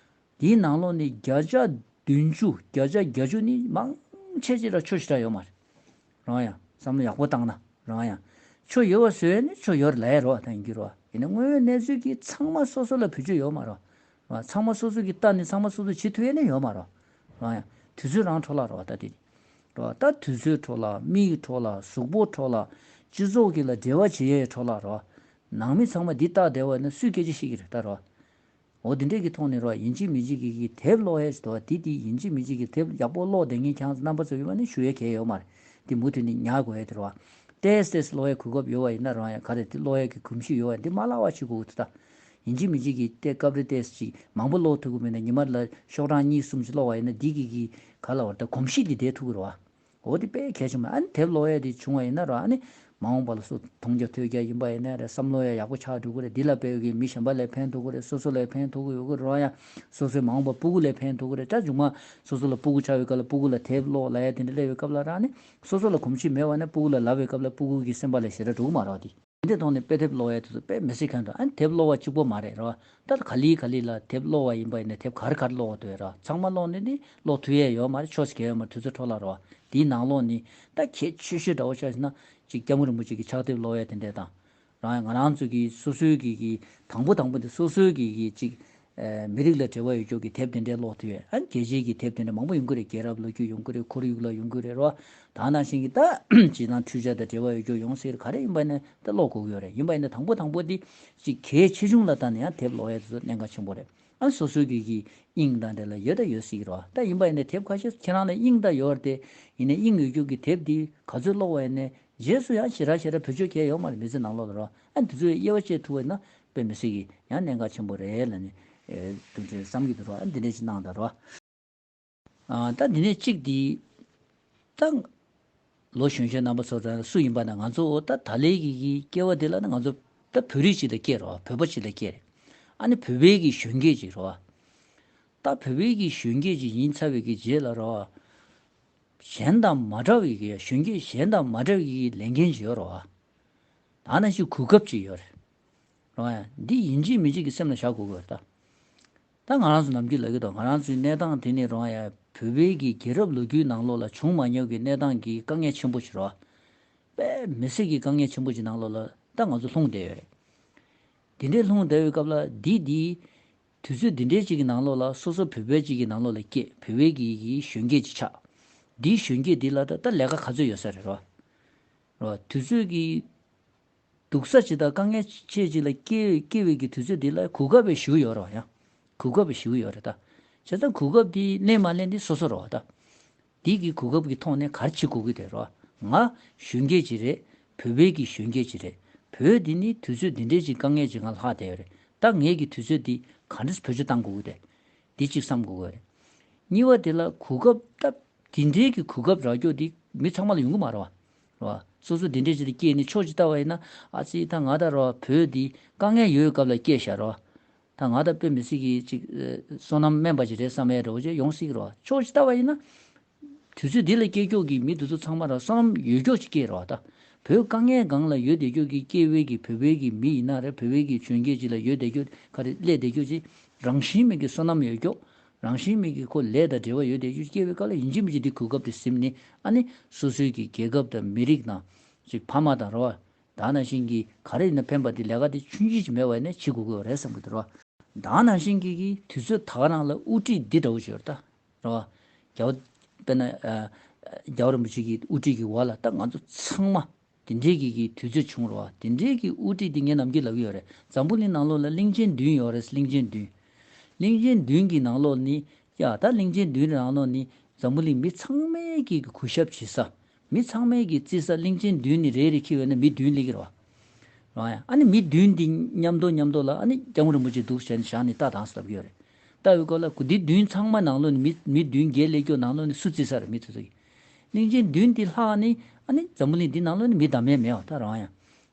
དེའི་ནང་ལོགས་ནས་བརྒྱ་ཆ་བདུན་ཅུ་བརྒྱ་ཆ་བརྒྱད་ཅུ་ནི་མང་ཆེ་ཅིག་ལ་ཆོ་ཞེ་དྲག་ཡོད་མ་རེད། རང་ཡང་བསམ་བློ་ཡག་པོ་བཏང་ན་རང་ཡང་ཆོ་ཡོད་པ་བཟོས་ནས་ཆོ་ཡོད་རེད་ལབ་ཡ་རེད་བ། ད་ཡིན་གྱི་རེད་བ། ཡིན་ན་དངོས་ཡོད་གནས་ཚུལ་གྱི་ཚང་མ་སོ་སོ་ལ་བེད་སྤྱོད་ཡོད་མ་རེད་བ། ཚང་མ་སོ་སོ་གི་ལྟ་ནས་ཚང་མ་སོ་སོ་བྱེད་ཐུབ་ཡས་ནས་ཡོད་མ་རེད། རང་ཡང་དུས་ཚོད་རང་འཕྲོ་བརླག་རེད་བ་ད་དེ། རེད་བ། ད་དུས་ཚོད་འཕྲོ་བརླག་མིག་འཕྲོ་བརླག་གཟུགས་པོ་འཕྲོ་བརླག་སྤྱི་ཚོགས་ཀྱི་ལ་འབྲེལ་བ་བྱེད་ཡས་འཕྲོ་བརླག་རེད་བ། ནང་མི་ཚང་མ་འདི་ལྟ་བསྡད་པ་ཡིན་ན་སུས་སྐད་ཆ་བཤད་ཀྱི་རེད་ད་རེད་བ། འོ་འདི་འདྲས་ཀྱི་ཐོག་ནས་རེད་བ། ཡིན་གཅིག་མིན་གཅིག་གི་གི་དེབ་ཀློག་ཡས་ཞིག་འདུག་བ། དེ་དེ་ཡིན་གཅིག་མིན་གཅིག་གི་དེབ་ཡག་པོ་ཀློག་བསྡད་མཁན་ཁྱེད་རྣམ་པ་ཚོ་ཡོད་པ་ནི་ཞུ་ཡས་གལ་ཡོད་མ་རེད། དེ་མུ་མཐུད་ནས་ཉར་དགོས་ཡས་དེ་རེད་བ། ཏོག་ཙམ་ཏོག་ཙམ་ཀློག་ཡས་གོ་སྐབས་ཡོད་པ་ཡིན་ན་རང་ཡང་ག་རེ་དེ་ཀློག་ཡས་ཀྱི་གོམས་གཤིས་ཡོད་པ་འདི་མ་བརླག་པ་བྱེད་དགོས་ཀྱི་འདུག་ད། ཡིན་གཅིག་མིན་གཅིག་གི་ཏེ་སྐབས་རེ་ཏོག་ཙམ་ཅིག་མང་པོ་ཀློག་ཐུབ་ཀྱི་མེད་ན་ཉི་མ་ལ་ཤོག་གྲངས་གཉིས་གསུམ་ཅིག་ཀློག་པ་ཡིན་ན་འདི་གི་གི་ག་ལ་བར་ད་གོམས་གཤིས་འདི་བསྡད་ཐུབ་ཀྱི་རེད་བ། འོ་དེ་དཔེ་གལ་ཆེན་པོ། ཨ་ནི་དེབ་ཀློག་ཡས་དེ་བྱུང་བ་ཡིན་ན་ར་ཨ་ནི་མ་འོངས་པ་ལ་སུ་མཐོང་རྒྱ་ཐོས་རྒྱ་ཡིན་པ་ཡིན་ན་ར་བསམ་བློ་ཡང་ཡག་པོ་ཆགས་འགྲོ་གི་རེད། འདི་ལ་དཔེ་ཡོད་ཀྱི་མི་གཞན་པ་ལ་ཕན་ཐོགས་ཀྱི་རེད། སོ་སོ་ལ་ཕན་ཐོགས་ཀྱི་ཡོད་ཀྱི་རེད། ཡང་སོ་སོའི་མ་འོངས་པ་སྤུ་གུ་ལ་ཕན་ཐོགས་ཀྱི་རེད། ད་མཇུག་མ་སོ་སོ་ལ་སྤུ་གུ་ཆགས་པའི་སྐབས་ལ་སྤུ་གུ་ལ་དེབ་ཀློག་ལབ་ཡ་དེ་འདྲ་སླེབས་པའི་སྐབས་ལ་ར་ཨ་ནི་སོ་སོ་ལ་གོམས་གཤིས་མེད་པ་ན་སྤུ་གུ་ལ་ལབ་པའི་སྐབས་ལ་སྤུ་གུ་གི་སེམས་པ་ལ་ཞེ་དྲག་འགྲོ་གི་མ་རེད་བ། དེ་འདི་ཐོག་ནས་དཔེ་དེབ་ཀློག་ཡ་དེ་ཚོ་དཔེ་མི་སྲིད་མཁན་འདུག་ཨ་ནི་དེབ་ཀློག་པ་གཅིག་པོ་མ་རེད་ར། ད་ག་ལེ་ག་ལེ་ལ་དེབ་ཀློག་པ་ཡིན་པ་ཡིན་ན་དེབ་ག་རེ་ག་རེ་ཀློག་འདོད་ར། ཚང་མ་ཀློག་ནས་ནི་ཀློག་ཐུབ་ཡས་ཡོད་མ་རེད། ཆོས་སུ་གལ་ཡོད་མ་རེད། དུས་ཚོད་འཕྲོ་བརླག་ར། དེའི་ནང་ལོགས་ནི་ད་གལ་ཆེ་ཤོས་འདྲ་བོ་ཆ་བཞག་ན་ཅིག་སྐྱབས་མགོན་རིན་པོ་ཆེ་གི་ཕྱག་དེབ་ཀློག་ཡས་དེ་འདྲས་དང་། རང་ང་རང་ཚོ་གི་སོ་སོའི་གི་གི་དང་པོ་དང་པོ་དེ་སོ་སོའི་གི་གི་ཅིག་ཨེ་མི་རིགས་ལ་འབྲེལ་བ་ཡོད་ཅོག་གི་དེབ་དེ་འདྲས་ཀློག་ཐུབ་ཡས། ཨ་རྒྱལ་སྤྱིའི་གི་དེབ་དེ་འདྲས་མང་པོ་ཡོང་གི་རེད། རྒྱལ་རབས་ལོ་རྒྱུས་ཡོང་གི་རེད། ཁོར་ཡུག་ལ་ཡོང་གི་རེད་རོ། ད་ནང་བཞིན་གྱི་ད་སྤྱིར་བཏང་འཕྲུལ་ཆས་དང་འབྲེལ་བ་ཡོད་རྒྱུ་ཡོང་སྲིད་རེད། ག་རེ་ཡིན་པ་ནས་ད་ཀློག་དགོས་ཀྱི་ཡོད་རེད། ཡིན་པ་ཡིན་ན་དང་པོ་དང་པོ་འདི་ཅིག་གལ་ཆེ་ཆུང་ལ་ལྟ་ནས་ཡང་དེབ་ཀློག་ཡས་དེ་ཚོ་གནད་འགག་ཆེན་པོ་རེད། ཨ་སོ་སོའི་གི་གི་དབྱིངས་དང་འབྲེལ་ལ་ཡོད་ད་ཡོད་སྲིད་ཀྱི་རེད་བ། ད་ཡིན་པ་ཡིན་ན་དེབ་ཁ་ཤས་ཁྱེད་རང་ལ་དབྱིངས་ད་ཡོད་རེད་དེ། ཡིན་ན་དབྱིངས་ཡོད་རྒྱུ་གི་དེབ་འདི་ག་ཚོད་ཀློག་པ་ཡིན་ནའི་རྗེས་སུ་ཡང་ཞེ་དྲག་ཞེ་དྲག་བེད་སྤྱོད་གལ་ཡོད་མ་རེད། མི་ཚེ་ནང་ལོགས་ལ་རེད་བ། ཨ་འདི་ཚོའི་དབྱེ་བ་ཕྱེ་ཐུབ་པ་ཡིན་ན་དཔེ་མི་སྲིད་ཀྱི་ཡང་གནད་འགག་ཆེན་པོ་རེད་ལབ་ནས་ཨེ་དུ་བསམ་གྱི་འདུག་རེད་བ། ཨ་འདི་འདྲས་ཅིག་གནང་དང་རེད་བ། ཨ་ད་འདི་ནས་གཅིག་འདི་ད་ལོ་གཞོན་གཞོན་རྣམ་པ་ཚོ་ད་སུ་ཡིན་པ་ན་ང་ཚོ་ད་ད་ལས་ཀྱི་གི་སྐྱེ་བ་འདི་ལ་ནི་ང་ཚོ་ད་བོད་རིགས་ཅིག་ལ་སྐྱེས་རོགས། བོད་པ་ཅིག་ལ་སྐྱེས་རེད། ཨ་ནི་བོད་པའི་གི་གཞོན་སྐྱེས་ཅིག་རོགས། ད་བོད་པའི་གི་གཞོན་སྐྱེས་ཅིག་ཡིན་ཚར་བའི་གི་རྗེས་ལ་རོགས། གཞན་དང་མ་འདྲ་བའི་གི་གཞོན་སྐྱེས་གཞན་དང་མ་འདྲ་བའི་གི་ལས་འགན་ཅིག་ཡོད་རོགས། ད་ནང་བཞིན་གོ་སྐབས་ཅིག་ཡོད་རེད། རོགས་ཡ། འདི་ཡིན་གཅིག་མིན་གཅིག་གི་སེམས་ལ་བཞག་དགོས་ཀྱི་ཡོད་རེད་ད། ད་ང་རང་ཚོ་ནམ་རྒྱུན་ལབ་ཀྱི་འདུག་ང་རང་ཚོའི་གནས་སྟངས་དེ་ནི་རོགས་ཡ། བོད་པའི་གི་རྒྱལ་རབས་ལོ་རྒྱུས་ནང་ལོགས་ལ་བྱུང་མ་མྱོང་གི་གནས་སྟངས་ཀྱི་དཀའ་ངལ་ཆེན་པོ་ཞིག་རོགས། དཔེ་མི་སྲིད་ཀྱི་དཀའ་ངལ་ཆེན་པོ་ཞིག་ནང་ལོགས་ལ་ད་ང་ཚོ་ལྷུང་བསྡད་ཡོད་རེད། དེ་འདྲའི་ལྷུང་བསྡད་པའི་སྐབས་ལ་འདི་འདི། དུས་ཚོད་འདི་འདྲའི་ཅིག་གི་ནང་ལོགས་ལ་སོ་སོ་བོད་པའི་ཅིག་གི་ནང་ལོགས་ལ་སྐྱེས། བོད་པའི་གི་གི་གཞོན་སྐྱེས་ཅིག་ཆགས། འདིའི་གཞོན་སྐྱེས་འདི་ལ་ད་ད་ལས་ཀ་ག་ཚོད་ཡོད་ས་རེད་རོ། རོ། དུས་ཚོད་ཀྱི་སྡུག་ས་ཅིག་དང་དཀའ་ངལ་ཆེ་ཅིག་ལ་སྐྱེ་སྐྱེ་བའི་གི་དུས་ཚོད་འདི་ལ་གོ་སྐབས་པའི་ཞུ་ཡོད་རོ་ཡ། གོ་སྐབས་པའི་ཞུ་ཡོད་རེད་ད། བྱས་ཙང་གོ་སྐབས་འདི་ལེན་མ་ལེན་འདི་སོ་སོ་རོ་ད། འདི་གི་གོ་སྐབས་ཀྱི་ཐོག་ནས་ག་རེ་བྱེད་དགོས་ཀྱི་རེད་རོ། ང་གཞོན་སྐྱེས་ཅིག་རེད། བོད་པའི་གི་གཞོན་སྐྱེས་ཅིག་རེད། བོད་འདི་ནི་དུས་ཚོད་འདི་འདྲའི་ཅིག་དཀའ་ངལ་ཅིག་ང་ལྷག་བསྡད་ཡོད་རེད། ད་ངའི་གི་དུས་ཚོད་འདི་ག་འདྲས་བེད་སྤྱོད་བཏང་དགོས་ཀྱི་རེད། འདི་གཅིག་བསམ་དགོས་ཀྱི་རེད། གཉིས་པ་དེ་ལ་གོ་སྐབས་ད་འདི་འདྲའི་གི་གོ་སྐབས་རག་རྒྱུ་འདི་མི་ཚང་མ་ལ་ཡོང་གི་མ་རེད་བ། རེད་བ། སོ་སོ་འདི་འདྲའི་ཅིག་ལ་སྐྱེས་ནས་ཕྱོགས་གཅིག་ལྟ་བ་ཡིན་ན་ཨ་ཙི་ད་ང་ད་རེད་བ་བོད་འདི་དཀའ་ངལ་ཡོད་སྐབས་ལ་སྐྱེས་ཤག་རེད་བ། ད་ང་ད་དཔེ་མི་སྲིད་གི་ཅིག་བསོད་ནམས་དམན་པ་ཅིག་རེད་བསམ་ཡས་འདྲ་བོ་ཅིག་ཡོང་སྲིད་ཀྱི་རེད་བ། ཕྱོགས་གཅིག་ལྟ་བ་ཡིན་ན། དུས་ཚོད་འདི་ལ་སྐྱེས་ཀྱོག་གི་མི་དེ་ཚོ་ཚང་མ་ར་བསོད་ནམས་ཡོད་ཀྱོག་ཅིག་སྐྱེས་ར་བ་ད། བོད་དཀའ་ངལ་སྒང་ལ་ཡོད་བསྡད་ཀྱོག་གི་སྐྱེས་བོད་ཀྱི་བོད་པའི་གི་མི་ཡིན་ན་རེད། བོད་པའི་གི་གཞོན་སྐྱེས་ཅིག་ལ་ཡོད་བསྡད་ཀྱོག་ག་རེ་སླེབས་བསྡད་ཀྱོག་ཅིག་རང་བཞིན་མེད་ཀྱི་བསོད་ནམས་ཡོད་ཀྱོག་རང་བཞིན་མེད་ཀྱི་ཁོ་ལས་དང་འབྲེལ་བ་ཡོད་བསྡད་ཀྱོག་སྐྱེས་བོད་སྐབས་ལ་ཡིན་གཅིག་མིན་གཅིག་འདི་གོ་སྐབས་དེ་ཟིན་ནས་ཨ་ནི་སོ་སོའི་གི་རྒྱལ་ཁབ་དང་མི་རིགས་དང་ཅིག་ཕ་མ་དང་ར་བ། ད་ནང་བཞིན་གྱི་ག་རེ་ཡིན་ན་ཕན་པ་དེ་ལས་ཀ་དེ་ཆུང་ཆུང་ཅིག་མེད་པ་ཡིན་ན་བྱེད་དགོས་ཀྱི་ཡོད་རེད་བསམ་གྱི་འདུག་ར་བ། ད་ནང་བཞིན་གྱི་གི་དུས་ཚོད་ད་ག་རང་ལ་དབུ་ཁྲིད་འདི་འདྲ་བོ་ཞིག་ཡོད་རེད་ད། རེད་བ། རྒྱ་དཔེར་ན་ཨ། རྒྱལ་བ་རིན་པོ་ཆེ་གི་དབུ་ཁྲིད་ཀྱི་འོག་ལ་ད་ང་ཚོ་ཚང་མ་དེ་འདྲའི་གི་གི་དུས་ཚོད་བྱུང་རེད་བ། དེ་འདྲའི་གི་དབུ་ཁྲིད་འདི་ངས་ནམ་རྒྱུན་ལབ་ཀྱི་ཡོད་རེད། འཛམ་བུ་གླིང་ནང་ལོགས་ལ་གླིང་ཆེན་བདུན་ཡོད་རེད། གླིང་ཆེན་བདུན། གླིང་ཆེན་བདུན་གྱི་ནང་ལོགས་ནི་ཡ་ད་གླིང་ཆེན་བདུན་ནང་ལོགས་ནི་འཛམ་བུ་གླིང་མི་ཚང་མས་ཀྱི་གི་གུས་ཞབས་བྱེད་ས། མི་ཚང་མས་ཀྱི་བརྩི་ས་གླིང་ཆེན་བདུན་ནི་རེ་རེ་འཁྱེར་བས་ན་མི་བདུན་སླེབས་ཀྱི་རེད་བ། རང་ཡང་ཨ་ནི་མི་བདུན་འདི་མཉམ་དུ་མཉམ་དུ་ལ་ཨ་ནི་སྐྱབས་མགོན་རིན་པོ་ཆེ་འདུག་བྱས་ནས་བཞག་ནས་ལྟ་དང་ཟེར་ལབ་ཀྱི་ཡོད་རེད། ལྟ་བའི་སྐོར་ལ་གུ་འདི་བདུན་ཚང་མ་ནང་ལོགས་ནས་མི་མི་བདུན་བརྒྱད་སླེབས་ཀྱོག་ནང་ལོགས་ནས་སུ་བརྩི་ས་རེད་མི་དེ་ཚོ་གིས། གླིང་ཆེན་བདུན་འདི་ལྷག་ནི་ཨ་ནི་འཛམ་བུ་གླིང་འདི་ནང་ལོགས་ནས་མི་བདམས་ཡས་མེད་བ་ད་རང་ཡང་།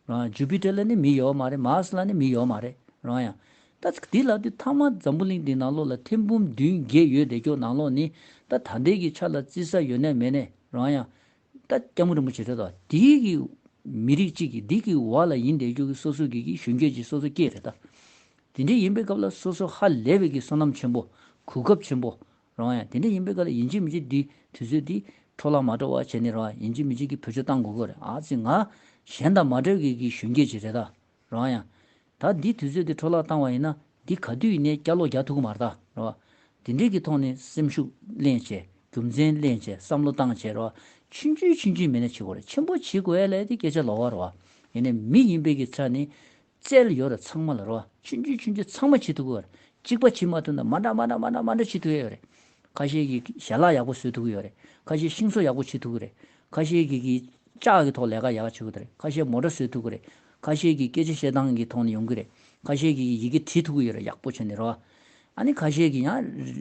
རང་ཇུ་པི་ཏེར་ལ་ནི་མི་ཡོད་མ་རེད། མཱར་སི་ལ་ནི་མི་ཡོད་མ་རེད་རང་ཡང་། ད་འདི་ལབ་དུས་མཐའ་མ་འཛམ་བུ་གླིང་འདི་ནང་ལོགས་ལ་ཐེར་འབུམ་བདུན་བརྒྱད་ཡོད་བསྡད་ཀྱོག་ནང་ལོགས་ནི་ད་ད་ལྟའི་གི་ཆ་ལ་བརྩི་ས་ཡོད་ནས་མེད་ནས་རང་ཡང་། ད་སྐྱབས་མགོན་རིན་པོ་ཆེ་རེད་དོ། དེའི་གི་མི་རིགས་གཅིག་གི་འདི་གི་འོག་ལ་ཡིན་བསྡད་རྒྱུ་གི་སོ་སོ་གི་གི་གཞོན་སྐྱེས་ཀྱི་སོ་སོ་སྐྱེས་རེད་ད། དེ་འདྲ་ཡིན་པའི་སྐབས་ལ་སོ་སོ་ཧ་ལས་པའི་གི་བསོད་ནམས་ཆེན་པོ་གོ་སྐབས་ཆེན་པོ་རང་ཡང་དེ་འདྲ་ཡིན་པའི་སྐབས་ལ་ཡིན་གཅིག་མིན་གཅིག་འདི་དུས་ཚོད་འདི་འཕྲོ་བརླག་མ་འགྲོ་བ་བྱས་ནས་རང་ཡང་ཡིན་གཅིག་མིན་གཅིག་གི་བེད་སྤྱོད་བཏང་དགོས་ཀྱི་རེད། ཨ་ཙི་ང་གཞན་དང་མ་འདྲ་བའི་གི་གཞོན་སྐྱེས་ཅིག་རེད་ད། རང་ཡང་། ད་འདི་དུས་ཚོད་འདི་འཕྲོ་བརླག་བཏང་བ་ཡིན་ན་འདི་ག་དུས་ཡིན་ནའི་བསྐྱར་ལོག་རྒྱག་ཐུབ་ཀྱི་མ་རེད་ད་རེད་བ། དེ་འདྲའི་གི་ཐོག་ནས་སེམས་ཤུགས་ལེན་བྱས་རྒྱུ་མཚན་ལེན་བྱས་བསམ་བློ་བཏང་བྱས་རེད་བ། ཆུང་ཆུང་ཆུང་ཆུང་མིན་ན་བྱེད་དགོས་རེད། ཆེན་པོ་བྱེད་དགོས་ཡ་ལས་དེ་སྐད་ཆ་ལོག་པ་རེད་བ། ཡིན་ནའི་མི་ཡིན་པའི་གི་ཆ་ནས་རྩལ་ཡོད་རེད་ཚང་མ་ལ་རེད་བ། ཆུང་ཆུང་ཆུང་ཆུང་ཚང་མ་བྱེད་ཐུབ་ཀྱི་ཡོད་རེད། གཅིག་པ་བྱེད་མ་ཐུབ་ན་མ་འདྲ་མ་འདྲ་མ་འདྲ་མ་འདྲ་བྱེད་ཐུབ་ཡ་ཡོད་རེད། ཁ་ཤས་ཀྱིས་ཞལ་ལག་ཡག་པོ་བཟོ་ཐུབ་ཀྱི་ཡོད་རེད། ཁ་ཤས་ཤིང་བཟོ་ཡག་པོ་བྱེད་ཐུབ་ཀྱི་རེད། ཁ་ཤས་ཀྱིས་ཀྱིས་ལྕགས་ཀྱི་ཐོག་ལས་ཀ་ཡག་པོ་བྱེད་ཀྱི་རེད། ཁ་ཤས་མོ་ཊ་བཟོ་ཐུབ་ཀྱི་རེད། ཁ་ཤས་ཀྱིས་སྐད་ཆ་བཤད་སྟངས་ཀྱི་ཐོག་ནས་ཡོང་གི་རེད། ཁ་ཤས་ཀྱིས་ཡི་གེ་བྲིས་ཐུབ་ཀྱི་ཡོད་རེད་ཡག་པོ་བྱས་ནས་རེད་བ། ཨ་ནི་ཁ་ཤས་ཀྱིས་ཡང་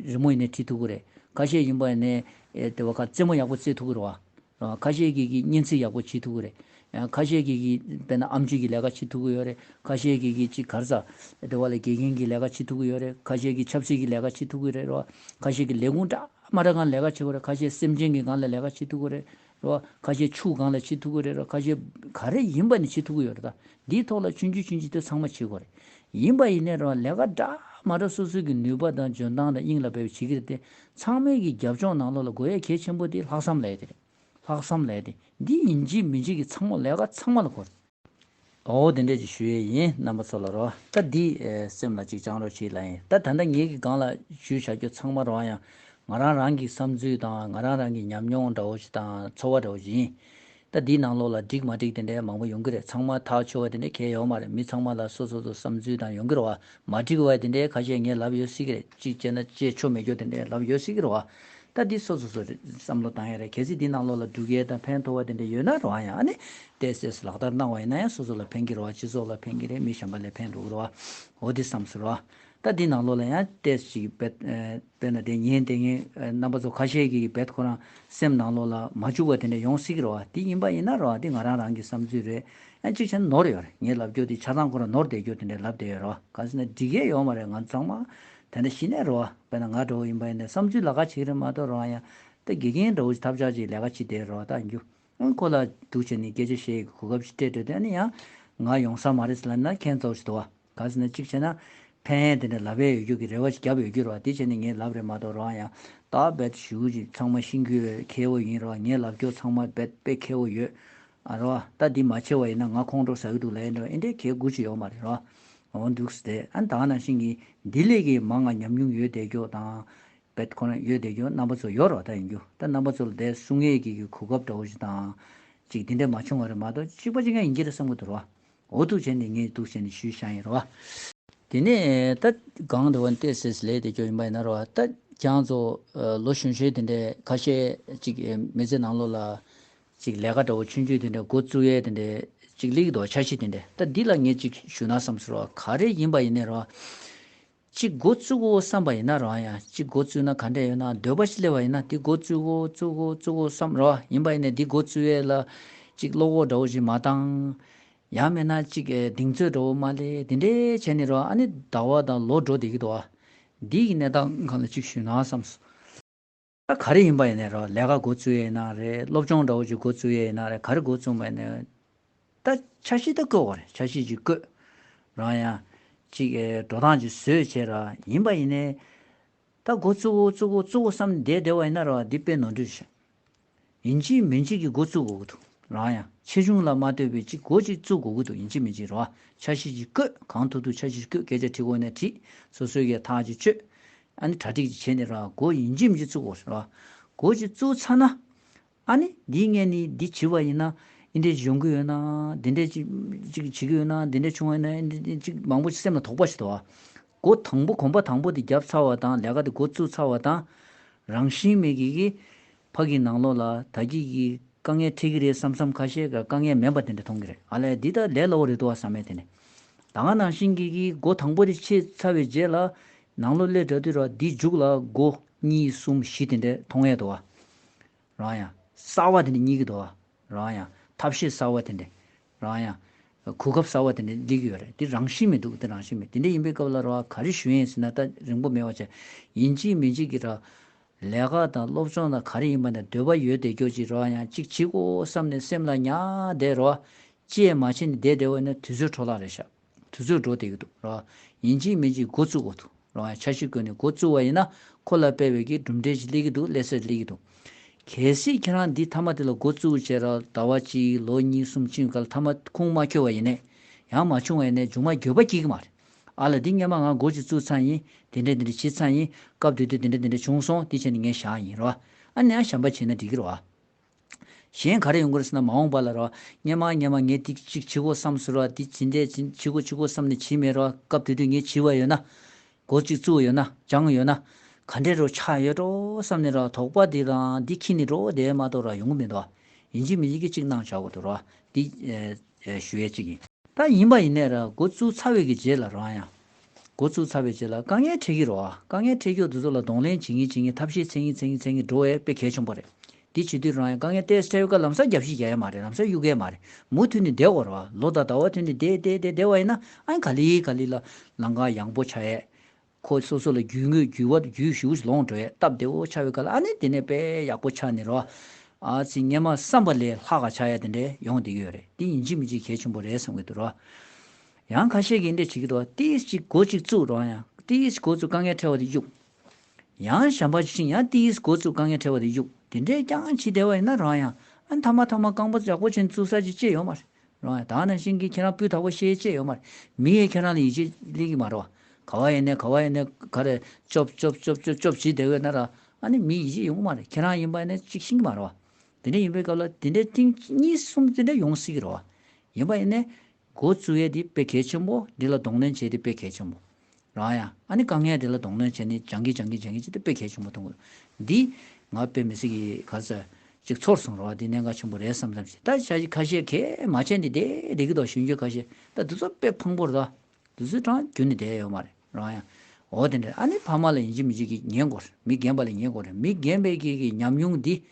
རི་མོ་ཡིན་ནའི་བྲིས་ཐུབ་ཀྱི་རེད། ཁ་ཤས་ཡིན་པ་ཡིན་ནའི་ཨེ་དེ་བ་ཁ་རྩེད་མོ་ཡག་པོ་རྩེ་ཐུབ་ཀྱི་རེད་བ། རེད་བ། ཁ་ཤས་ཀྱིས་ཀྱིས་སྙན་ཚིག་ཡག་པོ་བྲིས་ཐུབ་ཀྱི་རེད། ཡང་ཁ་ཤས་ཀྱིས་ཀྱིས་དཔེར་ན་ཨེམ་ཆི་གི་ལས་ཀ་བྱེད་ཐུབ་ཀྱི་ཡོད་རེད། ཁ་ཤས་ཀྱིས་ཀྱིས་ཅིག་ག་རེ་ཟ། དེ་བ་ལ་དགེ་རྒན་གྱི་ལས་ཀ་བྱེད་ཐུབ་ཀྱི་ཡོད་རེད། ཁ་ཤས་ཀྱིས་ཆབ་སྲིད་ཀྱི་ལས་ཀ་བྱེད་ཐུབ་ཀྱི་རེད་རོ། ཁ་ཤས་ཀྱིས་ལས་ཁུངས་འདྲ་མ་འདྲ་སྒང་ལས་ཀ་བྱེད་ཀྱི་རེད། ཁ་ཤས་སེམས་ཅན་གྱི་སྒང་ལ་ལས་ཀ་བྱེད་ཐུབ་ཀྱི་རེད་རོ། ཁ་ཤས་ཆུ་སྒང་ལ་བྱེད་ཐུབ་ཀྱི་རེད་རོ། ཁ་ཤས་ག་རེ་ཡིན་པ་ནི་བྱེད་ཐུབ་ཀྱི་ཡོད་རེད་ད། འདིའི་ཐོག་ལ་ཆུང་ཆུང་ཆུང་ཆུང་དེ་ཚང་མ་བྱེད་དགོས་རེད། ཡིན་པ་ཡིན་ནའི་རོ་ལས་ཀ་འདྲ་མ་འདྲ་སོ་སོ་གི་ནུས་པ་དང་འཇོན་ཐང་དང་དབྱིངས་ལ་འབད་བའི་བྱེད་ཀྱི་རེད་དེ། ཚང་མའི་གི་རྒྱབ་ལྗོངས་ནང་ལོགས་ལ་དགོས་ཡ་གལ་ཆེན་པོ་དེ་ལྷག་བསམ་ལབ་ཡ་དེ་རེད། ལྷག་བསམ་ལས་དེ་འདི་ཡིན་གཅིག་མིན་གཅིག་གི་ཚང་མ་ལས་ཀ་ཚང་མ་ལ་གོ། ཨོ་དེ་འདྲས་ཅིག་ཞུ་ཡས་ཡིན་རྣམ་པ་ཚོ་ལ་རོ། ད་འདི་ཨེ་སེམས་ལ་ཅིག་བཅངས་རོགས་བྱེད་ལ་ཡིན། ད་ད་ལྟ་ངེད་ཀྱི་སྒང་ལ་ཞུས་བྱ་རྒྱུ་ཚང་མ་རོ་ཡང་ང་རང་རང་གི་བསམ་ཚུལ་དང་ང་རང་རང་གི་ཉམས་མྱོང་འདྲ་བོ་ཞིག་དང་ཚོར་བ་འདྲ་བོ་ཞིག་ཡིན། ད་འདིའི་ནང་ལོགས་ལ་འགྲིག་མ་འགྲིག་དེ་འདྲས་མང་པོ་ཡོང་གི་རེད། ཚང་མ་ཐག་ཆོད་པ་དེ་འདྲས་གལ་ཡོད་མ་རེད། མི་ཚང་མ་ལ་སོ་སོ་སོ་བསམ་ཚུལ་དང་ཡོང་གི་རེད་བ། མ་འགྲིག་པ་དེ་འདྲས་ཁ་ཤས་ངས་ལབ་ཡོད་སྲིད་ཀྱི་རེད། གཅིག་བྱས་ན་བྱས་ཆོ་མེད་རྒྱུ་དེ་འདྲས་ལབ་ཡོད་སྲིད་ཀྱི་རེད་བ། ད་འདི་སོ་སོ་སོ་རེད་བསམ་བློ་བཏང་ཡ་རེད། གལ་སྲིད་འདི་ནང་ལོགས་ལ་འགྲུལ་སྐྱེལ་དང་ཕན་ཐོགས་པ་དེ་འདྲ་ཡོད་ན་རོགས་ཡང་ཨ་ནི་ཏོག་ཙམ་ལག་བསྟར་གནང་བ་ཡིན་ན་ཡང་སོ་སོ་ལ་ཕན་གྱི་རེད་བ། སྤྱི་ཚོགས་ལ་ཕན་གྱི་རེད། མི་གཞན་པ་ལ་ཕན་འགྲོ་གི་རེད་བ། འོ་འདི་བསམ་སོང་རོགས། ད་འདི་ནང་ལོགས་ལ་ཡང་ཏོག་ཙམ་ཅིག་དཔེ་དཔེར་ན་དེ་ཉན་དེ་ངས་རྣམ་པ་ཚོ་ཁ་ཤས་ཀྱིས་དཔེ་ཁོ་རང་སེམས་ནང་ལོགས་ལ་མ་བཅུག་པ་དེ་འདྲ་ཡོང་སྲིད་ཀྱི་རེད་བ། འདི་ཡིན་པ་ཡིན་ན་རོགས་འདི་ང་རང་རང་གི་བསམ་ཚུལ་རེད། ཡང་གཅིག་བྱས་ན་ནོར་ཡོད་རེད། ངས་ལབ་རྒྱུ་དེ་ཆ་ཚང་ཁོ་རང་ནོར་བསྡད་རྒྱུ་དེ་འདྲ་ལབ་བསྡད་ཡོད་རོགས། ག་ཟེར་ན་འགྲིག་གི་ཡོད་མ་རེད། ང་ཚོ་ཚང་མ་དེ་འདྲ་གཞི་ནས་རོགས། དཔེར་ན་ང་འདྲ་བོ་ཡིན་པ་ཡིན་ན་བསམ་ཚུལ་ལ་ཁ་བྱེད་ཀྱི་རེད་མ་གཏོགས་རོགས་ཡང་ད་དགེ་རྒན་འདྲ་བོ་ཞིག་ཐབས་ཆག་ཅིག་ལས་ཀ་བྱེད་བསྡད་རོགས་ད་ཡིན་རྒྱུ། ཨང་ཁོ་ལ་འདུག་བྱས་ནས་སྐད་ཆ་བཤད་ཡི་གོ་སྐབས་ཤིག་སྤྲད་འགྲོ་དེ་ཨ་ནི་ཡང་ང་ཡོང་ས་མ་རེད་ཟེར་ལབ་ན་ཁྱད་མཚར་ཞིག་འདུག་བ། ག་ཟེར་ན་གཅིག་བྱས་ན་ཕན་ཡས་དེ་འདྲ་ལབ་ཡས་ཡོད་རྒྱུ་གི་རེ་བ་ཞིག་བརྒྱབ་ཡོད་རྒྱུ་རེད་བ། དེ་བྱས་ནས་ངས་ལབ་རེད་མ་གཏོགས་རང་ཡང་ད་རྦད་ཞུ་གི་ཚང་མ་ཤེས་ཀྱི་ཡོད་མཁས་པོ་ཡིན་རེད་བ། ངས་ལབ་རྒྱུ་ཚང་མ་རྦད་དཔེ་མཁས་པོ་ཡོད་ཨ་རེད་བ། ད་འདི་མ་བྱས་པ་ཡིན་ན་ང་ཁོང་ཁྲོ་ཟ་གི་འདུག་ལབ་ཡས་འདྲ་བ་ཨེ་འདྲའི་གལ་དགུ་ཅིག་ཡོད་མ་རེད་རེད་བ། འོ་འདུག་ཟེར་ཨ་ད་ག་ནང་བཞིན་གྱི་འདི་ལས་ཀྱི་མང་ང་ཉམས་མྱོང་ཡོད་བསྡད་རྒྱུ་དང་། བེད་ཁོ་ན་ཡོད་བསྡད་རྒྱུ་རྣམ་པ་ཚོ་ཡོད་རོགས་ད་ཡིན་རྒྱུ། ད་རྣམ་པ་ཚོ་ལ་དེ་གསུང་ཡས་ཀྱི་གི་གོ་སྐབས་འདྲ་བོ་ཞིག་དང་། ཅིག་དེ་འདྲས་མ་བྱུང་བ་རེད་མ་གཏོགས་གཅིག་པ་གཅིག་རྐྱང་ཡིན་གྱི་རེད་བསམ་གྱི་འདུག་རོ། འོ་འདུག་བྱས་ནས་ངས་འདུག་བྱས་ནས་ཞུས་བཞག་ཡིན་རོ། དེ་ནས་ད་གང་འདྲ་བ་ཏེ་སེ་སེ་ལས་དེ་སྐྱོ་ཡིན་པ་ཡིན་ན་རོ། ད་ཁྱང་ཚོ་ལོ་གཞོན་གཞོན་དེ་འདྲས་ཁ་ཤས་ཅིག་མི་ཚེ་ནང་ལོགས་ལ་ཅིག་ལས་ཀ་འདྲ་བོ་ཆུང་ཆུང་དེ་འདྲས་འགོ་བཙུགས་ཡས་དེ་འདྲས་ཅིག་སླེབས་ཀྱི་འདུག་འཆར་གཞི་དེ་འདྲས། ད་འདི་ལ་ངས་ཅིག་ཞུ་ན་བསམ་སོང་རོ། ག་རེ་ཡིན་པ་ཡིན་ནའི་རོ། གཅིག་འགོ་བཙུགས་དགོས་བསམ་པ་ཡིན་ན་རང་ཡང་གཅིག་འགོ་བཙུགས་ན་ག་འདྲ་ཡོད་ན་འདོད་པ་ཞིག་སླེབས་པ་ཡིན་ན་དེ་འགོ་བཙུགས་དགོས་བཙུགས་དགོས་བཙུགས་དགོས་བསམ་རོ། ཡིན་པ་ཡིན་ནའི་འདི་འགོ་བཙུགས་ཡས་ལ་གཅིག་བློ་ཁོག་འདྲ་བོ་ཞིག་མ་བཏང་། ཡང་མིན་ན་གཅིག་གདེང་ཚོད་འདྲ་བོ་མ་སླེབས་དེ་འདྲས་བྱས་ནས་རོ། ཨ་ནི་ཟླ་བ་དང་ལོ་འགྲོ་བསྡད་ཀྱི་འདུག་ཨ། འདི་ཡི་གནས་སྟངས་སྒང་ལ་གཅིག་ཞུས་ན་བསམ་སོང་། ད་ག་རེ་ཡིན་པ་ཡིན་ནའི་རོ། ལས་ཀ་འགོ་བཙུགས་ཡས་ཡིན་ན་རེད། སློབ་སྦྱོང་འདྲ་བོ་ཅིག་འགོ་བཙུགས་ཡས་ཡིན་ན་རེད། ག་རེ་འགོ་བཙུགས་པ་ཡིན་ནའི་ད་འཆར་གཞི་ད་བཀོད་དགོས་རེད། འཆར་གཞི་ཅིག་བཀོད། རང་ཡང་ཅིག་ཨེ་འགྲོ་སྟངས་ཅིག་བཟོས་བྱས་ར་ཡིན་པ་ཡིན་ནའི། ད་འགོ་བཙུགས་འགོ་བཙུགས་འགོ་བཙུགས་འགོ་བསམ་བསྡད་བསྡད་པ་ཡིན་ན་ར་འདི་དཔེ་ནོར་འཁྲུལ་ཞིག་ཡིན་གཅིག་མིན་གཅིག་གི་འགོ་བཙུགས་དགོས་ཀྱི་འདུག་རང་ཡང་ཆེ་ཆུང་ལ་མ་ལྟོས་པའི་གཅིག་འགོ་གཅིག་བཙུགས་དགོས་ཀྱི་འདུག་ཡིན་གཅིག་མིན་གཅིག་རོ། འཆར་གཞི་གཅིག་བཀོད། གང་ཐུབ་ཐུབ་འཆར་གཞི་བཀོད། སྐད་ཆ་དྲི་དགོས་ན་དྲིས། སོ་སོའི་གི་ཐག་གཅིག་ཆོད། ཨ་ནི་གྲ་སྒྲིག་ཅིག་བྱས་ནས་ར་འགོ་ཡིན་གཅིག་མིན་གཅིག་བཙུགས་དགོས་ར། འགོ་གཅིག་བཙུགས་ཚར་ན། ཨ་ནི་འདིའི་སྔོན་ནས་འདི་བྱས་པ་ཡིན་ན་འདི་འདྲས་ཡོང་གི་ཡོད་ན། འདི་འདྲས་ཅིག་ཅིག་བྱེད་ཀྱི་ཡོད་ན། འདི་འདྲས་བྱུང་བ་ཡིན་ན་འདི་འདྲས་ཅིག་མང་པོ་ཅིག་སེམས་ལ་དོགས་པ་ཞིག་འདུག་ཨ། འགོ་དང་པོ་གོམ་པ་དང་པོ་དེ་བརྒྱབ་ཚར་བ་དང་ལས་ཀ་དེ་འགོ་བཙུགས་ཚར་བ་དང་། རང་བཞིན་མེད་ཀྱི་གི་ཕ་གི་ནང་ལོགས་ལ་ད་གི་གི་དཀའ་ངལ་འཕྲད་ཀྱི་རེད་བསམ་བསམ་ཁ་ཤས་ཀ་དཀའ་ངལ་མེད་པ་དེ་འདྲ་མཐོང་གི་རེད། ཨ་ལས་འདི་ད་ལས་སླ་བོ་རེད་འདུག་བསམ་མེད་དེ་ནས། ད་ག་ནང་བཞིན་གྱི་གི་འགོ་དང་པོ་དེ་ཕྱེ་ཚར་བའི་རྗེས་ལ་ནང་ལོགས་སླེབས་འགྲོ་དུས་ར་འདི་མཇུག་ལ་འགོ་གཉིས་གསུམ་བཞི་དེ་འདྲ་མཐོང་ཡས་འདུག་བ། རང་ཡང་གསར་བ་དེ་འདྲ་རྙེད་ཀྱི་འདུག་བ། རང་ཡང་ཐབས་ཤེས་གསར་བ་དེ་འདྲ། རང་ཡང་གོ་སྐབས་གསར་བ་དེ་འདྲ་སླེབས་ཀྱི་ཡོད་རེད། དེ་རང་བཞིན་མི་འདུག་དེ་རང་བཞིན་མེད། དེ་འདྲ་ཡིན་པའི་སྐབས་ལ་ར་ག་རེ་ཞུ་ཡིན་ཟེར་ན་ད་རིང་པོ་མེད་པ་བྱས་ཡིན་གཅིག་མིན་གཅིག་གི་ར། ལས་ཀ་དང་སློབ་སྦྱོང་དང་ག་རེ་ཡིན་པ་ན་འདོད་པ་ཡོད་བསྡད་རྒྱུ་ཅིག་རོ། ཡང་གཅིག་བྱེད་དགོས་བསམ་ནས་སེམས་ལ་ཉར་བསྡད་རོ། ཅི་ཡང་མ་བྱས་ནས་བསྡད་བསྡད་པ་ཡིན་ན་དུས་ཚོད་འཕྲོ་བརླག་རེད་ཤག་དུས་ཚོད་འགྲོ་བསྡད་ཀྱི་འདུག་རོ། ཡིན་གཅིག་མིན་གཅིག་འགོ་བཙུགས་དགོས་འདུག་རོ། ཡང་འཆར་གཞི་བཀོད་ནས་འགོ་བཙུགས་པ་ཡིན་ན་ཁོ་ལ་དཔག་པའི་གི་གྲུབ་འབྲས་ཅིག་སླེབས་ཀྱི་འདུག་སླེབས་ས་སླེབས་ཀྱི་འདུག་གལ་སྲིད་ཁྱེད་རང་འདི་མཐའ་མ་དེ་ལ་འགོ་བཙུགས་བྱས་ར་ཟླ་བ་གཅིག་ལོ་གཉིས་གསུམ་ཕྱིན་ག་ལ་མཐའ་མ་ཁུངས་མ་འཁྱོལ་བ་ཡིན་ནས། ཡང་མ་བྱུང་བ་ཡིན་ནས་མཇུག་མ་འགྱོད་པ་སྐྱེ་གི་མ་རེད། ཨ་ལ་འདི་སྔོན་མ་ང་འགོ་ཅིག་བཙུགས་ཚར་ཡིན། དེ་འདྲས་དེ་འདྲས་བྱེད་ཚར་ཡིན། སྐབས་དེ་དུས་དེ་འདྲས་དེ་འདྲས་བྱུང་སོང་། དེ་བྱས་ནས་ངས་བཞག་ཡིན་རོ། ཨ་ནི་ཡང་གཞན་པ་བྱས་ན་འགྲིག་གི་རོ། གཞན་ག་རེ་ཡོང་གི་རེད་ཟེར་ན་མ་འོངས་པ་ལ་རོ། སྔོན་མ་སྔོན་མ་ངས་འདི་ཅིག་བྱེད་དགོས་བསམ་སོང་རོ། འདི་ཇི་འདྲས་ཇི་བྱེད་དགོས་བྱེད་དགོས་བསམ་ནས་བྱས་མེད་རོ། སྐབས་དེ་དུས་ངས་བྱས་པ་ཡོད་ན། འགོ་ཅིག་བཙུགས་ཡོད་ན་སྦྱངས་ཡོད་ན། ག་འདྲས་རོ་ཆགས་ཡོད་འགྲོ་བསམ་ནས་རོ། དོགས་པ་འདི་རང་འདི་འཁྱེར་ནས་འགྲོ་བསྡད་མ་གཏོགས་རོ་ཡོང་གི་མི་འདུག་ཡིན་གཅིག་མིན་གཅིག་གི་གཅིག་གནང་བྱ་དགོས་འདུག་རོ། འདི་ཨེ་ཨེ་ཞུ་ཡས་གཅིག་ཡིན། ད་ཡིན་པ་ཡིན་ནའི་ར་འགོ་བཙུགས་ཚར་བའི་གི་རྗེས་ལ་རང་ཡང་། འགོ་བཙུགས་ཚར་བའི་རྗེས་ལ་དཀའ་ངལ་འཕྲད་ཀྱི་རེད་བ། དཀའ་ངལ་འཕྲད་རྒྱུ་དེ་ཚོ་ལ་གདོང་ལེན་བྱེད་གིན་བྱེད་གིན་ཐབས་ཤེས་འཚོལ་གིན་འཚོལ་གིན་འཚོལ་གིན་འགྲོ་བས་དཔེ་གལ་ཆེན་པོ་རེད། དེ་བྱེད་དུས་རང་ཡང་དཀའ་ངལ་ཏོག་ཙམ་འཕྲད་བའི་སྐབས་ལམ་སང་རྒྱབ་བཤིག་རྒྱག་ཡ་མ་རེད། ལམ་སང་གཡུག་ཡ་མ་རེད། མུ་མཐུད་ནས་བསྡད་དགོས་རེད་བ། ལོ་དང་ཟླ་བ་མཐུད་ནས་བསྡད་བསྡད་བསྡད་བསྡད་པ་ཡིན་ན་ཨ་ནི་ག་ལེ་ག་ལེ་ལ་ལམ་ཁ་ཡངས་པོ་ཆགས་ཡས། ཁོ་སོ་སོ་ལ་རྒྱུས་དངོས་རྒྱུས་བ་རྒྱུས་ཞེ་པོ་ཅིག་ལོངས་འགྲོ་ཡས་སྟབས་བདེ་བོ་ཆགས་པའི་སྐབས་ལ་ཨ་ནི་དེ་ནས་དཔེ་ཡག་པོ་ཆགས་ནས་རོ། ཨ་ཙི་སྔོན་མ་བསམ་པ་ལས་ལྷག་ག་ཆགས་ཡ་དེ་འདྲས་ཡོང་བསྡད་ཀྱི་ཡོད་རེད། དེ་ཡིན་གཅིག་མིན་གཅིག་གལ་ཆེན་པོ་རེད་བསམ་གྱི་འདུག་རོ། ཡང་ཁ་ཤས་ཀྱིས་འདི་འདྲས་བྱེད་ཀྱི་འདུག་ཏིས་ཅིག་འགོ་ཅིག་བཙུགས་རོགས་ཡང་ཏིས་འགོ་བཙུགས་དཀའ་ངལ་འཕྲད་པ་དེ་གཡུག་ཡང་གཞན་པ་ཅིག་ཕྱིན་ཡང་ཏིས་འགོ་བཙུགས་དཀའ་ངལ་འཕྲད་པ་དེ་གཡུག་དེ་འདྲས་རྐྱང་བྱེད་བསྡད་པ་ཡིན་ན་རོགས་ཡང་ཨ་མཐའ་མ་མཐའ་མ་རྐང་པ་ཡག་པོ་བྱས་ནས་བཙུགས་ས་ཅིག་ཅེས་ཡོད་མ་རེད། རང་ཡང་ད་ནང་བཞིན་གྱི་ཁྱེད་རང་སྤུས་དག་པོ་ཤེས་ཅེས་ཡོད་མ་རེད། མི་ཡིས་ཁྱེད་རང་ལ་ཡིད་ཆེས་སླེབས་ཀྱི་མ་རེད་བ། ག་བ་ཡིན་ནའི་ག་བ་ཡིན་ནའི་ག་རེ་ཅོབ་ཅོབ་ཅོབ་ཅོབ་ཅོབ་བྱེད་བསྡད་ཡོད་ན་ར་ཨ་ནི་མི་ཡིད་ཆེས་ཡོང་གི་མ་རེད། ཁྱེད་རང་ཡིན་པ་ཡིན་ན་གཅིག་ཤེས་ཀྱི་མ་རེད་བ། དེ་འདྲ་ཡིན་པའི་སྐབས་ལ་དེ་འདྲའི་ཐེངས་གཉིས་གསུམ་དེ་འདྲ་ཡོང་སྲིད་ཀྱི་རེད་བ། ཡིན་པ་ཡིན་ནའི་འགོ་བཙུགས་ཡས་དེ་དཔེ་གལ་ཆེན་པོ། འདི་ལ་གདོང་ལེན་བྱས་ཏེ་དཔེ་གལ་ཆེན་པོ། རང་ཡང་ཨ་ནི་དཀའ་ངལ་དེ་ལ་གདོང་ལེན་བྱས་ནས་སྦྱང་གི་སྦྱང་གི་སྦྱང་གི་བྱས་ཏེ་དཔེ་གལ་ཆེན་པོ་མཐོང་གི་འདུག་འདི་ང་དཔེ་མི་སྲིད་ཀྱི་ག་ཚོད་ཅིག་ཚོར་སོང་ར་བ། འདི་གནད་འགག་ཆེན་པོ་རེད་བསམ་བསམ་ཞིག་ད་ཆ་ཞིག་ཁ་ཤས་གས་མ་བྱས་འདི་བསྡད་བསྡད་ཀྱི་འདུག་གཞོན་སྐྱེས་ཁ་ཤས་ད་འདི་ཚོ་དཔེ་ཕངས་པོ་རེད་ད། འདི་ཚོ་གྲངས་རྒྱུན་ནས་བསྡད་ཡོད་མ་རེད་རང་ཡང་། འོ་དེ་འདྲ་ཨ་ནི་ཕ་མ་ལ་ཡིན་གཅིག་མིན་གཅིག་གིས་ཉན་དགོས་རེད། མི་རྒན་པ་ལ་ཉན་དགོས་རེད། མི་རྒན་པའི་གི་གི་ཉམས་མྱོང་འདི།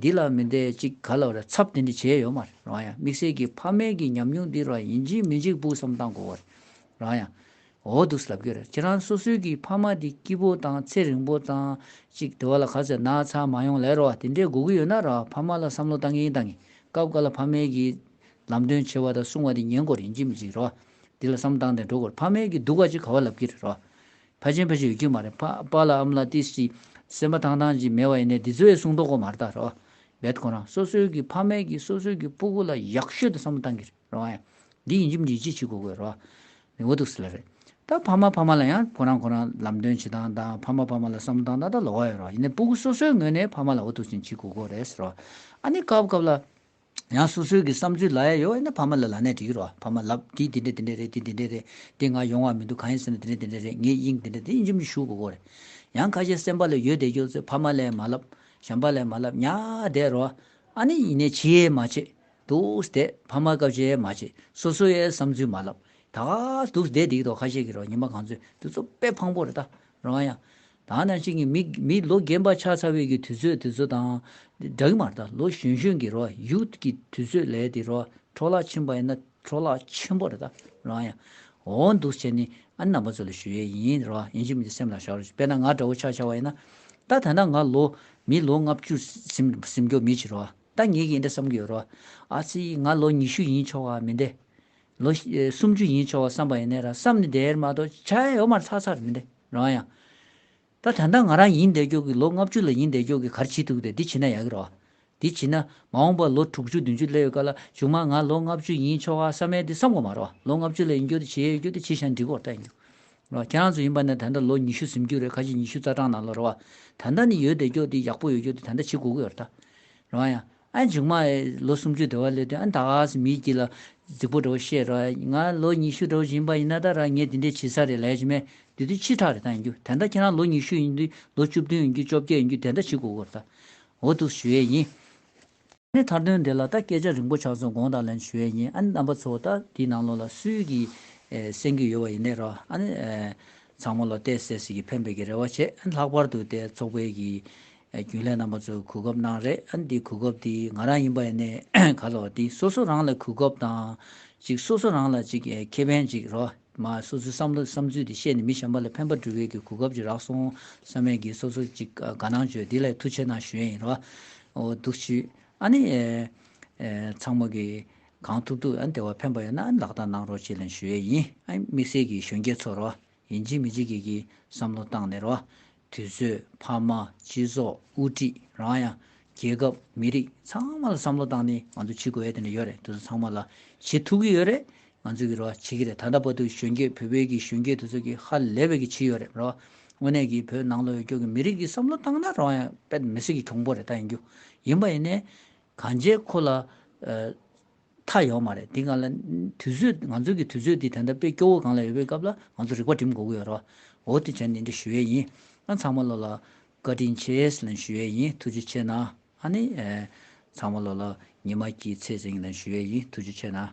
འདི་ལ་མི་འདྲ་ཅིག་ག་ལ་བ་རེད་ཚབ་དེ་འདྲ་བྱས་ཡོད་མ་རེད་རང་ཡང་། དམིགས་བསལ་གྱི་ཕ་མའི་གི་ཉམས་མྱོང་འདི་ར་ཡིན་གཅིག་མིན་གཅིག་སྤུ་གུ་བསམ་བཏང་དགོས་པ་རེད་རང་ཡང་། འོ་འདུག་སེ་ལབ་ཀྱི་རེད། ཁྱེད་རང་སོ་སོའི་གི་ཕ་མ་འདི་སྐྱིད་པོ་དང་ཚེ་རིང་པོ་དང་ཅིག་དེ་བ་ལ་ག་ཚོད་ན་ཚ་མ་ཡོང་ལེ་རོ་བ་དེ་འདྲའི་དགོས་ཀྱི་ཡོད་ན་ར་ཕ་མ་ལ་བསམ་བློ་བཏང་གིན་བཏང་གིན་སྐབས་འགའ་ལ་ཕ་མའི་གི་ལམ་སྟོན་བྱེད་པ་དང་གསུང་བ་དེ་ཉན་དགོས་རེད་ཡིན་གཅིག་མིན་གཅིག་རོ། འདི་ལ་བསམ་བཏང་སྟེ་འགྲོ་དགོས་རེད། ཕ་མའི་གི་སྡུག་ག་ཅིག་ག་བ་ལབ་ཀྱི་རེད་རོ། ཕལ་ཆེར་ཕལ་ཆེར་ཡོད་ཀྱི་མ་རེད། ཕ་པཱ་ལགས་ཨ་མ་ལགས་ཏིས་ཅིག་སེམས་པ་ཐང་ཐང་ཅིག་མེད་པ་ཡིན་ནའི་འདི་ཚོ་ཡི་གསུང་མདོག་གོ་མ་རེད་ད་རོ། རྦད་ཁོ་རང་སོ་སོའི་གི་ཕ་མས་ཀྱི་སོ་སོའི་གི་སྤུ་གུ་ལ་ཡག་ཤོས་དུ་བསམ་བློ་བཏང་གི་རེད་རོ། ཡང་འདི་ཡིན་གཅིག་མིན་གཅིག་བྱེད་དགོས་དགོས་རོ། མི་འོ་འདུག་སེ་ལ་རེད། ད་ཕ་མ་ཕ་མ་ལ་ཡང་ཁོ་རང་ཁོ་རང་ལམ་སྟོན་བྱེད་སྟངས་དང་ཕ་མ་ཕ་མ་ལ་བསམ་བློ་བཏང་སྟངས་ད་ལོགས་ཡོད་རོ། ཡིན་ནའི་སྤུ་གུ་སོ་སོའི་ངོས་ནས་ཕ་མ་ལ་འོ་འདུག་ཅིག་བྱེད་དགོས་དགོས་རེད་ཟེར་རོ། ཨ་ནི་སྐབས་སྐབས་ལ། ཡང་སོ་སོའི་གི་བསམ་ཚུལ་ལབ་ཡ་ཡོད་ན་ཕ་མ་ལ་ལབ་ནས་འགྲིག་གི་རེད་བ། ཕ་མ་ལབ་དེ་དེ་འདྲ་དེ་འདྲ་རེད། དེ་དེ་འདྲ་རེད། དེ་ང་ཡོང་བ་མི་འདུག་གང་ཡིན་ཟེར་ན་དེ་འདྲ་དེ་འདྲ་རེད། ངས་དབྱིངས་དེ་འདྲ་དེ་ཡིན་གཅིག་མིན་གཅིག་ཞུ་དགོས་གོ་རེད། ཡང་ཁ་ཤས་སེམས་པ་ལ་ཡོད་བསྡད་རྒྱུ་ཚོས་ཕ་མ་ལ་མ་ལབ། གཞན་པ་ལ་མ་ལབ་ཉག་བསྡད་རོ། ཨ་ནི་ཡིན་ནའི་བྱེད་ཡས་མ་བྱེད། འདུག་སེ་བསྡད། ཕ་མ་སྐབས་བྱེད་ཡས་མ་བྱེད། སོ་སོ་ཡས་བསམ་ཚུལ་མ་ལབ། ད་ག་འདུག་སེ་བསྡད་འདུག་དོ། ཁ་ཤས་ཀྱིས་རོ་ཉི་མ་གང་ཚོད་དེ་ཚོ་དཔེ་ཕངས་པོ་རེད་ད། རང་ཡང་། ད་ནང་བཞིན་གྱི་མི་མི་ལོ་རྒན་པ་ཆགས་ཚར་བའི་གི་དུས་ཚོད་དེ་ཚོ་དང་། འདྲ་གི་མ་རེད་ད། ལོ་གཞོན་གཞོན་གྱི་རོ་ཡུཐ་གི་དུས་ཚོད་ལས་དེ་རོ་འཕྲོ་བརླག་ཕྱིན་པ་ཡིན་ན་འཕྲོ་བརླག་ཆེན་པོ་རེད་ད། རང་ཡང་། འོ་འདུག་སེ་བྱས་ནས་ཨ་ནི་རྣམ་པ་ཚོ་ལ་ཞུ་ཡས་ཡིན་རོ། ཡིན་གཅིག་མིན་གཅིག་སེམས་ལ་བཞག་རོགས་ཞུ། དཔེར་ན་ང་འདྲ་བོ་ཆ་བཞག་པ་ཡིན་ན། ད་ད་ལྟ་ང་ལོ་ མི་ལོ་ལྔ་བཅུ་ཟིན་ཟིན་རྒྱུ་མི་ཅིག་རེད་བ། ད་ངེད་ཀྱིས་འདི་འདྲ་བསམ་གྱི་ཡོད་རེད་བ། ཨ་ཙི་ང་ལོ་ཉི་ཤུ་ཡིན་ཆོག་ག་མི་འདི། ལོ་ཨེ་སུམ་ཅུ་ཡིན་ཆོག་ག་བསམ་པ་ཡིན་ནའི་ར་བསམ་ནས་བསྡད་མ་གཏོགས་ཆ་ཡོད་མ་རེད། ཚར་ཚར་མི་འདི་རེད་བ་ཡང་། ད་ད་ལྟ་ང་རང་ཡིན་བསྡད་རྒྱུ་གི་ལོ་ལྔ་བཅུ་ལ་ཡིན་བསྡད་རྒྱུ་གི་ག་རེ་བྱེད་ཐུབ་ཀྱི་རེད། འདི་བྱེད་ན་ཡག་གི་རེད་བ། འདི་བྱེད་ན་མ་འོངས་པ་ལོ་དྲུག་ཅུ་བདུན་ཅུ་སླེབས་ཡོད་ག་ལ་གཞུག་མ་ང་ལོ་ལྔ་བཅུ་ཡིན་ཆོག་ག་བསམ་ཡས་འདི་བསམ་དགོས་མ་རེད་བ། ལོ་ལྔ་བཅུ་ལ་ཡིན་རྒྱུ་དེ་བྱེད་ཡས་ཡོད་རྒྱུ་དེ་བྱེད་བཞག་འགྲིག་གི་རེད་ད་ཡིན་རྒྱུ། རེད་བ། ཁྱེད་རང་ཚོ་ཡིན་པ་ན་ད་ལྟ་ལོ་ཉི་ཤུ་ཟིན་རྒྱུ་རེད། ཁ་ཤས་ཉི་ཤུ་རྩ་གྲངས་ནང་ལ་རེད་བ། ད་ལྟ་ནི་ཡོད་བསྡད་རྒྱུ་དེ་ཡག་པོ་ཡོད་རྒྱུ་དེ་ད་ལྟ་བྱེད་དགོས་ཀྱི་ཡོད་རེད་ད། རེད་བ་ཡང་། ཨ་མཇུག་མ་ལོ་སུམ་ཅུ་དེ་བ་སླེབས་དུས་ཨ་ད་ག་སེ་མིའི་དཀྱིལ་ལ་རྫིག་པོ་འདྲ་བོ་བཤད་རོགས། ང་ལོ་ཉི་ཤུ་འདྲ་བོ་ཡིན་པ་ཡིན་ན་ད་ར་ངས་འདི་འདྲས་བྱེད་ས་རེད་ལབ་ཡ་ཅིག་མེད། དེ་དུས་ཕྱི་དྲགས་རེད་ད་ཡིན་རྒྱུ། དེ་འདྲ་ཁྱེད་རང་ལོ་ཉི་ཤུ་ཡིན་དུས་ལོ་བཅུ་བདུན་ཡིན་རྒྱུ་བཅོ་བརྒྱད་ཡིན་རྒྱུ་དེ་འདྲ་བྱེད་དགོས་ཀྱི་རེད་ད། འོ་འདུག་ཞུ་ཡས་ཡིན། ཨ་ནི་མཐར་དོན་དེ་ལ་ད་སྐད་ཆ་རིང་པོ་ཆགས་སོང་། དགོངས་དག་ལན་ཞུ་ཡས་ཡིན། ཨ་ནི་རྣམ་པ་ཚོ་ད་དེའི་ནང་ལོགས་ལ་སུས་ཀྱིས་ཨེ་གསན་གྱི་ཡོད་པ་ཡིན་ནའི་རོ། ཨ་ནི་ཨེ་ཚང་མ་ལ་བལྟས་ཚེ་ཟིག་གི་ཕན་པའི་གི་རེ་བ་བྱེད། ཨ་ནི་ལྷག་པར་དུ་དེ་ཚོགས་པའི་གི་ཨེ་རྒྱུན་ལས་རྣམ་པ་ཚོས་གོ་སྐབས་གནང་རེད། ཨ་ནི་དེ་གོ་སྐབས་དེ་ང་རང་ཡིན་པ་ཡིན་ནའི་ག་ལ་བ་དེ་སོ་སོ་རང་ལ་གོ་སྐབས་དང་ཅིག་སོ་སོ་རང་ལ་ཅིག་ཨེ་ཁེ་ཕན་ཅིག་རོ། མ་སོ་སོའི་བསམ་བློ་བསམ་ཚུལ་དེ་བཤད་ནས་མི་གཞན་པ་ལ་ཕན་པ་སྒྲུབ་པའི་གི་གོ་སྐབས་ཅིག་རག་སོང་བསམ་ཡས་ཀྱི་སོ་སོ་ཅིག་དགའ་སྣང་བྱོས། དེ་ལ་ཐུགས་རྗེ་གནང་ཞུ་ཡས་ཡིན་རོ། འོ་འདུག་ཞུ། ཨ་ནི་ཨེ་ཨེ་ཚང་མ་གི་གང་ཐུབ་ཐུབ་ཨ་ནི་དེ་བ་ཕན་པ་ཡོད་ན་ཨ་ནི་ལག་བསྟར་གནང་རོགས་བྱེད་ལན་ཞུ་ཡས་ཡིན། ཨ་ནི་དམིགས་བསལ་གྱི་གཞོན་སྐྱེས་ཚོ་རོ། ཡིན་གཅིག་མིན་གཅིག་གི་གི་བསམ་བློ་བཏང་ནས་རོ། དུས་ཚོད་ཕ་མ་སྤྱི་ཚོགས་དབུ་ཁྲིད་རང་ཡང་རྒྱལ་ཁབ་མི་རིགས་ཚང་མ་ལ་བསམ་བློ་བཏང་ནས་ང་ཚོ་བྱེད་དགོས་ཡས་དེ་འདྲ་ཡོད་རེད། དེ་ཚོ་ཚང་མ་ལ་བྱེད་ཐུབ་ཀྱི་ཡོད་རེད། ང་ཚོ་གི་རོ་བྱེད་ཀྱི་རེད། ད་ལྟ་བར་དུ་གཞོན་སྐྱེས་བོད་པའི་གི་གཞོན་སྐྱེས་དེ་ཚོ་གི་ཧ་ལས་པའི་གི་བྱེད་ཡོད་རེད་རོ། དངོས་གནས་ཀྱི་བོད་ནང་ལོགས་ཡོད་རྒྱུ་གི་མི་རིགས་ཀྱི་བསམ་བློ་བཏང་ན་རོ་ཡང་དཔེ་མི་སྲིད་ཀྱི་གྱོང་པོ་རེད་ད་ཡིན་རྒྱུ། ཡིན་པ་ཡིན་ནའི་གང་བྱས་ཁོ་ལ་ཨ་མཐའ་ཡོད་མ་རེད། དེ་སྒང་ལ་དུས་ཚོད་ང་ཚོ་གི་དུས་ཚོད་འདི་ད་ལྟ་དཔེ་སྐྱོ་བོ་སྒང་ལ་ཡོད་པའི་སྐབས་ལ་ང་ཚོ་རིག་པ་སྒྲིམ་དགོས་ཀྱི་ཡོད་རེད་བ། འོ་དེ་བྱས་ནས་འདི་ཞུ་ཡས་ཡིན། ཨ་ཚང་མ་ལོ་ལ་བཀའ་དྲིན་ཆེ་ལབ་ཞུ་ཡས་ཡིན། ཐུགས་རྗེ་ཆེ་གནང་། ཨ་ནི་ཨེ་ཚང་མ་ལོ་ལ་ཉི་མ་སྐྱིད་ཚེ་བཟང་ལབ་ཞུ་ཡས་ཡིན། ཐུགས་རྗེ་ཆེ་གནང་།